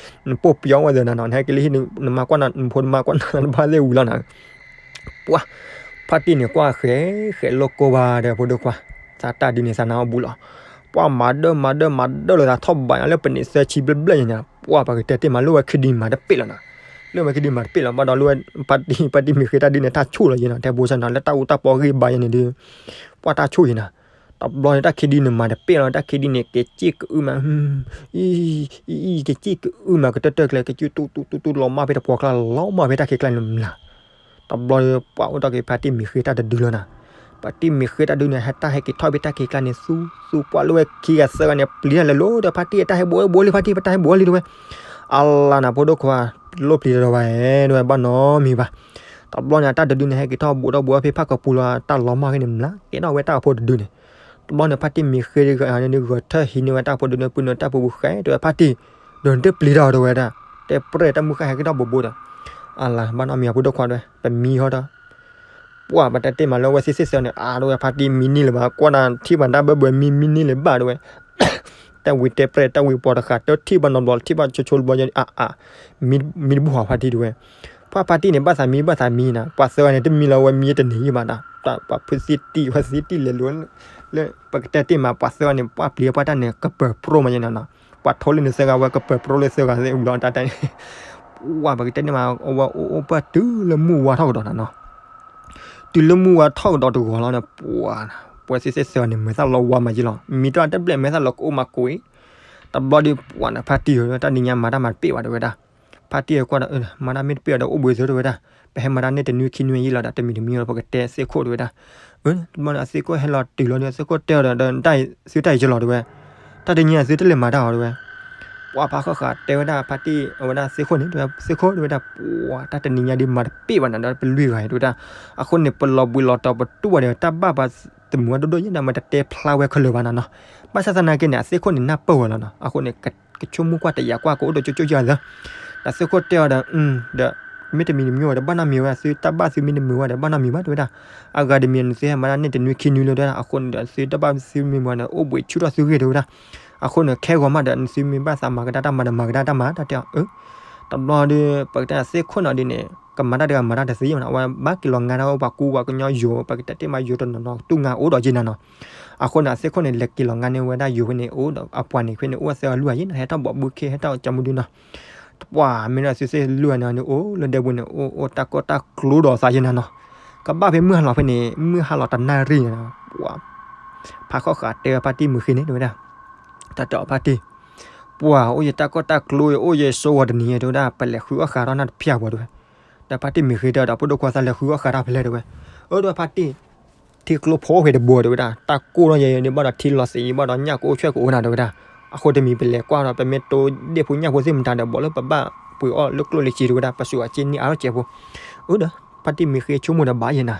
နပိာ်ပျီဝဲသနာ်နီၤ နဟဲက့ၤလၢဟံၣ် နမၤကွၢ်နဖိနမၤကွၢ်နတဘၣ်သ့ၣ်ဝံၤလီၤနီၤ ပှၢ် ဖါတံၢ်န့ၣ်ကွၢ်ဃဲးဃဲးလိာ်ကိးဘၣ်ဒီးဖိဒိၣ်ခွါ သးတၢ်ဒုန့ၣ်သးနါအီၣ်ဘူးလီၤ ပှၢ်မၤဒၢၣ်မၤဒၢၣ်မၤဒၢၣ်လိာ်သးထီၣ်ဘးညါလၢပနံးသၢဆံဘျဲၣ်ဘျဲၣ်ညါ ပှၢ်ပကတဲတ့ၢ်မးလၢဝဲခံဒုမၤတပ့ၢ်လီၤနီၤ လၢဝဲခံဒုမၤတပ့ၢ်လီၤ ဘၣ်ဒီးလၢဝဲ ဖါတံၢ် ဖါတံၢ်မ့ၢ်ဃ့တၢ်ဒုန့ၣ် တၢ်ဆူၣ်လီၤယဲနီၤ တဲဖိဆၣ်နီၤ လၢတၢ်အူတၢ်ပီဂံၢ်ဘါယဲန့ၣ်ဒီး ပှၢ်တၢ်ဆူၣ်ယဲနီၤ တဘျီန့ၣ် တၢ်ခံဒုန့ၣ်မၤတပ့ၢ်လီၤ တၢ်ခံဒုန့ၣ် ကစံၣ်ကအုမး အံၤ ကစံၣ်ကအုမး ကတၢၢ်တၢၢ်ကျဲ ကစံၣ်တူတူတူတူ လီၤမၢ်ဖဲတပှီၢ်ကျါ လီၤမၢ်ဖဲတၢ်ခံကျါန့ၣ်မျး တဘျီ ပှၢ်အိၣ်တ့ၢ်က့ၤဖါတံၢ်မ့ၢ်ဃ့တၢ်တဒုလီၤနီၤ ဖါတံၢ်မ့ၢ်ဃ့တၢ်ဒုန့ၣ် ဟဲတၢ်ဟဲက့ၤထီၣ်ဖဲတၢ်ခံကျါန့ၣ် သူသူ ပှၢ်လၢဝဲခံဂၤသၢဂၤန့ၣ် ပျံၤတၢ်လဲၤလိၤဒီး ဖါတံၢ် တၢ်ဟဲဘူးဝဲဘူးလံ ဖါတံၢ် တၢ်ဟဲဘူးဝဲလံ တဲဝဲ အလါနၤ ဖိဒိၣ်ခွါ လိၣ်ပျံၤတၢ်ဒီးဘၣ်ဧဲ တဲဝဲ ဘၣ်နီတမံၤဘၣ် တဘျီန့ၣ် အတၢ်တဒုန့ၣ် ဟဲက့ၤထီၣ်ဘူးထီၣ်ဘူးဖဲဖးကပူၤလီၤ တၢ်လီၤမၢ်ဖဲန့ၣ်မျး ကဲထီၣ်ဝဲတၢ်အိၣ်ဖှိၣ်တဒုန့ၣ် တဘျီန့ၣ် ဖါတံၢ်မ့ၢ်ဃ့တဂၤန့ၣ် ဂဲၤထၢၣ်ဟံးန့ၢ်ဝဲတၢ်အိၣ်ဖှိၣ်တဒုန့ၣ် ပုၢ်န့ၣ်တၢ်ပူၤပူၤဃဲ တဲဝဲ ဖါတံၢ် ဒီးနတပျံၤတၢ်တဲဝဲဒၣ် တဲပြဲၢ်တၢ်မုၢ်ဃၢ်ဟဲက့ၤထီၣ်ဘူးဘူးဒီး အလါ ဘၣ်နီတမံၤ ဖိဒိၣ်ခွါတဲဝဲ ပမံဟီဒီး ပှၢ်ပတဲတ့ၢ်မးလၢဝဲသ့ၣ်သ့ၣ်သၢန့ၣ် အါ တဲဝဲ ဖါတံၢ်မံန့ၢ်လၢၤဘၣ် ကွၢ်နၤထံၣ်ဘၣ်တၢ်ဘၢဘၢ မံမံန့ၢ်လၢၤဘၣ် တဲဝဲ တၢ်ဝံၤတဲပြဲၢ်တၢ်ဝံၤပှၤတဃၣ် တထံၣ်ဘၣ်နီတဘျီ ထံၣ်ဘၣ်ဆိဆိတဘျီ အါအါ မံတဘူၣ်ဟီ ဖါတံၢ်တဲဝဲ ပှၢ်ဖါတံၢ်န့ၣ် ဘၣ်သးမံဘၣ်သးမံနၤ ပှၤသၢဂၤန့ၣ် တမံလၢၤဝဲမံတန့ၢ်ယံၢ်ဘၣ်နၤ ပှၤဖုသံတံၢ် ပှၤသံတံၢ်လဲၤလိၤ လၢပကတဲတ့ၢ်မး ပှၤသၢဂၤန့ၣ် ပှၤပျံၤပှၤတၢ်န့ၣ် ကပၢၤပြိမးယဲနီၤနီၤ, ပှၤထိလၢန့ၣ်သၢဂၤဝဲ ကပၢၤပြိလၢသၢဂၤသ့ၣ်ဝံၤလီၤ တၢ်တၢ်န့ၣ် ပှၤပကတဲတ့ၢ်မး အဝဲအိၣ်အိၣ်ပှၢ်တုၤလၢမုၢ်ဝါထီၣ်ကဒီးနီၤနီၤ, တုၤလၢမုၢ်ဝါထီၣ်ကဒီးတဂီၤလီၤန့ၣ် ပှၤ ပှၤသ့ၣ်သ့ၣ်သၢဂၤန့ၣ် မဲာ်သၣ်လီၤဝါမးယဲလီၤ, မ့ၢ်တၢ်တဘျဲၣ် မဲာ်သၣ်လီၤကအိၣ်မးကိးအံၤ, တဘျီဒီးပှၤန့ၣ် ဖါတံၢ်ဧၢ တၢ်တနံၤညါမၤတၢ်မၤတပ့ၢ်ဘၣ်တဲဝဲဒၣ်, ဖါတံၢ်ကွၢ်ဒီး မၤတၢ်မ့ၢ်တပ့ၢ်ဘၣ်ဒီး အိၣ်ဘှံးသုတဲဝဲဒၣ်, ပဟဲမၤတၢ်န့ၣ်တနွံခံနွံယဲလီၤဒီး တမံၤတမံၤလီၤ ပကတဲသ့ၣ်ခိၣ်တဲဝဲဒၣ်, တဘျီန့ၣ် အသ့ၣ်ခိၣ်ဟဲလီၤတုၤလီၤဒီး သ့ၣ်ခိၣ်တဲအီၤဒီး သုတၢ်အံၤယလီၤတဲဝဲ, တၢ်တနံၤညါသုတလဲၤမၤတၢ်အီၤတဲဝဲ, ပှၤဖးဃၣ်ဃၣ်တဲဝဲဒၣ် ဖါတံၢ် အဝဲဒၣ်သ့ၣ်ခိၣ်န့ၣ် တဲဝဲသ့ၣ်ခိၣ်တဲဝဲဒၣ် ပှၤတၢ်တနံၤညါဒ်မၤတပ့ၢ်ဘၣ်နၤဒီး ပလွံၢ်ဂၤတဲဝဲဒၣ်, အဃိန့ၣ် ပလီၤဘှံးလီၤတီၤပတူၢ်ဘၣ်ဒီး တၢ်ဘၣ်ပှၤသမုာ်ဝဲဒိၣ်ဒိၣ်ယဲဒီး မ့ၢ်တတဲဖျါဝဲခဲလၢာ်ဘၣ်နၤနီၤ, ဘၣ်ဆၣ်သနာ်က့န့ၣ် အသ့ၣ်ခိၣ်န့ၣ် နၢ်ပၢၢ်ဝဲလီၤနီၤ, အဃိန့ၣ် ကဆိကမိၣ်ကွၢ်တယာ်ကွၢ် ကအိၣ်ဒီးကၠိကၠိယၤသၢ, ဒီးသ့ၣ်ခိၣ်တဲအီၤဒီး ဒီး မ့တမံၤတမံၤဝဲဒီး ဘၣ်နီတမံၤဝဲ သုတၢ်ဘၣ်သုမ့ၢ်တမုာ်ဝဲဒီး ဘၣ်နီတမံၤဘၣ်တဲဝဲဒၣ်, အဂၤတမံၤန့ၣ် သုဟဲမၤတၢ်န့ၣ်တနွံခံနွံလၢတဲဝဲဒၣ်, အဃိန့ၣ်ဒီး သုတၢ်ဘၣ်သုမ့ၢ်မုာ်ဝဲဒီး အိၣ်ဘှံးဆူၣ်ထီၣ်သုဂ့ၢ်တဲဝဲဒၣ်, အဃိန့ၣ် ခဲဂီၤမးဒီး နသုမ့ၢ်ဘၣ်သးမၤကဒါတၢ်မၤဒီး မၤကဒါတၢ်မၤတၢ်တဲအီၤ, တဘျီဒီး ပကတဲသ့ၣ်ခိၣ်နီၤဒ်န့ၣ် ကမၤတၢ်တဂၤမၤတၢ်တသ့မးနီၤ, အဝဲဘၣ်က့ၤလီၤငါဒီးပှၤကူပှၤကညီယိၤ ပကတဲတ့ၢ်မးယိၤတနီၤနီၤ တူၢ်ငါအိၣ်ဒီးယဲနၤနီၤ, အဃိန့ၣ် အသ့ၣ်ခိၣ်န့ၣ် လဲၤက့ၤလီၤငါန့ၢ်ဝဲဒၣ်ယိၤဖဲန့ၣ် အိၣ်ဒီးအပှၤန့ၣ်ဖဲန့ၣ် အိၣ်သၢဂၤလွံၢ်ဂၤယဲနီၤ, ဟဲထီၣ်ဘီၣ်ဘုခ့ ဟဲထီၣ်ကၠီမုၢ်ဒုနီၤ, တပှၢ်မ့ၢ်ဒီးသုသ့ၣ်လွံၢ်ဂၤန့ၣ် အိၣ်လၢဒဲပူၤန့ၣ် အိၣ်အိၣ်တၢ်ကီတၢ်ကျိဒီးသးယဲနၤနီၤ, ကဘၣ်ဖဲမုၢ်ဟါလီၤဖဲန့ၣ် မုၢ်ဟါလီၤတနၣ်ရံၣ်န့ၣ်နီၤ, ပှၤ ဖးဃၣ်ဃၣ်တဲဝဲဖါတံၢ်မုၢ်ဃ့န့ၣ်တဲဝဲဒၣ်, တၢ်တဲအီၤဖါတံၢ် ပှၤအိၣ်ယတၢ်ကီတၢ်ကျိ အိၣ်ယစိဂီၤတနံၤတဲဝဲဒၣ် ပလဲၤဃုအီၣ်ဃာ်ထီၣ်နၢ်တဖၠၣ်ပှၤတဲဝဲ, ဒီးဖါတံၢ်မုၢ်ဃ့တဲဒီး ဖိဒိၣ်ခွါသးလဲၤဃုအီၣ်ဃာ်ထီၣ်ဖဲလဲၣ်တဲဝဲ, အၢ ဒီးဖါတံၢ် ထံကျိဖိအိၣ်ဖဲတဘိတဲဝဲဒၣ် တၢ်ကိၢ်ထီၣ်ယဲန့ၣ် ဘၣ်ဒီးထံလီၤသ့ၣ် ဘၣ်ဒီးညၣ်ကအိၣ်ဆွဲၣ်ကအိၣ်နၤတဲဝဲဒၣ်, အဃိတမံၤပလဲၤကွၢ်ဒီး ပမ့ၢ်တိဒ့ၣ်ဖိညၣ်ဖိသ့ၣ်မတၤဒီး ဘီးလၢပဘၣ်ပှ့ၤအီၣ်လၢကျိၣ်လၢစ့တဲဝဲဒၣ် ပစူးအစ့န့ၢ်အါထီၣ်စဲးဖိ, အၢ ဒီး ဖါတံၢ်မုၢ်ဃ့ဆိကမိၣ်ဒီးဘၣ်ယဲနၤ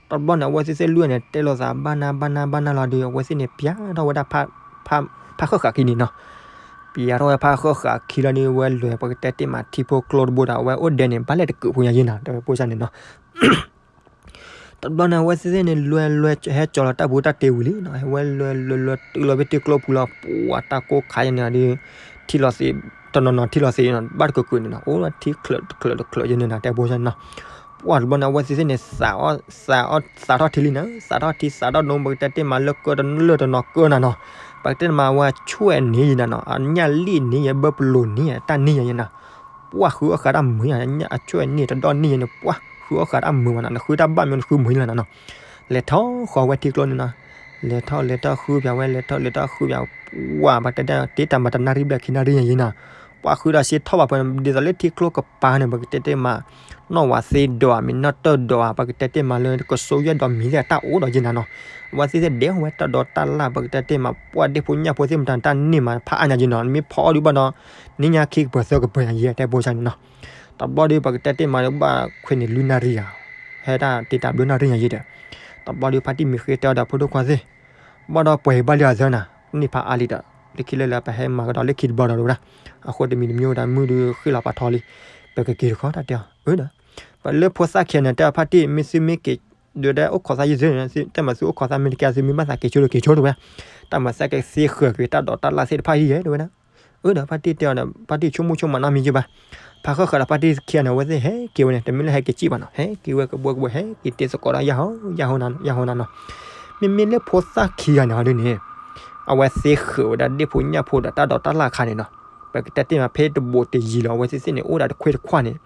တဘျီန့ၣ် အဝဲသ့ၣ်သ့ၣ်လွံၢ်န့ၣ် တဲလိာ်သးဘၣ်နၢ်ဘၣ်နၢ်ဘၣ်နၢ်လီၤဒီး အဝဲသ့ၣ်န့ၣ် ပျၢ်ထီၣ်ဝဲဒၣ် ဖးဃၣ်ဃၣ်ခံန့ၣ်နီၤ, ပျၢ်ထီၣ်ဝဲဖးဃၣ်ဃၣ်ခံလီၤဒီး ဝဲလဲၤပကတဲတ့ၢ်မးထံဖိကျိတဘိဒီး အဝဲအိၣ်ဒဲးန့ၣ် ဘၣ်လဲၣ်တကုးဖိညါယဲနၤ တဲဝဲဖိစၢ်န့ၣ်နီၤ တဘျီန့ၣ် အဝဲသ့ၣ်သ့ၣ်န့ၣ် လွဲလွဲဟဲကၠီၤလီၤတၢ်ပူၤတၢ်တ့ဝံၤလံနီၤ, ဝဲလွဲလွဲလွဲတုၤလီၤဖဲထံကျိပူၤလီၤ ပှၤတၢ်ကိၢ်ခးယဲန့ၣ်ဒီး ထံလီၤသ့ၣ် တနီၤနီၤထံလီၤသ့ၣ်နီၤ ဘၣ်တကုးကုးန့ၣ်နီၤ အိၣ်ထံချၢးတချၢးတချၢးယဲန့ၣ်နီၤ တဲဖိစၢ်န့ၣ်နီၤ, ပှၤတဘျီန့ၣ် အဝဲသ့ၣ်သ့ၣ်န့ၣ် သးထီၣ်ထံလံနီၤ သးထီၣ်ထံသးထီၣ်နိ ပကတဲတ့ၢ်မးလၢကၢတလၢတနီၤကၢနၤနီၤ, ပကတဲတ့ၢ်မးဝဲဆွဲၣ်န့ၣ်ယဲနၤနီၤ အညၣ်လံၣ်န့ၣ်ယဲ ဘၢပလိာ်န့ၣ်ယဲ တၢ်န့ၣ်ယဲယဲနၤ ပှၤဃုအီၣ်ဃာ်တၢ်မုာ်ယဲ အဆွဲၣ်န့ၣ်တဒီၣ်န့ၣ်ယဲန့ၣ် ပှၤဃုအီၣ်ဃာ်တၢ်မုာ်ဘၣ်နီၤ နဃုတၢ်ဘၣ်မ့ၢ်နဃုမုာ်ယဲလီၤနီၤ, လဲၤထီၣ်ဃီၤဝဲထံကျိန့ၣ်နီၤ, လဲၤထီၣ်လဲၤထီၣ်ဃုပၠးဝဲ လဲၤထီၣ်လဲၤထီၣ်ဃုပၠး ပှၤပကတဲတ့ၢ်တၢ်မၤတနၣ်ရံၣ်ဘျဲၣ်ခံနၣ်ရံၣ်ယဲနၤ, ပှၤဃုဒီးစ့ထီၣ်ဘၣ်ဖဲ ဒ်သိးလၢထံကျိကပၤန့ၣ် ပကတဲတ့ၢ်မး နီၢ်ဝၤသ့ဒီး မ့ၢ်နီၢ်တၢၢ်ဒီး ပကတဲတ့ၢ်မးလၢကစိယဲၢ်ဒီးမံၤသ့ၣ်တၢ်အိၣ်ဒီးယဲနၤနီၤ, အဝဲသ့ၣ်သ့ၣ်ဒဲးဝဲတၢ်ဒိးတၢ်လၢ် ပကတဲတ့ၢ်မး ပှၤဒ့ၣ်ဖိညၣ်ဖိသ့ၣ်မတၤတၢ်န့ၢ်မးဖးအါညါယဲနီၤ မ့ၢ်ဖီအီၣ်ဒုးဘၣ်ဒီး နံၣ်ညါခံကပၤသၢကပၤညါယဲ တဲဖိစၢ်န့ၣ်နီၤ, တဘျီဒီး ပကတဲတ့ၢ်မးလၢဘၣ်ခွဲးန့ၣ်လွံၢ်နၣ်ရံၣ်ဧါ, ဟဲတၢ်တ့တၢ်ဘျုးနၣ်ရံၣ်ညါယဲဒီး, တဘျီဒီး ဖါတံၢ်မုၢ်ဃ့တဲအီၤဒီးဖိဒိၣ်ခွါသ့ၣ် ဘၣ်ဒီးပှဲၤဘၣ်လံအသၢနၤ န့ၢ်ဖးအါလံဒီး လၢခံလၢလၢပဟဲမၤကဒီးလၢခံတဘျီဒီးတဲဝဲဒၣ်, အဃိတမံၤတမံၤဝဲဒၣ် မုၢ်ဒုးဃ့လီၤပာ်ထီလံ, ပကက့ၤတခီတၢ်တဲအီၤ, အၢဒီး ပလၢဖိသၣ်ခံဂၤန့ၣ် တဲအီၤဖါတံၢ် မ့ၢ်သုမ့ၢ်က့ၤ ဒုးဒဲအိၣ်ခိးသးယုၢ်သုန့ၣ် တဲမးသုအိၣ်ခိးသးမ့ၢ်တကဲ သုမ့ၢ်ဘၣ်သးက့ၤဆိဒီးက့ၤဆိတဲဝဲ, တၢ်မၤသးကသ့ဃၢၤက့ၤတၢ်ဒိးတၢ်လၢ်သ့ၣ်တဖၣ်အံၤယဲတဲဝဲဒၣ်, အၢဒီးဖါတံၢ်တဲအီၤဒီး ဖါတံၢ်ဆိကမိၣ်ဆိကမးနီတမံၤယဲဘၣ်, ဖးဃၣ်ဃၣ်ဒီးဖါတံၢ်ခံဂၤန့ၣ် အဝဲသ့ၣ်ဟဲက့ၤဝဲန့ၣ် တမ့ၢ်လၢဟဲက့ၤစံၣ်ဘၣ်နီၤ ဟဲက့ၤဝဲကဘှဲကဘှဲ ဟဲက့ၤတ့သကိးဒီးယၢ်ဟီ ယၢ်ဟီနၤ ယၢ်ဟီနၤနီၤ, မ့မ့ၢ်လၢဖိသၣ်ခံဂၤန့ၣ်ဟီဒ်န့ၣ် အဝဲသ့ၣ်ဃုာ်ဝဲဒၣ်ဒ့ၣ်ဖိညၣ်ဖိဒီးတၢ်ဒိးတၢ်လၢ်အခါန့ၣ်နီၤ, ပကတဲတ့ၢ်မးဖဲတဘိးတယံၤလီၤ အဝဲသ့ၣ်သ့ၣ်န့ၣ် အိၣ်ဝဲဒၣ်တခွ့တခွါန့ၣ်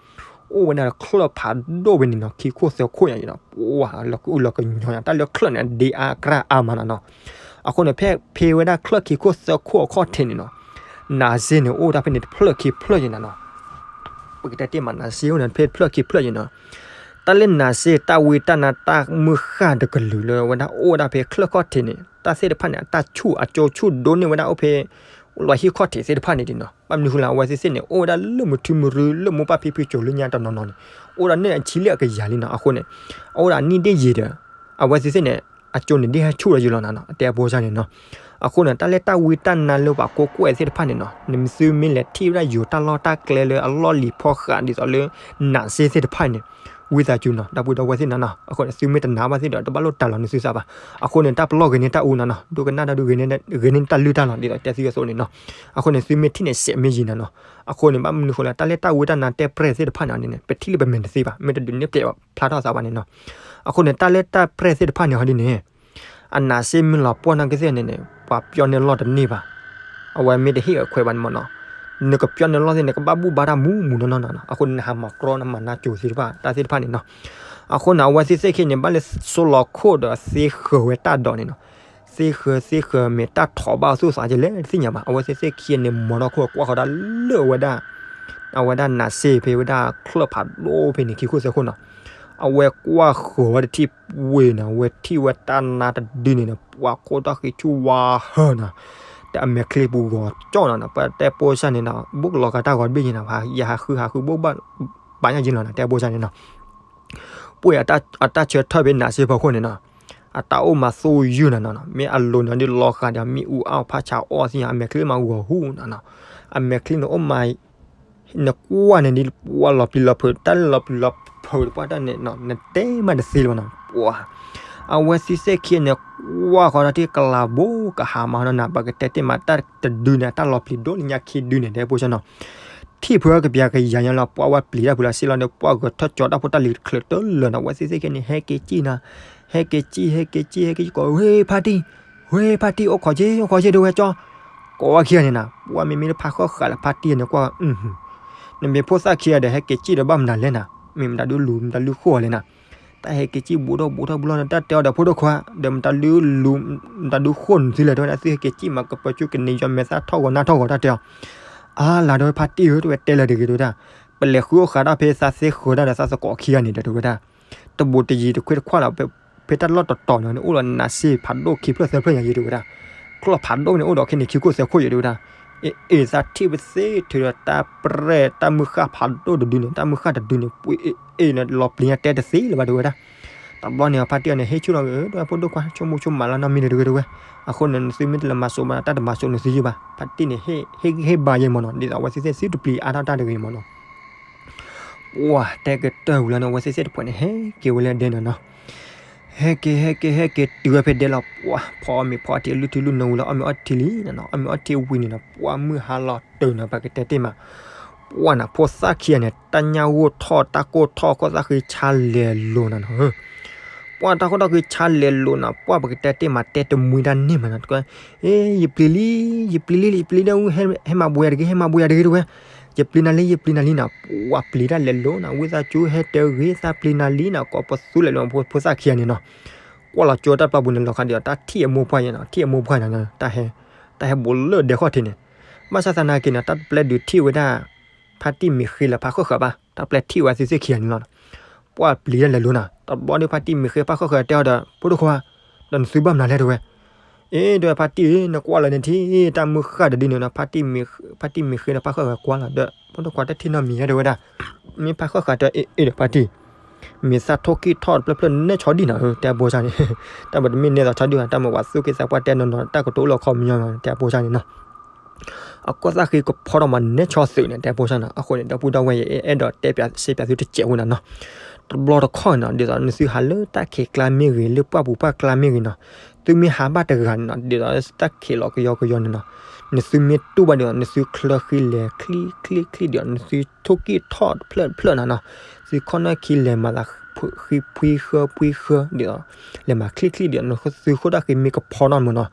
အိၣ်ဝဲဒၣ်ချၢၣ်ဖးဒိၣ်ဝဲန့ၣ်နီၤ ခံခိၣ်သၢခိၣ်ညါယဲနီၤ ပှၤလီၤကအုလီၤကညီၤညါ တၢ်လၢချၢၣ်န့ၣ် ဒ့အါကြၢ်အါမးနီၤနီၤ, အဃိန့ၣ် ဖဲဖဲဝဲဒၣ်ချၢၣ်ခံခိၣ်သၢခိၣ်အခီၣ်ထံးန့ၣ်နီၤ နးစ့န့ၣ် အိၣ်ဝဲဒၣ်ဖဲန့ၣ်တဖျၢၣ်ခံဖျၢၣ်ယဲနၤနီၤ, ပကတဲတ့ၢ်မးနးစ့အိၣ်န့ၣ် ဖဲတဖျၢၣ်ခံဖျၢၣ်ယဲနီၤ, တၢ်လၢနးစ့တၢ်ဝံတၢ်နါတၢ်မုၢ်ဃၢ်တကလုာ်လၢဝဲဒၣ်အိၣ်ဝဲဒၣ်ဖဲချၢၣ်ခီၣ်ထံးန့ၣ် တၢ်သ့ၣ်တဖၣ်န့ၣ် အတၢ်ဆူၣ်အကၠိဆူၣ်ဒိၣ်န့ၢ်ဝဲဒၣ်အိၣ်ဖဲ လီၤဟံၣ်ခီၣ်ထံးသ့ၣ်တဖၣ်န့ၣ်နီၤ, ဘၣ်မနုၤဃိလၢအဝဲသ့ၣ်သ့ၣ်န့ၣ် အိၣ်ဝဲဒၣ်လၢမုၢ်ထူမုၢ်ရူလၢမိၢ်ပၢ်ဖံဖုစိၤလၢညါတနီၤနီၤန့ၣ် အိၣ်ဒၣ်န့ၢ်အဆံလၢအကယၤလံနီၤ, အဃိန့ၣ် အအိၣ်ဒၣ်နံၣ်ဒ့ယံာ်ဒီး အဝဲသ့ၣ်သ့ၣ်န့ၣ် အကၠိန့ၣ်ဒ့ဟဲဆူၣ်လီၤယံာ်လီၤနၤနီၤ အတဲအဖိစၢ်န့ၣ်နီၤ, အဃိန့ၣ် တၢ်လၢတၢ်ဝံတၢ်နါလၢပှၤကိးကွဲၢ်သ့ၣ်တဖၣ်န့ၣ်နီၤ နမ့ၢ်သုမ့ၢ်လဲၤထံၣ်ဝဲဒၣ်ယိၤတၢ်လီၢ်တၢ်ကျဲလၢအလီၢ်လံၤဖီဃးဒ်သိးလၢ နးစ့သ့ၣ်တဖၣ်န့ၣ် ဝံသးစူၤနီၤ ဒီပုၢ်ဒီဝဲၢ်သ့ၣ်နီၤနီၤ, အဃိန့ၣ် သုမ့ၢ်တနာ်ဘၣ်သ့ၣ်ဒီး တဘၣ်လိၣ်တၢ်လီၤနသုသးဘၣ်. အဃိန့ၣ် တၢ်ပလီၢ်ဂ့ၤန့ၢ်တၢ်အူနီၤနီၤ, ဒိကနၣ်တၢ်ဒုးဂ့ၤန့ၢ်တၢ်လုၢ်တၢ်လီၤ ဒ်သိးတဲသုအသိးန့ၣ်နီၤ. အဃိန့ၣ် သုမ့ၢ်ထံၣ်န့ၣ် စဲးမ့ၢ်ယံၤနီၤနီၤ. အဃိန့ၣ် ဘၣ်မနုၤဃိလဲၣ် တၢ်လၢတၢ်ဝံတၢ်နါတဲပြဲၢ်သ့ၣ်တဖၣ်န့ၣ်န့ၣ် ပထံၣ်လၢပမဲာ်တသ့ဘၣ်, မ့ၢ်တဒုးနဲၣ်ပျဲးဖျါထီၣ်သးဘၣ်န့ၣ်နီၤ. အဃိန့ၣ် တၢ်လၢတၢ်ပြဲၢ်သ့ၣ်တဖၣ်န့ၣ်ဟီဒ်န့ၣ် အနးစ့မ့ၢ်လီၤပှီၢ်နာ်က့သ့ၣ်န့ၣ်န့ၣ် ပှၤပျီန့ၢ်လီၢ်တန့ၢ်ဘၣ်. အဝဲမ့ၢ်တဟ့ၣ်အခွဲးဘၣ်န့ၣ်မ့ၢ်နီၤ, နကပျီန့ၢ်လီၢ်သ့ၣ်န့ၣ် ကဘၣ်ဘူၣ်ဘါတၢ်မူးမူးနီၢ်နီၢ်နီၤ. အဃိန့ၣ် နဟးမၤကြီ နမၤနါကိၤသ့ၣ်တဖၣ် တၢ်သ့ၣ်တဖၣ်န့ၣ်နီၤ. အဃိန့ၣ် အဝဲသ့ၣ်သ့ၣ်ခံန့ၣ် ဘၣ်လၢစိလီၤခိၣ်ဒီးသ့ဃၢၤဝဲတၢ်ဒိးန့ၣ်နီၤ. သ့ဃၢၤ သ့ဃၢၤ မ့ၢ်တၢ်ထိးဘၣ်အသူၣ်သးကလဲၣ်တသ့ၣ်ညါဘၣ်. အဝဲသ့ၣ်သ့ၣ်ခံန့ၣ် မၤထီၣ်ခိၣ်ကွၢ်ဃီၤတၢ်လၢအဝဲဒၣ် အဝဲဒၣ်နးစ့ဖဲဝဲဒၣ်ချၢၣ်ဖးဒိၣ်ဖဲန့ၣ် ခံခိၣ်သၢခိၣ်နီၤ. အဝဲကွၢ်ဃီၤဝဲတထံၣ်ဝ့ၢ်နီၤ, အဝဲထံၣ်ဝဲတၢ်နါတဒုန့ၣ်နီၤ, ပှၤခိၣ်တၢ်ဃံဆူၣ်ဝါဟၢနီၤ, တၢ်အမဲာ်ချံပူၤဂီၤကၠီၣ်နီၤနီၤ, ပတဲပိစၢ်န့ၣ်နီၤ, ဘူးကလီၤဂာ်တၢ်ဂီၤတဘ့ၣ်ယံၤနီၤ, ယဟးဃုဟးဃုဘူးဘၣ် ဘၣ်ညါယံၤလီၤနီၤ, တဲပိစၢ်န့ၣ်နီၤ. ပှ့ၢ်အတၢ်ဆၢထၢၣ်ဖဲနးစ့ဖီခိၣ်န့ၣ်နီၤ, အတၢ်အိၣ်မၤသူယုၢ်နီၤနီၤ, မ့ၢ်အလိၤနီၤဒ်လီၤဃာ်ဒီး မ့ၣ်အူအါဖးဆးအီၣ်သ့ၣ်ညါ, အမဲာ်ချံမၤဂီၤဟူနီၤနီၤ, အမဲာ်ချံန့ၣ်အိၣ်မး နကွၢ်န့ၣ်ဒ်ပှၤလီၤပျံၤလီၤဖုး, တၢ်လၢလီၤပျံၤလီၤဖုးတပှၢ်တၢ်န့ၣ်နီၤ, နတဲမးတသ့လၢၤဘၣ်နီၤ, ပှၤ အဝဲသ့ၣ်သ့ၣ်ခံန့ၣ် ကွၢ်ဃီၤဒီးတ့ၢ်ကလၤဘိကဟးမးနီၤနီၤ, ပကတဲတ့ၢ်မးတၢ်တဒုန့ၣ် တၢ်လီၤပျံၤဒိၣ်လၢညါခံဒုန့ၣ် တဲပိစၢ်နီၤ, ထံၣ်ဖုကပျးကယၤညါလီၤ, ပှၤဝဲပျံၤတၢ်ဖုလီၤစ့လီၤဒီး ပှၤဂဲၤထီၣ်ကၠီတၢ်ဖိတၢ်လံၤတချုးတလၢာ်နီၤ, အဝဲသ့ၣ်သ့ၣ်ခံန့ၣ် ဟဲက့ၤစံၣ်နီၤ, ဟဲက့ၤစံၣ် ဟဲက့ၤစံၣ် ဟဲက့ၤစံၣ်ကိး ဝ့ဖါတံၢ် ဝ့ဖါတံၢ် အိၣ်ခိးက့ၤ အိၣ်ခိးက့ၤ ဒဝဲကၠီ, ကိးဝဲခံဂၤန့ၣ်နီၤ, ပှၤမ့မ့ၢ်လၢဖးဃၣ်ဃၣ်လၢဖါတံၢ်န့ၣ်ကွၢ်, နမ့ၢ်ဖိသၣ်ခံဂၤဒီး ဟဲက့ၤစံၣ်ဒီးဘၣ်မနုၤလဲၣ်နီၤ, မ့ၢ်မတၤဒုလူၤ မတၤဒုဃိၣ်လဲၣ်နီၤ, တၢ်ဟဲက့ၤစံၣ်ဘူးထီၣ်ဘူးထီၣ်ဘူးလီၤန့ၣ် တၢ်တဲအီၤဒီးဖိဒိၣ်ခွါ ဒီးမတၤဒုလူၤ မတၤဒုဃိၣ်န့ၣ်သုလဲၣ် တဲဝဲဒၣ် သုဟဲက့ၤစံၣ်မးကပၢၤဆူကန့ၢ်ယီၤမဲာ်သၣ်ထီၣ်ဂီၤနၢ်ထီၣ်ဂီၤတၢ်တဲအီၤ, အါလၤဒီးဖါတံၢ်ဧၢ တဲဝဲတဲလၢၤတဂ့ၤ တဲဝဲဒၣ်, ပလဲၤဃုအိၣ်ဃးတၢ်ဖဲသးသ့ဃၢၤတၢ်ဒီးသးသကိးခံဂၤန့ၣ် တဲဝဲဒၣ် တဘူးတယံၤတခွ့တခွါလီၤ, ဖဲတၢ်လီၢ်တတီၤန့ၣ် အိၣ်ဒီးနးစ့ဖးဒိၣ်ခံဖျၢၣ်သၢဖျၢၣ်ညါယံၤ တဲဝဲဒၣ်, ချၢၣ်ဖးဒိၣ်န့ၣ် အိၣ်ဒီးခဲန့ၣ်ခံခိၣ်သၢခိၣ်ယံၤ တဲဝဲဒၣ်, အ့ၣ် အ့ၣ် သးထံၣ်ဝဲသ့ထုးဒီးတၢ်ပြဲၢ်တၢ်မုၢ်ဃၢ်ဖးဒိၣ်တဒုန့ၣ် တၢ်မုၢ်ဃၢ်တဒုန့ၣ် ပှ့ၤအ့ၣ်အ့ၣ်န့ၣ် လီၤပျံၤညါတဲတသ့လၢၤဘၣ် တဲဝဲဒၣ်, တဘျီန့ၣ် ဖါတံၢ်အီၤန့ၣ် ဟ့ၣ်ဆူၣ်လီၤ တဲဝဲဖိဒိၣ်ခွါ ဆိကမိၣ်ဆိကမးလီၤနီတမံၤဒီး တဲဝဲ, အဃိန့ၣ် နသုမ့ၢ်တလဲၤမၤစိးမး တၢ်တမၤစိးနသုယုၢ်ဘၣ်, ဖါတံၢ်န့ၣ် ဟ့ၣ်ဂံၢ်ဟ့ၣ်ဘါယဲမ့ၢ်နီၤ, ဒ်သိးအဝဲသ့ၣ်သ့ၣ်သုတပျံၤအါထီၣ်တၢ်တဂ့ၤမ့ၢ်နီၤ ပှၤတဲကတၢၢ်ဝံၤလီၤန့ၣ် အဝဲသ့ၣ်သ့ၣ်တဖုန့ၣ် ဟဲက့ၤဝဲလၢဒဲနီၤနီၤ, ဟဲက့ၤ ဟဲက့ၤ ဟဲက့ၤတုၤဝဲဖဲဒဲလီၤ, ပှၤဖီအီၣ်မ့ၤဖီအီထံအလုၢ်ထံလုၢ်နီၤဝံၤလီၤ အီၣ်မ့ၤအီထံလံနီၤနီၤ, အီၣ်မ့ၤအီထံဝံၤန့ၣ်နီၤ ပှၤမုၢ်ဟါလီၤတုၤနီၤ ပကတဲတ့ၢ်မး, ပှၤနၤဖိသၣ်ခံဂၤန့ၣ် တၢ်ညၣ်ဂိၢ်ထီၣ် တၢ်ကိၢ်ထီၣ် ခိၣ်သၣ်ဃံဆါလဲၤလိၤနီၤနီၤ ပှၤတၢ်ခိၣ်တၢ်ဃံဆါလဲၤလိၤနီၤ ပှၤပကတဲတ့ၢ်မးတဲတမှံတၢ်န့ၢ်မးနီၤ, အ့ ယပျံၤလံ ယပျံၤလံ ယပျံၤလံ ဟဲမၤဘှံးယၤတဂ့ၤ ဟဲမၤဘှံးယၤတဂ့ၤ တဲဝဲ, ယပျံၤနၤလံ ယပျံၤနၤလံနီၤ, ပှၤပျံၤတၢ်လဲၤလိၤနီၤ, ဝံသးစူၤ ဟဲတဲဂ့ၤ သးပျံၤနၤလံနီၤ, ကိးပသူလဲၤလိၤ ဖိသၣ်ခံဂၤန့ၣ်နီၤ, ကွၢ်လီၤကၠိတၢ်ပျီပူၤန့ၣ် လီၤခါဒံးအီၤ တၢ်ထံၣ်အမိၢ်ပှၢ်ယဲနီၤ, ထံၣ်အမိၢ်ပှၢ်န့ၣ် တၢ်ဟဲဘူးလၢဒဲခီၣ်ထံးန့ၣ်, ဘၣ်ဆၣ်သနာ်က့န့ၣ် တၢ်တပျဲဒုးထံၣ်ဝဲဒၣ် ဖါတံၢ်မ့ၢ်ဃ့လၢဖးဃၣ်ဃၣ်ဘၣ်, တၢ်ပျဲထံၣ်ဝဲသ့ၣ်သ့ၣ်ခံဂၤန့ၣ်လီၤ, ပှၤပျံၤတၢ်လဲၤလိၤနီၤ, တဘျီဒီးဖါတံၢ်မ့ၢ်ဃ့ဖးဃၣ်ဃၣ်တဲအီၤဒီး ဖိဒိၣ်ခွါ ဒီးနသုဘၣ်မနုၤလဲၣ်တဲဝဲ အ့ တဲဝဲဖါတံၢ်ဧၢ နကွၢ်လီၤန့ၣ်ထံၣ် တၢ်မုၢ်ဃၢ်တဒုန့ၣ်နီၤ, ဖါတံၢ်မ့ၢ်ဃ့ဒီးဖးဃၣ်ဃၣ်ကွၢ်လီၤဒီး ဖိဒိၣ်ခွါတထံၣ်နီတမံၤဧါတဲဝဲဒၣ်, မ့ၢ်ဖးဃၣ်ဃၣ်တဲအ့ၣ်အ့ၣ်ဒီးဖါတံၢ်, မ့ၢ်သးထိၣ်ကံၢ်ထီၣ်တဖျၢၣ်ဖျၢၣ်နဲၣ်ဆီဒံၣ်နီၤဧၢ တဲအဖိစၢ်န့ၣ်, တၢ်မၤတမ့ၢ်နဲၣ်သးဆီဒံၣ်ဘၣ် တၢ်မၤဝဲသူၣ်က့သးပှၢ်တဲနီၤနီၤ တၢ်ကတိၤအိၣ်လီၤခီပညီနီၤ တဲအဖိစၢ်န့ၣ်နီၤ အခိၣ်သၣ်ဃံကဖီထီၣ်မးနဲၣ်ဆီသုးန့ၣ် တဲဖိစၢ်နီၤ, အဃိန့ၣ် ဒီပုၢ်ဒီဝဲၢ်ယအဲၣ်ဒိးတဲပၠးစ့ပၠးသုတစဲးဝဲနီၤနီၤ, တဘျီတခီၣ်နီၤ ဒ်သိးနသုဟးလၢတၢ်ခံးကျါမ့ၢ်ဂ့ၤ လၢပှၢ်ပူၤပှၢ်ကျါမ့ၢ်ဂ့ၤနီၤ, သုမ့ၢ်ဟးဘၣ်တဂၤန့ၣ်နီၤ ဒ်သိးတၢ်ခံးလီၤကယီကယီန့ၣ်နီၤ, နသုမ့ၢ်တူၢ်ဘၣ်ဒ်သိး နသုချၢဃံလဲၤချံချံချံဒ်သိး နသုထိၣ်ကံၢ်ထီၣ်တဖျၢၣ်တဖျၢၣ်နီၤနီၤ, သုခီၣ်နၢၣ်ခံလဲၤမၤသးဃံဖှံဃၢဖှံဃၢ ဒ်သိး လဲၤမၤချံချံဒ်သိး နသုခိၣ်တၢ်ဃံမ့ၢ်ကဖီထီၣ်မ့ၢ်နီၤ,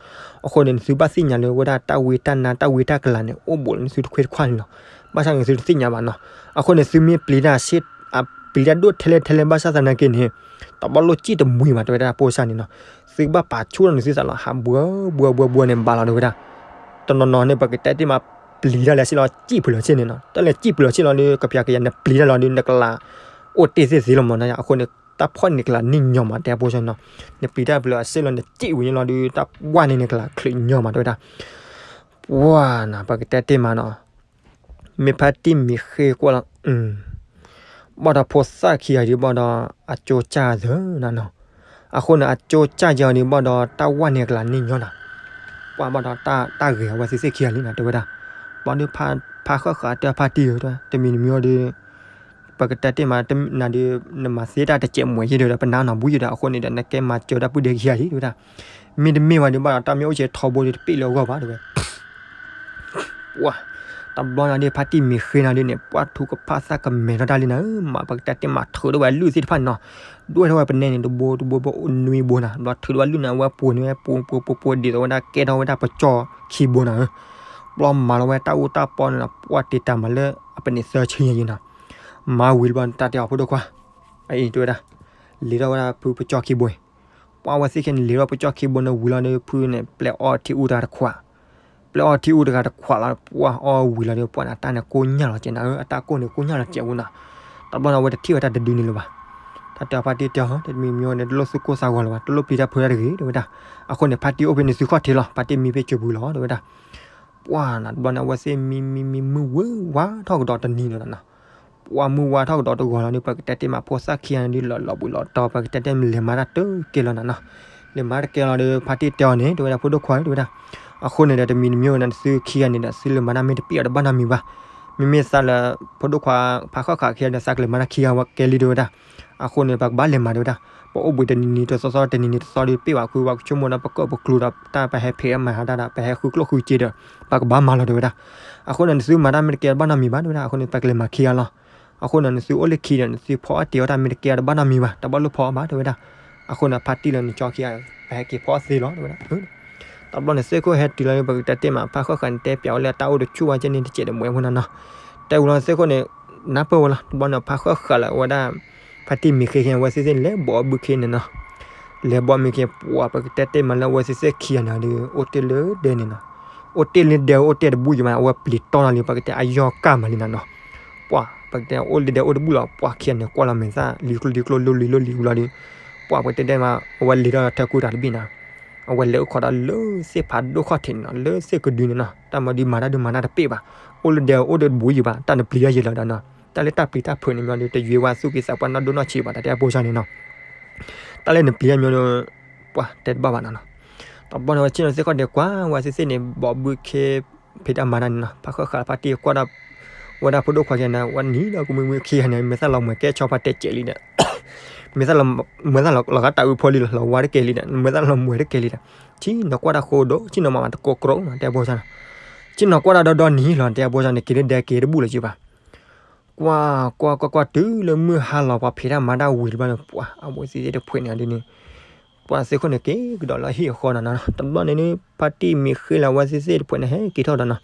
အဃိန့ၣ် နသုဘၣ်သ့ၣ်ညါလၢဝဲဒၣ်တၢ်ဝံတၢ်နါတၢ်ဝံတၢ်ကလၤန့ၣ် အိၣ်ဘူးလၢနသုတခွ့တခွါန့ၣ်လီၤ, ဘၣ်ဆၣ်န့ၣ် နသုတသ့ၣ်ညါဘၣ်နီၤ, အဃိန့ၣ် သုမ့ၢ်ပျံၤတၢ်ဆ့ အပျံၤတၢ်ဒိၣ်ထဲလဲၣ်ထဲလဲၣ်ဘၣ်ဆၣ်သနာ်က့န့ၣ် တဘၣ်လိၣ်စံၣ်တမှံၤဘၣ် တဲဝဲဒၣ်ဖိစၢ်န့ၣ်နီၤ, သုကဘၣ်ပာ်ဆူၣ်ထီၣ်နသုသးလီၤ ဟးဘှီဘှီဘှီဘှီန့ၣ်ဘၣ်လီၤ တဲဝဲဒၣ်, တနီၤနီၤန့ၣ် ပကတဲတ့ၢ်မး ပျံၤတၢ်လၢဆ့လီၤ စံၣ်ဖုးလီၤဆ့န့ၣ်နီၤ, တၢ်လဲၤစံၣ်ဖုးလီၤဆ့လီၤဒီး ကပျးကယၤ နပျံၤတၢ်လီၤဒီး နကလၤအိၣ်တ့ၢ်သ့ၣ်သ့လီၤမ့ၢ်နီၤ, အဃိန့ၣ် တၢ်ဖီၣ်န့ၢ်ကလၤန့ၣ်ညီမး တဲဖိစၢ်နီၤ, နပျံၤတၢ်ဖုးလီၤဆ့လီၤ နစံၣ်ဝံၤန့ၣ်လီၤဒီး တၢ်ဝါန့ၣ်နကလၤချုးညီမး တဲဝဲဒၣ် ပှၤနီၤ ပကတဲတ့ၢ်မးနီၤ, မ့ၢ်ဖါတံၢ်မ့ၢ်ဃ့ကွၢ်လီၤ, ဘၣ်ဒီးဖိသၣ်ခံဂၤဒ်ဘၣ်ဒီး အကၠိကၢ်သၢနီၤနီၤ, အဃိန့ၣ် အကၠိကၢ်ယီၤဒ်ဘၣ်ဒီး တၢ်ဝါန့ၣ်ကလၤန့ၣ်ညီနီၤ, ပှၤဘၣ်ဒီးတၢ်ဂဲၤအဝဲသ့ၣ်သ့ၣ်ခံဂၤလံနီၤ တဲဝဲဒၣ်, ဘၣ်ဒီးဖးဃၣ်ဃၣ်တဲဖါတံၢ်ဧၢ တမံၤတမံၤအီၤဒီး ပကတဲတ့ၢ်မးနၤဒုး နမၤသ့တၢ်တစဲးမွဲယဲဒီး ပနါနီၢ်ဘူးယဲဒီး အဃိန့ၣ်ဒီး နကဲမၤစၢၤတၢ်ပုၢ်ဒ့ခံဂၤလံ တဲဝဲဒၣ်. မ့တမ့ၢ်ဘၣ်ဒုးဘၣ်ဒီး တၢ်မ့ၢ်အိၣ်ဆဲးထီဘိဒီး တပ့ၢ်လၢအဂီၢ်ဘၣ် တဲဝဲ. ပှၤ တဘျီနၤဒုး ဖါတံၢ်မ့ၢ်ဃ့နၤဒုးန့ၣ် ပှၤထူကဖၣ်သၣ်ကမဲာ်ထီၣ်တၢ်လံနၤဧၢ, မ့ၢ်ပကတဲတ့ၢ်မးထုးထီၣ်ဝဲအလုၢ်သ့ၣ်တဖၣ်န့ၣ်နီၤ, ဒွဲၣ်ထီၣ်ဝဲပနဲန့ၣ် တဘိတဘိဘိ နွံဘိနၤ, ဘျီထုးထီၣ်ဝဲလုၢ်န့ၣ် အဝဲပှ့ၤန့ၢ်ဝဲ ပှ့ၤပှ့ၤပှ့ၤပှ့ၤ ဒ်သိးဝဲဒၣ်ကဲထီၣ်ဝဲဒၣ်ပကၠီခံဘိနၤဧၢ. ဘျီမၤလီၤဝဲတၢ်အူတၢ်ပီန့ၣ်နီၤ ပှၤတ့ၢ်တၢ်မၤလၢအပန့ၣ်သၢဆံယဲနီၤ, မၤဝံၤလၢဘျီတၢ်တဲအီၤဖိဒိၣ်ခွါ, အအံၤတဲဝဲဒၣ်, လ့ၤထီၣ်ဝဲဒၣ်ဖုပကၠီခံဘိအံၤ, ပှၤဝဲသ့ၣ်ခဲန့ၣ် လ့ၤထီၣ်ပကၠီခံဘိန့ၣ်ဝံၤလီၤဒီး ဖုန့ၣ် ပျဲအီထံအူတဂၤတခွး ပျဲအီထံအူတဂၤတခွးလီၤ, ပှၤအီဝံၤလီၤဒီး ပှၤန့ၣ် အတၢ်န့ၣ်ကိၢ်ညၢ်လီၤကဲနၤဧၢ, အတၢ်ကိၢ်န့ၣ်ကိၢ်ညၢ်လီၤကဲဝဲနၤ. တဘျီန့ၣ် အဝဲတထံၣ်ဝဲတၢ်တဒုန့ၣ်လၢၤဘၣ်. တၢ်တဲအီၤဖါတံၢ်တဲအီၤ တမံၤမံၤန့ၣ် တလိၣ်သူၣ်ကိၢ်သးဂီၤလၢၤဘၣ်, တလိၣ်ပျံၤတၢ်ဖုးတၢ်တဂ့ၤ တဲဝဲဒၣ်. အဃိန့ၣ် ဖါတံၢ်အိၣ်ဖဲန့ၣ်သုခီၣ်ထံးလီၤ, ဖါတံၢ်မံဖဲစၢၤပူၤလီၤ တဲဝဲဒၣ်. ပှၤနၤ တဘျီန့ၣ် အဝဲသ့ၣ်မံမံမံမုၢ်ဝ့ၤဝါထီၣ်ကဒီးတနံၤဒီးနၤနီၤ ပှၤမုၢ်ဝါထီၣ်ကဒီးတဂီၤလီၤဒီး ပကတဲတ့ၢ်မးဖိသၣ်ခံဂၤန့ၣ်ဒုး လီၤလီၤဘှံးလီၤတီၤ ပကတဲတ့ၢ်မးလဲၤမၤတၢ်တကဲလီၤနၤနီၤ. လဲၤမၤတၢ်တကဲလီၤဒီး ဖါတံၢ်တဲအီၤန့ၣ် တဲဝဲဒၣ် ဖိဒိၣ်ခွါ တဲဝဲဒၣ်. အဃိန့ၣ်ဒီး တမံၤတမံၤဝဲနၤ သုခံဂၤန့ၣ်ဒီး သုလဲၤမၤတၢ်မ့ၢ်တပ့ၢ်အီၤတဘၣ်နီတမံၤဘၣ်. မ့မ့ၢ်သးလၢ ဖိဒိၣ်ခွါ ဖါဃၣ်ဃးခံဂၤဒီး သးကလဲၤမၤတၢ်ခံဂၤဝဲကဲလံ တဲဝဲဒၣ်. အဃိန့ၣ် ပကဘၣ်လဲၤမၤ တဲဝဲဒၣ်. ပအိၣ်ဘှံးတနံၤနံၤတသီသီ တနံၤနံၤတသီဒီး ပ့ၢ်ဘၣ်ဃုဘၣ်ကဆိကမိၣ်ဒီး ပကၢၣ်ပကျူဒီး တၢ်ပဟဲဖံးမၤဟးတၢ်ဒီး ပဟဲဃုကျိၣ်ဃုစ့ဒီး ပကဘၣ်မၤလီၤ တဲဝဲဒၣ်. အဃိန့ၣ် နသုမၤတၢ်မ့ၢ်တကဲဘၣ်နီတမံၤဘၣ် တဲဝဲဒၣ်. အဃိန့ၣ် ပကလဲၤမၤခံဂၤလီၤ. အဃိန့ၣ် နသုအိၣ်လၢခံဒီး နသုဖီအီၣ်တ့ၤအီၣ်တၢ်မ့ၢ်တကဲအီၤတဘၣ်နီတမံၤဘၣ်, တဘၣ်လိၣ်ဖီအီၣ်ဘၣ် တဲဝဲဒၣ်. အဃိန့ၣ် ဖါတံၢ်လၢနကၠီခံဂၤ ပဟဲက့ၤဖီအီၣ်သ့လီၤ တဲဝဲဒၣ်. တဘျီန့ၣ် သ့ၣ်ခိၣ်ဟဲတုၤလီၤဒီး ပကတဲတ့ၢ်မး ဖါဃၣ်ဃးန့ၣ် တဲပျးဝဲလၢတၢ်အိၣ်တဆူၣ်ဝဲကဲန့ၣ် တစဲးတမှဲဖိနၤနီၤ. တဲဝံၤလီၤသ့ၣ်ခိၣ်န့ၣ် နၢ်ပၢၢ်ဝဲလီၤ. တဘျီန့ၣ် ဖါဃၣ်ဃးလၢအဝဲဒၣ် ဖါတံၢ်မ့ၢ်ဃ့ခဲန့ၣ် အဝဲသ့ၣ်သ့ၣ်န့ၣ် လဲၤဘီးဘုခ့န့ၣ်နီၤ. လဲၤဘီးမ့ၢ်ခ့ ပှၤ ပကတဲတ့ၢ်မးလၢအဝဲသ့ၣ်သ့ၣ်ခံဂၤန့ၣ်ဒီး အိၣ်တ့ၢ်လၢဒဲန့ၣ်နီၤ. အိၣ်တ့ၢ်လၢဒဲ အိၣ်တ့ၢ်တဘူၣ်ယံၤမး အဝဲပျံၤတီၢ်နီၤလံ ပကတဲအယီၢ်ကၢ်မးလံနၤနီၤ. ပှၤ ပကတဲအိၣ်လၢဒဲအိၣ်တဘူၣ်လီၤ ပှၤခံဂၤန့ၣ် ကွၢ်လီၤမဲာ်သၣ်လံကျိလံကျိ လိၤလံလိၤလံလီၤဒီး ပှၤ ပကတဲတ့ၢ်မး အဝဲလဲၤထီၣ်လၢထၢၣ်ကူတၢ်တဘ့ၣ်နီၤ. အဝဲလဲၤအိၣ်ခိးဒီးလၢသ့ၣ်ဖးဒိၣ်ခီၣ်ထံးန့ၣ်နီၤ လၢသ့ၣ်ကဒုန့ၣ်နီၤ. တၢ်မၤဒုးမၤတၢ်ဒုးမၤတၢ်တပ့ၢ်ဘၣ်. အိၣ်လၢဒဲအိၣ်ဒီးတဘူၣ်ယံၤဘၣ် တၢ်နပျံၤတၢ်ယဲလီၤဒီးနီၤ. တၢ်လၢတၢ်ပျံၤတၢ်ဖုးန့ၣ်မးဒီး တယွဲဝဲသူၣ်က့သးပှၢ်နီၢ်ဒိၣ်နီၢ်ဆံးဘၣ် တၢ်တဲအဖိစၢ်န့ၣ်နီၤ. တၢ်လၢနပျံၤတၢ်မးဒီး ပှၤတဲတဘၣ်ဘၣ်နီၤနီၤ. တဘျီန့ၣ် ဝဲဆ့ၣ်နီၤသ့ၣ်ခီၣ်ဒဲးကွၢ် ဝဲသ့ၣ်သ့ၣ်န့ၣ် ဘီးဘုခ့ ဖံးတၢ်မၤတၢ်န့ၣ်နီၤ. ဖါဃၣ်ဃးဖါတံၢ်ကွၢ်ဒီး ဝဲဒၣ်ဖိဒိၣ်ခွါကဲန့ၣ် ဝဲနံၤဒီးကမုၢ်မုၢ်ခံဂၤန့ၣ် မ့ၢ်သးလီၤမှဲၤကဲဆီဖါတဲာ်ကဲးလံဒီး မ့ၢ်သးလီၤ မ့ၢ်သးလီၤဂာ်တၢ်အုးဖိလံလီၤ လီၤဝါတကဲလံဒီး မ့ၢ်သးလီၤမှဲၤတကဲလံဒီး ဆ့ၣ်နီၤကွၢ်တၢ်ဃိဒီး ဆ့ၣ်နီၤမၤမၤတကိးကြီမး တဲအဖိစၢ်နီၤ. ဆ့ၣ်နီၤကွၢ်တၢ်ဒီဒီနံၤလီၤ တဲအဖိစၢ်န့ၣ် က့ၤလၢဒဲက့ၤတဘူၣ်လၢၤက့ၤဘၣ်. ကွၢ်ကွၢ်ကွၢ်ကွၢ်တုၤလၢမုၢ်ဟါလီၤ ပှၤဖံးတၢ်မၤတၢ်ဝံၤတဘျီန့ၣ် ပှၤ အဝဲသ့ၣ်သ့ၣ်တဖုန့ၣ်ဒ်န့ၣ် ပှၤသ့ၣ်ခိၣ်န့ၣ်က့ၤကဒီးလၢဟံၣ်အဃီနီၤနီၤ. တဘျီန့ၣ် ဖါတံၢ်မ့ၢ်ဃ့လၢအဝဲသ့ၣ်သ့ၣ်တဖုန့ၣ် ဟဲက့ၤထီၣ်ဒီးနီၤ.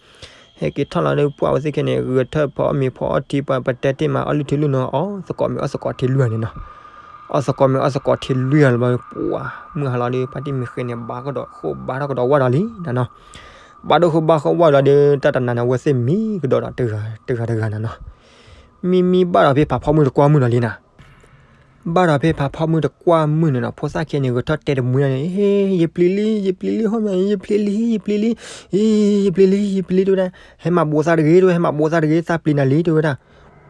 ဟဲက့ၤထီၣ်လီၤဒီး ပှၤဝဲသ့ၣ်ခဲန့ၣ် ဂဲၤထၢၣ်ဖီအီၣ်မ့ၤဖီအီၣ်ထံ ပှၤပတဲတ့ၢ်မး အီၣ်လုၢ်ထံလုၢ်နီၤ အီၣ်သကိးမ့ၤအီၣ်သကိးထံလွံၢ်န့ၣ်နီၤ. အီၣ်သကိးမ့ၤအီၣ်သကိးထံလွံၢ်လီၤဘျီ ပှၤ မုၢ်ဟါလီၤဒီး ဖါတံၢ်မ့ၢ်ဃ့န့ၣ် ဘါကဒီးဃိဘါထီၣ်ကဒီးဝၢ်ဒီးလံနီၤနီၤ. ဘါဒိၣ်ဃိဘါဃိဝၢ်လီၤဒီး တၢ်တနၤန့ၣ် အဝဲသ့ၣ်မံကဒီးဒီးတဂၤတဂၤတဂၤနီၤနီၤ. မံမံဘၣ်ဒီးဖဲဖးဖီမုၢ်တကွၢ်မုၢ်နီၤလံနီၤ. ဘၣ်ဒီးဖဲဖးဖီမုၢ်တကွၢ်မုၢ်န့ၣ်နီၤ ဖိသၣ်ခံဂၤန့ၣ် ဂဲၤထၢၣ်တဲတမှံၤန့ၣ် ဟ့ ယပျံၤလံ ယပျံၤလံ ဟီၣ်မး ယပျံၤလံ ယပျံၤလံ ယပျံၤလံ ယပျံၤလံ တဲဝဲဒၣ်. ဟဲမၤဘိးသးတဂ့ၤ တဲဝဲ ဟဲမၤဘိးသးတဂ့ၤ သးပျံၤနၤလံ တဲဝဲဒၣ်.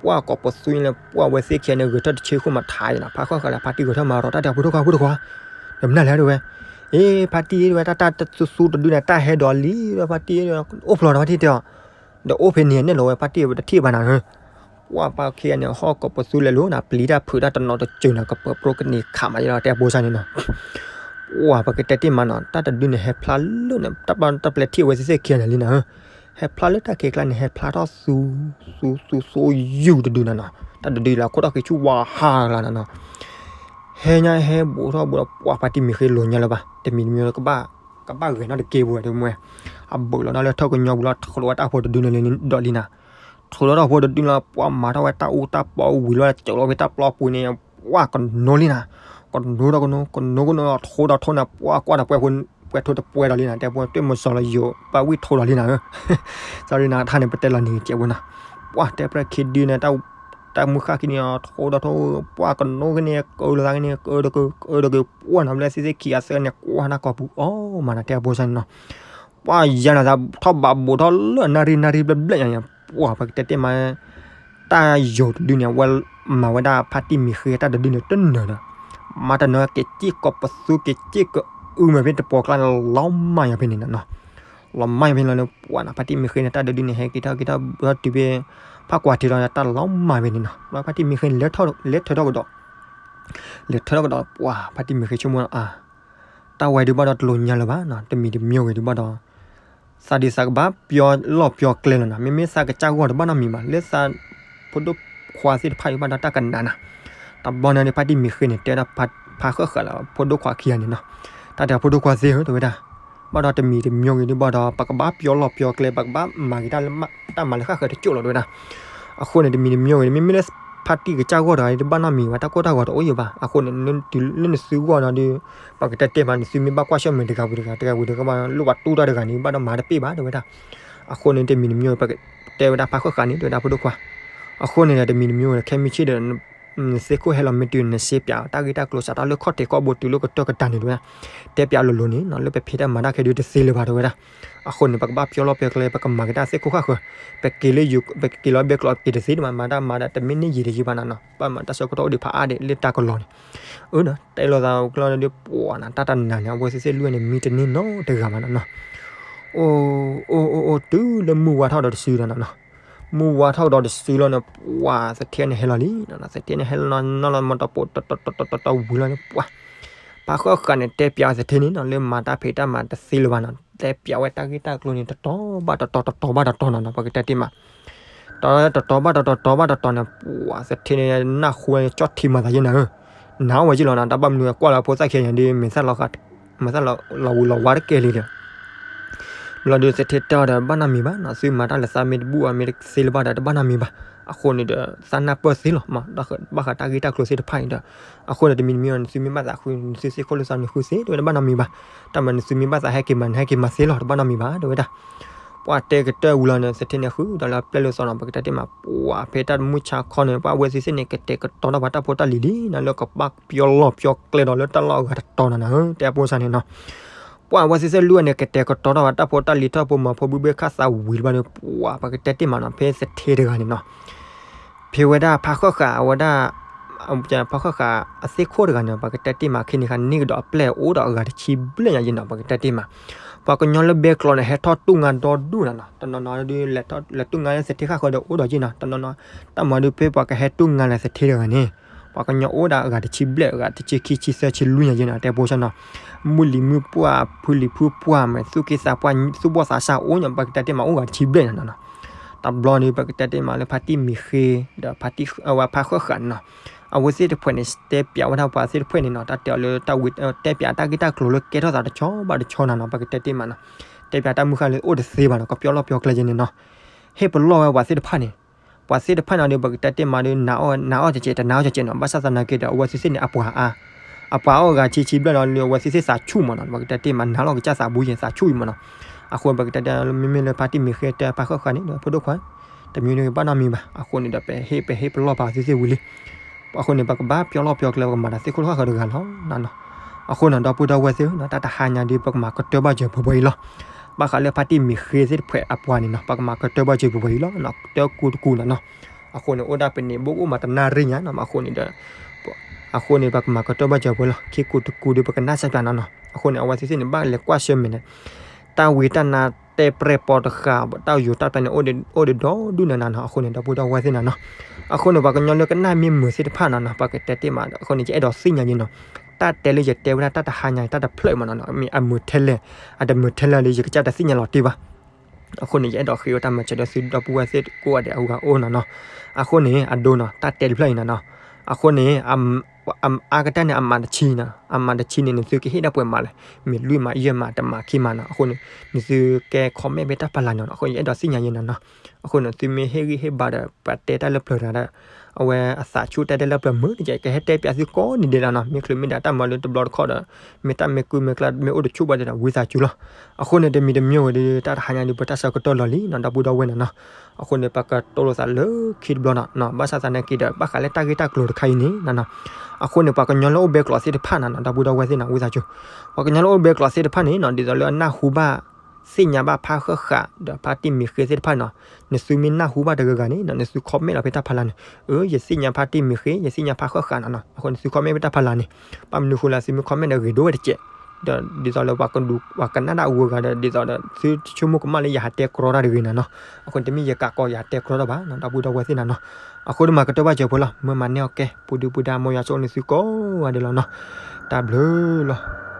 ပှၤကိးပသူန့ၣ် ပှၤဝဲသ့ၣ်ခံဂၤန့ၣ် ဂဲၤထၢၣ်တဆ့ဃိမးထါအံၤနီၤ ဖါဃၣ်ဃၣ်လၢဖါတံၢ်ဂဲၤထၢၣ်မၤရီၤတၢ်တဲအဖိဒိၣ်ခွါ ဖိဒိၣ်ခွါ နမနုၤလဲၣ် တဲဝဲ. အ့ ဖါတံၢ် တဲဝဲ တၢ်တၢ်သူသူတဒုန့ၣ် တၢ်ဟဲဒီးလံ ဖါတံၢ် အိၣ်ဖျိးဒီးဖါတံၢ်တဲအီၤ ဒီးအိၣ်ဖဲန့ၣ်န့ၣ်လီၤဝဲ ဖါတံၢ်ဝဲတထံၣ်ဘၣ်နၤဧၢ. ပှၤပှၤခံဂၤန့ၣ် ဟီၣ်ကိးပသူလဲၤလိၤနၤ ပျံၤတၢ်ဖုးတၢ်တနီၤတစၢၤနၤ ကပၢၤပြိကန့ၢ်ခးမးယလီၤ တဲအဖိစၢ်န့ၣ်နီၤ. ပှၤပကတဲတ့ၢ်မးနီၤ တၢ်တဒုန့ၣ် ဟဲဖျါလၢန့ၣ် တၢ်ပျဲထံၣ်ဝဲသ့ၣ်သ့ၣ်ခံဂၤန့ၣ်လံနၤဧၢ. ဟဲဖျါလၢတၢ်ခံးကျါန့ၣ် ဟဲဖျါထီၣ်သူ သူ သူ သူယုၢ်တဒုနၤနီၤ. တၢ်တဒုလီၤ ခိၣ်ထီၣ်က့ၤဆူၣ်ဝါဟါလီၤနၤနီၤ. ဟဲညါဟဲဘူးထီၣ်ဘူးဒီး ပှၤဖါတံၢ်မ့ၢ်ဃ့လိၤညါလၢၤဘၣ် တမံၤတမံၤလၢကဘၣ် ကဘၣ်ဂဲၤနီတက့ၢ်ပူၤဝဲတမူဝဲ. အဘူးလီၤဒီးလၢထၢၣ်ကညီပူၤလီၤ ထုးလီၤဝဲတၢ်ဖိတဒုန့ၣ်လံဒီးလံနၤ. ထုးလီၤတၢ်ဖိတဒုလီၤ ပှၤမၤထီၣ်ဝဲတၢ်အူတၢ်ပီဝံၤလီၤ စၢၤလီၤဖဲတၢ်ပျီပူၤန့ၣ် ပှၤကနိလံနၤ. ကနိဒီးကနိ ကနိကနိ ထိဒီးထိနၤ ပှၤကွၢ်ဒီးပှဲၤဖိ ပှဲၤထိတပှဲၤဒီးလံနၤ တဲပှဲၤတွၣ်မစီလီၤယိာ် ပှၤဝံၣ်ထိဒီးလံနၤဧၢ. စီၤဒုနၤထါန့ၣ် ပတဲလီၤနံၤကဲပူၤနၤ. ပှၤတဲပြဲၣ်ခံဒုန့ၣ် တၢ်မုၢ်ဃၣ်ခံန့ၣ် ထိဒီးထိ ပှၤကနိကန့ၣ် ကၢလီၤသးကန့ၣ် ကၢဒီးကၢ ကၢဒီးကၢ ပှၤနီၤဘျဲသ့ၣ်သ့ၣ်ခံဂၤသၢဂၤန့ၣ် ကွၢ်နၢ်ကီၢ်ပူၤအီၤမးနၤ တဲအဖိစၢ်န့ၣ်နီၤ. ပှၤယၤနီၤသးထီၣ်ဘးဘူးထီၣ်လၢအနၣ်ရံၣ်နၣ်ရံၣ်ဘျဲၣ်ဘျဲၣ်ညါ ပှၤပကတဲတ့ၢ်မး တၢ်ယိာ်တဒုန့ၣ် အဝဲမၤဝဲဒၣ်ဖါတံၢ်မ့ၢ်ဃ့တၢ်တဒုန့ၣ်တနၢၤဒီး မၤတနီၤက့ၤစ့ၢ်ကီးပသူက့ၤစ့ၢ်ကအုမ့ၢ်ဖဲတပှီၤကျါန့ၣ် လီၤမၢ်ယၤဖဲန့ၣ်နၤနီၤ. လီၤမၢ်ယၤဖဲန့ၣ်လီၤန့ၣ် ပှၤနီၤ ဖါတံၢ်မ့ၢ်ဃ့န့ၣ် တၢ်တဒုန့ၣ် ဟဲက့ၤထီၣ်က့ၤထီၣ်ဘၣ်တုၤဖဲ ဖးကွၢ်ထံးလီၤတၢ်လီၤမၢ်ဝဲန့ၣ်နီၤ, ဘျီဖါတံၢ်မံၤဃ့န့ၣ် လဲၤထၢထီၣ်ကဒီး, လဲၤထၢထီၣ်ကဒီး, ပှၤဖါတံၢ်မံၤဃ့ဆိကမိၣ်အါ, တၢ်ဝဲဒုးဘၣ်ဒီးတလိၤညါလၢၤဘၣ်နီၤ, တမံၤတမံၤဂ့ၤဒုးဘၣ်ဒီး သးဒုးသးကဘၣ်ပျီလီၢ်ပျီကျဲလီၤနီၤ, မ့မ့ၢ်သးကစၢ်ဂီၢ်တဘၣ်နီတမံၤဘၣ်, လၢသးဖိဒိၣ်ခွါသ့ၣ်တဖၣ်ဒုးဘၣ်ဒီးတၢ်ကနးနၤ, တဘျီန့ၣ်ဒီး ဖါတံၢ်မံၤဃ့န့ၣ် တဲဝဲဒၣ်ဖးဃၣ်ဃၣ်လၢဖိဒိၣ်ခွါခံဂၤန့ၣ်နီၤ, တၢ်တဲဖိဒိၣ်ခွါသ့ဧၢ တဲဝဲဒၣ်, ဘၣ်ဒီးတမံၤတမံၤဂ့ၤဒုးဘၣ်ဒီး ပကဘၣ်ပျီလီၢ်ပျီကျဲ ပကဘၣ်မၤက့ၤတၢ်လၢ တၢ်မၤလၢဃၣ်ဃၢၤတကၠိၣ်လီၤ တဲဝဲဒၣ်, အဃိန့ၣ် တမံၤတမံၤဂ့ၤ မ့မ့ၢ်လၢဖါတံၢ်ကစၢ်ဂီၢ်တဂၤဒုးဘၣ်နီတမံၤဘၣ်, တၢ်ကိၢ်တၢ်ဂီၤတအိၣ်ယံၤဘၣ်, အဃိန့ၣ် လၢနသုဂီၢ်နီၤဒုး ပကတဲတ့ၢ်မး နသုမ့ၢ်ဘၣ်ကွၢ်ဆၢၣ်မဲာ်တဂၤဝံၤတဂၤ တဂၤဝံၤတဂၤဘၣ်လိၣ်ဘၣ်တူၢ်တၢ်တဂၤန့ၣ် ဘၣ်ဒီးမၤတပ့ၢ်ဘၣ် တဲဝဲဒၣ်, အဃိန့ၣ် တမံၤတမံၤဂ့ၤ ပကတဲဝဲဒၣ်ဖးဃၣ်ဃၣ်န့ၣ် တဲဝဲဒၣ်ဖိဒိၣ်ခွါ, အဃိန့ၣ်ဒီး တမံၤတမံၤဂ့ၤဒီး ခဲမုၢ်ဆ့ၣ်ဒီး နသ့ၣ်ခိၣ်ဟဲလီၤမ့ၢ်တုၤ နရှဲပၠးတၢ်ဂ့ၢ်တၢ်ကျိၤစးတၢ်လၢခီၣ်ထံးခီၣ်ဘိတုၤလၢကတၢၢ်ကတၢၢ်န့ၣ် တဲဝဲဒၣ်, တဲပၠးလိၤလိၤန့ၣ်နီၤ လၢပဖံးတၢ်မၤတၢ်ခဲဒုးတသ့လၢၤဘၣ် တဲဝဲဒၣ်, အဃိန့ၣ် ပကဘၣ်ပျီလီၢ်ပျီကျဲ ပကမၤက့ၤတၢ်သ့ၣ်ခိၣ်ဃၣ်ဃၢၤ, ပက့ၤလၢယိၤ ပက့ၤလီၤဘဲကျိး ပက့ၤတသ့ဒံးဘၣ်, မၤတၢ်မၤဒီး တမ့ၢ်န့ၢ်ယံာ်တယံာ်ဘၣ်နီၤနီၤ, ဘၣ်မၤတၢ်ဆၢကတီၢ်အိၣ်ဒံးဖးအါဒံးလၢတၢ်ကလီၤန့ၣ်, အၢဒီး တဲလိာ်သးကျီဒီးပှၤနီၤ တၢ်တနၤန့ၣ် အဝဲသ့ၣ်သ့ၣ်လွံၢ်န့ၣ် မံတန့ၢ်နီတဂၤဘၣ်နီၤနီၤ, အိၣ် အိၣ် အိၣ် အိၣ် တုၤလၢမုၢ်ဝါထီၣ်ဒီးတစုဒီးနီၤနီၤ, မုၢ်ဝါထီၣ်ဒီးတစုလီၤန့ၣ် ပှၤသထ့န့ၣ်ဟဲလီၤလံနီၤနီၤ, သထ့န့ၣ်ဟဲလီၤနီၤလီၤ မ့ၢ်တပိာ်တီၤတီၤတီၤတီၤဝံၤလီၤန့ၣ် ပှၤ ဖးဃၣ်ဃၣ်န့ၣ် တဲပၠးဝဲသထ့န့ၣ်နီၤ လၢမၤတၢ်ဖံးတၢ်မၤတသ့လၢၤဘၣ်နီၤ, တဲပၠးဝဲတၢ်ဂ့ၢ်တၢ်ကျိၤန့ၣ် တတီၤဘၣ်တတီၤ တတီၤဘၣ်တတီၤနီၤနီၤ ပကတဲတ့ၢ်မး, တတီၤဘၣ်တတီၤ တတီၤဘၣ်တတီၤန့ၣ် ပှၤသထ့န့ၣ် နၢ်ဟူဝဲကၠီၣ်ထံမၤသးယဲၢ်နၤဧၢ, နၤအိၣ်ဝဲယဲၢ်လီၤနီၤ, တၢ်ဘၣ်မနုၤကွၢ်လၢဖိသၣ်ခံဂၤန့ၣ်ဒုး မ့ၢ်သၣ်လီၤဝံၤလီၤဝါတကဲလံဒီး ဘျီဒုးသထ့တဲအီၤဒီး ဘၣ်နီတမံၤဘၣ်နီၤ, သုမၤတၢ်လၢသးမ့ၢ်တဘူၣ်အမ့ၢ်တသ့လၢၤဘၣ်ဒီး တဘၣ်နီတမံၤဘၣ်, အဃိန့ၣ်ဒီး သးနၢ်ပၢၢ်သ့လီၤမး, ဘၣ်ဃးတၢ်ဂ့ၢ်တၢ်ကျိၤသ့ၣ်တဖၣ်အံၤဒီး, အဃိန့ၣ် တမံၤတမံၤအံၤ နသုမ့ၢ်ဘၣ်သးဃု နသုသ့ၣ်ခိၣ်လိာ်သးနဃုသ့ တဲဝဲဒၣ် တဘၣ်နီတမံၤဘၣ်, တၢ်မၤနသုမ့ၢ်ဘၣ်သးဟဲက့ၤမၤ နဟဲက့ၤမၤသ့လီၤ တဘၣ်နီတမံၤဘၣ် တဲဝဲဒၣ် ပှၤတဲကတၢၢ်ဝံၤလီၤန့ၣ် သထ့န့ၣ်ဃုဒီးလၢပျဲၢ်လိာ်သးနီၤ ပကတဲတ့ၢ်မး ပှၤဖဲတၢ်မုၢ်ဆါခီန့ၣ် ပှၤအဝဲသ့ၣ်သ့ၣ်န့ၣ် ကတဲာ်ကတီၤထီၣ်ပှၤတၢ်ဖိတၢ်လံၤလံနီၤ လၢကဘၣ်ပျီလီၢ်ပျီကျဲဒီးလၢတၢ်လီၢ်အဂၤတတီၤနီၤနီၤ တဲအပိစၢ်န့ၣ်နီၤ ပှၤအဝဲသ့ၣ်သ့ၣ်လွံၢ်န့ၣ် ကတဲာ်ကတီၤထီၣ်ပှၤတၢ်ဖိတၢ်လံၤထီၣ်ဖိမၤဖိဘုဘ့ၣ်ခၣ်သးဝံၤတဘျီဒီး ပှၤပကတဲတ့ၢ်မးနီၤ ဖဲသထ့တဂၤန့ၣ်နီၤ ဖဲဝဲဒၣ်ဖးဃၣ်ဃးအဝဲဒၣ် ဖးဃၣ်ဃးအသ့ၣ်ခိၣ်တဂၤန့ၣ် ပကတဲတ့ၢ်မး ခဲန့ၣ်ခါန့ၣ်ကဒီးအပျဲၢ်အိၣ်ဒီးအဂၤတဆံဘျဲၣ်ညါယဲၢ်နီၤ ပကတဲတ့ၢ်မး ပှၤကညီလၢဘဲကျိးန့ၣ် ဟဲထီၣ်တူၢ်ငါဒီဒူၣ်နီၤနီၤ တနီၤနီၤဒုး လဲၤတူၢ်ငါလၢသထ့ဃၣ်ဃၢၤဒီးအိၣ်ဒီးယဲၢ်နီၤ တနီၤနီၤ တၢ်မၤဒုးဖဲပှၤကဟဲတူၢ်ငါလၢသထ့တဂၤန့ၣ် ပှၤကညီအိၣ်ဒီးအဂၤတဆံဘျဲၣ် အဂၤတဆံခံ ဆံသၢ ဆံလွံၢ်ညါယဲၢ်နီၤ တဲပိစၢ်နီၤ မုၢ်လံၤမုၢ်ပှၢ် ဖုလံၤဖုပှၢ် မ့ၢ်သူၣ်က့သးပှၢ် သူၣ်ဘီၣ်သးစၢ်အိၣ်ညါ ပကတဲတ့ၢ်မးအိၣ်ဂၤတဆံဘျဲၣ်နီၤနီၤ တဘျီန့ၣ် ပကတဲတ့ၢ်မးလၢဖါတံၢ်မံၤဃ့ ဒီးဖါတံၢ်ဝဲဖးဃၣ်ဃးန့ၣ်နီၤ အဝဲသ့ၣ်တဖုန့ၣ် တဲပၠးဝဲဒၣ်ပှၤသ့ၣ်တဖုန့ၣ်နီၤ တၢ်တဲအီၤလၢတၢ်ဝံ တဲပၠးတၢ်ဂ့ၢ်တၢ်ကျိၤလၢကဲထီၣ်သးတဆီဘၣ်တဆီနီၤနီၤ ပကတဲတ့ၢ်မးနီၤ တဲပၠးတၢ်မုၢ်ဃၢ်လၢအိၣ်တသ့ဘၣ်နီၤ ကပျီလီၢ်ပျီကျဲယဲၢ်န့ၣ်နီၤ ဟ့ၣ်ပလီၢ်ဝဲပှၤသ့ၣ်တဖုန့ၣ် ပှၤသ့ၣ်တဖုန့ၣ်ဒီး ပကတဲတ့ၢ်မးဒီး နာ်အီၣ်တကဲး တနာ်အီၣ်တကဲးနီၤ ဘၣ်ဆၣ်သနာ်က့ဒီး အဝဲသ့ၣ်သ့ၣ်န့ၣ် အပှၤအါ အပှၤအိၣ်ဂၤဆံဆံဘျဲၣ်ဒီး လၢအဝဲသ့ၣ်သ့ၣ်သးဆူၣ်မးနီၤ ပကတဲတ့ၢ်မး နာ်လီၤကစၢ်သးဘူးယဲၢ် သးဆူၣ်အံၤမးနီၤ အဃိပကတဲတ့ၢ် မ့မ့ၢ်လၢဖါတံၢ်မံၤဃ့တဲဖးဃၣ်ဃးန့ၣ်ဒီး ဖိဒိၣ်ခွါ တမံၤန့ၣ်ဘၣ်နီတမံၤဘၣ် အဃိန့ၣ်ဒီး ပဟ့ၣ်ပဟ့ၣ်ပလီၢ်ပာ်သ့ၣ်သ့ၣ်ဝံၤလံ အဃိန့ၣ် ပကဘၣ်ပျီလီၢ်ပျီကျဲ ပကမၤဒီးသ့ၣ်ခိၣ်လီၢ်ဃၢၤတဂၤလီၤနီၤ အဃိန့ၣ် ဒီပုၢ်ဒီဝဲၢ်သ့ၣ်ဧၢနီၤ တၢ်တဟါညါဒ် ပကမၤကတၢၢ်ဘၣ်စၢၤပှဲၤပှဲၤအံၤလီၤ ဘၣ်ဃးလၢဖါတံၢ်မံၤဃ့သ့ၣ်တဖုအပှၤန့ၣ်နီၤ ပကမၤကတၢၢ်ဘၣ်စၢၤပှဲၤပှဲၤအံၤလီၤနီၤ ကတၢၢ်ကူတကူနီၤနီၤ အဃိန့ၣ် အိၣ်ဒၣ်ပန့ၣ် ဘိၣ်အိၣ်မးတနၣ်ရံၣ်ညါနီၤ အဃိန့ၣ်ဒီး အဃိန့ၣ် ပကမၤကတၢၢ်ဘၣ်စၢၤပှဲၤလီၤ ခံကူတကူဒီး ပကနၢ်စၢ်ပၠးနီၤနီၤ အဃိန့ၣ် အဝဲသ့ၣ်သ့ၣ်န့ၣ် ဘၣ်လဲၤကွၢ်ဆၢၣ်မဲာ်န့ၣ် တၢ်ဝံတၢ်နါတဲပြဲၢ်ပိာ်တဃာ် တၢ်ယိၤတၢ်ပျဲန့ၣ် အိၣ်ဒီးဒီဒူၣ်နၤနၤနီၤ အဃိန့ၣ် ဒီပုၢ်ဒီဝဲၢ်သ့ၣ်နၤနီၤ အဃိန့ၣ် ပှၤကညီလၢကနၣ်မ့ၢ်မုာ်သ့ၣ်တဖၣ်နီၤနီၤ ပကတဲတ့ၢ်မး အဃိန့ၣ် ယအဲၣ်ဒိးသ့ၣ်ညါယဲၢ်နီၤ တၢ်တဲလၢယတဲဝဲဒၣ်တၢ်တဟါညါ တၢ်တဖျၢၣ်မးနီၤနီၤ မ့ၢ်အမုာ်ထဲလဲၣ် အတမုာ်ထဲလဲၣ်ဒီး ယကစၢ်တသ့ၣ်ညါလီၤတံၢ်ဘၣ် အဃိန့ၣ် ယအဲၣ်ဒိးဃ့ဝဲတၢ်မၤစၢၤဒီးသုဒီပုၢ်ဝဲၢ်သ့ၣ်ကိးဂၤဒဲးအဂီၢ်အိၣ်နီၤနီၤ အဃိန့ၣ် အဒိနီၤ တၢ်တဲတဖျၢၣ်အံၤနီၤနီၤ အဃိန့ၣ် အါကတၢၢ်န့ၣ် အမးတဆံနီၤ အမးတဆံန့ၣ် နသုကဟ့ၣ်ဒၣ်ပှဲၤမးလဲၣ် မ့ၢ်လွံၢ်မး ယဲၢ်မး တမး ခံမးနီၤ အဃိန့ၣ် နသုကဲ comment ဖဲတၢ်ဖီလာ်န့ၣ်နီၤ အဃိန့ၣ် ယအဲၣ်ဒိးသ့ၣ်ညါယဲၢ်နီၤနီၤ အဃိန့ၣ် သုမ့ၢ်ဟ့ၣ်ဂံၢ်ဟ့ၣ်ဘါဒီး ပှၤတဲတၢ်လၢပျၢၤတဂၤဒီး အဝဲအသးဆူၣ်တဲတဲလၢပျၢၤမုာ်တက့ၢ် ကဟဲတဲပၠးသုကိးနံၤဒဲးလီၤနီၤ မ့ၢ်ချုးမ့ၢ်ဒၣ်တၢ်မၤလၢတဘျီတခီၣ်ဒီး မ့ၢ်တၢ်မ့ၢ်ကုမ့ၢ်ကျါ မ့ၢ်အိၣ်တဆူၣ်ဘၣ်ဒီး ဝံသးစူၤလီၤ အဃိန့ၣ် တမံၤတမံၤဝဲဒီး တၢ်တဟါညါဒီး ပတၢ်ဆၢကတီၢ်လီၤလံနီၤ ဒီပုၢ်ဒီဝဲၢ်နီၤနီၤ အဃိန့ၣ် ပကတိၤလိာ်သးလၢခံတဘျီနီၤ ဘၣ်ဆၣ်သနာ်က့ဒီး ဘၣ်ဃးလၢတၢ်ဂ့ၢ်တၢ်ကျိၤတခါအံၤန့ၣ်နီၤနီၤ အဃိန့ၣ် ပှၤကညီလၢအိၣ်ဘဲကျိးသ့ၣ်တဖၣ်နီၤနီၤ ဒီပုၢ်ဒီဝဲၢ်သ့ၣ်နီၤ ဝံသးစူၤ ပှၤကညီလၢအိၣ်ဘဲကျိးသ့ၣ်တဖၣ်န့ၣ်နီၤ ဒ်သိးလၢအနၢ်ဟူဘၣ် သ့ၣ်ညါဘၣ်ဖးဃၣ်ဃး ဒီးဖါတံၢ်မံၤဃ့သ့ၣ်တဖၣ်နီၤ နသုမ့ၢ်နၢ်ဟူဘၣ်တဂၤဂၤန့ၣ်နီၤ နသု comment လီၤဖဲတၢ်ဖီလာ်န့ၣ် အၢ ယသ့ၣ်ညါဖါတံၢ်မံၤဃ့ ယသ့ၣ်ညါဖးဃၣ်ဃးနီၤနီၤ အဃိန့ၣ် သု comment ဖဲတၢ်ဖီလာ်န့ၣ် ဘၣ်မနုၤဃိလၢသုမ့ၢ် comment ဒီးဂ့ၤဒိၣ်ဝဲတကဲး ဒီးဒ်သိးလၢပှၤကနၣ်တၢ်အဂုၤအဂၤဒီး ဒ်သိးဒီး သုဆိကမိၣ်ကမၣ်လၢယဟးတဲကြီတၢ်တဂ့ၤနၤနီၤ. အဃိန့ၣ် တမ့ၢ်ယကးကီးယဟးတဲကြီတၢ်ဘၣ်နီၤ ဒီပုၢ်ဒီဝဲၢ်သ့ၣ်နၤနီၤ. အဃိန့ၣ်မၤကတၢၢ်ဘၣ်စၢၤဖိလီၤ မၢမၤန့ၢ်အီၤကဲ ပူၤဒုပူၤဒါ မ်ယွၤဆိၣ်ဂ့ၤန့ၢ်သုကိးဂၤဒဲးလီၤနီၤ. တၢ်ဘျုးလီၤ.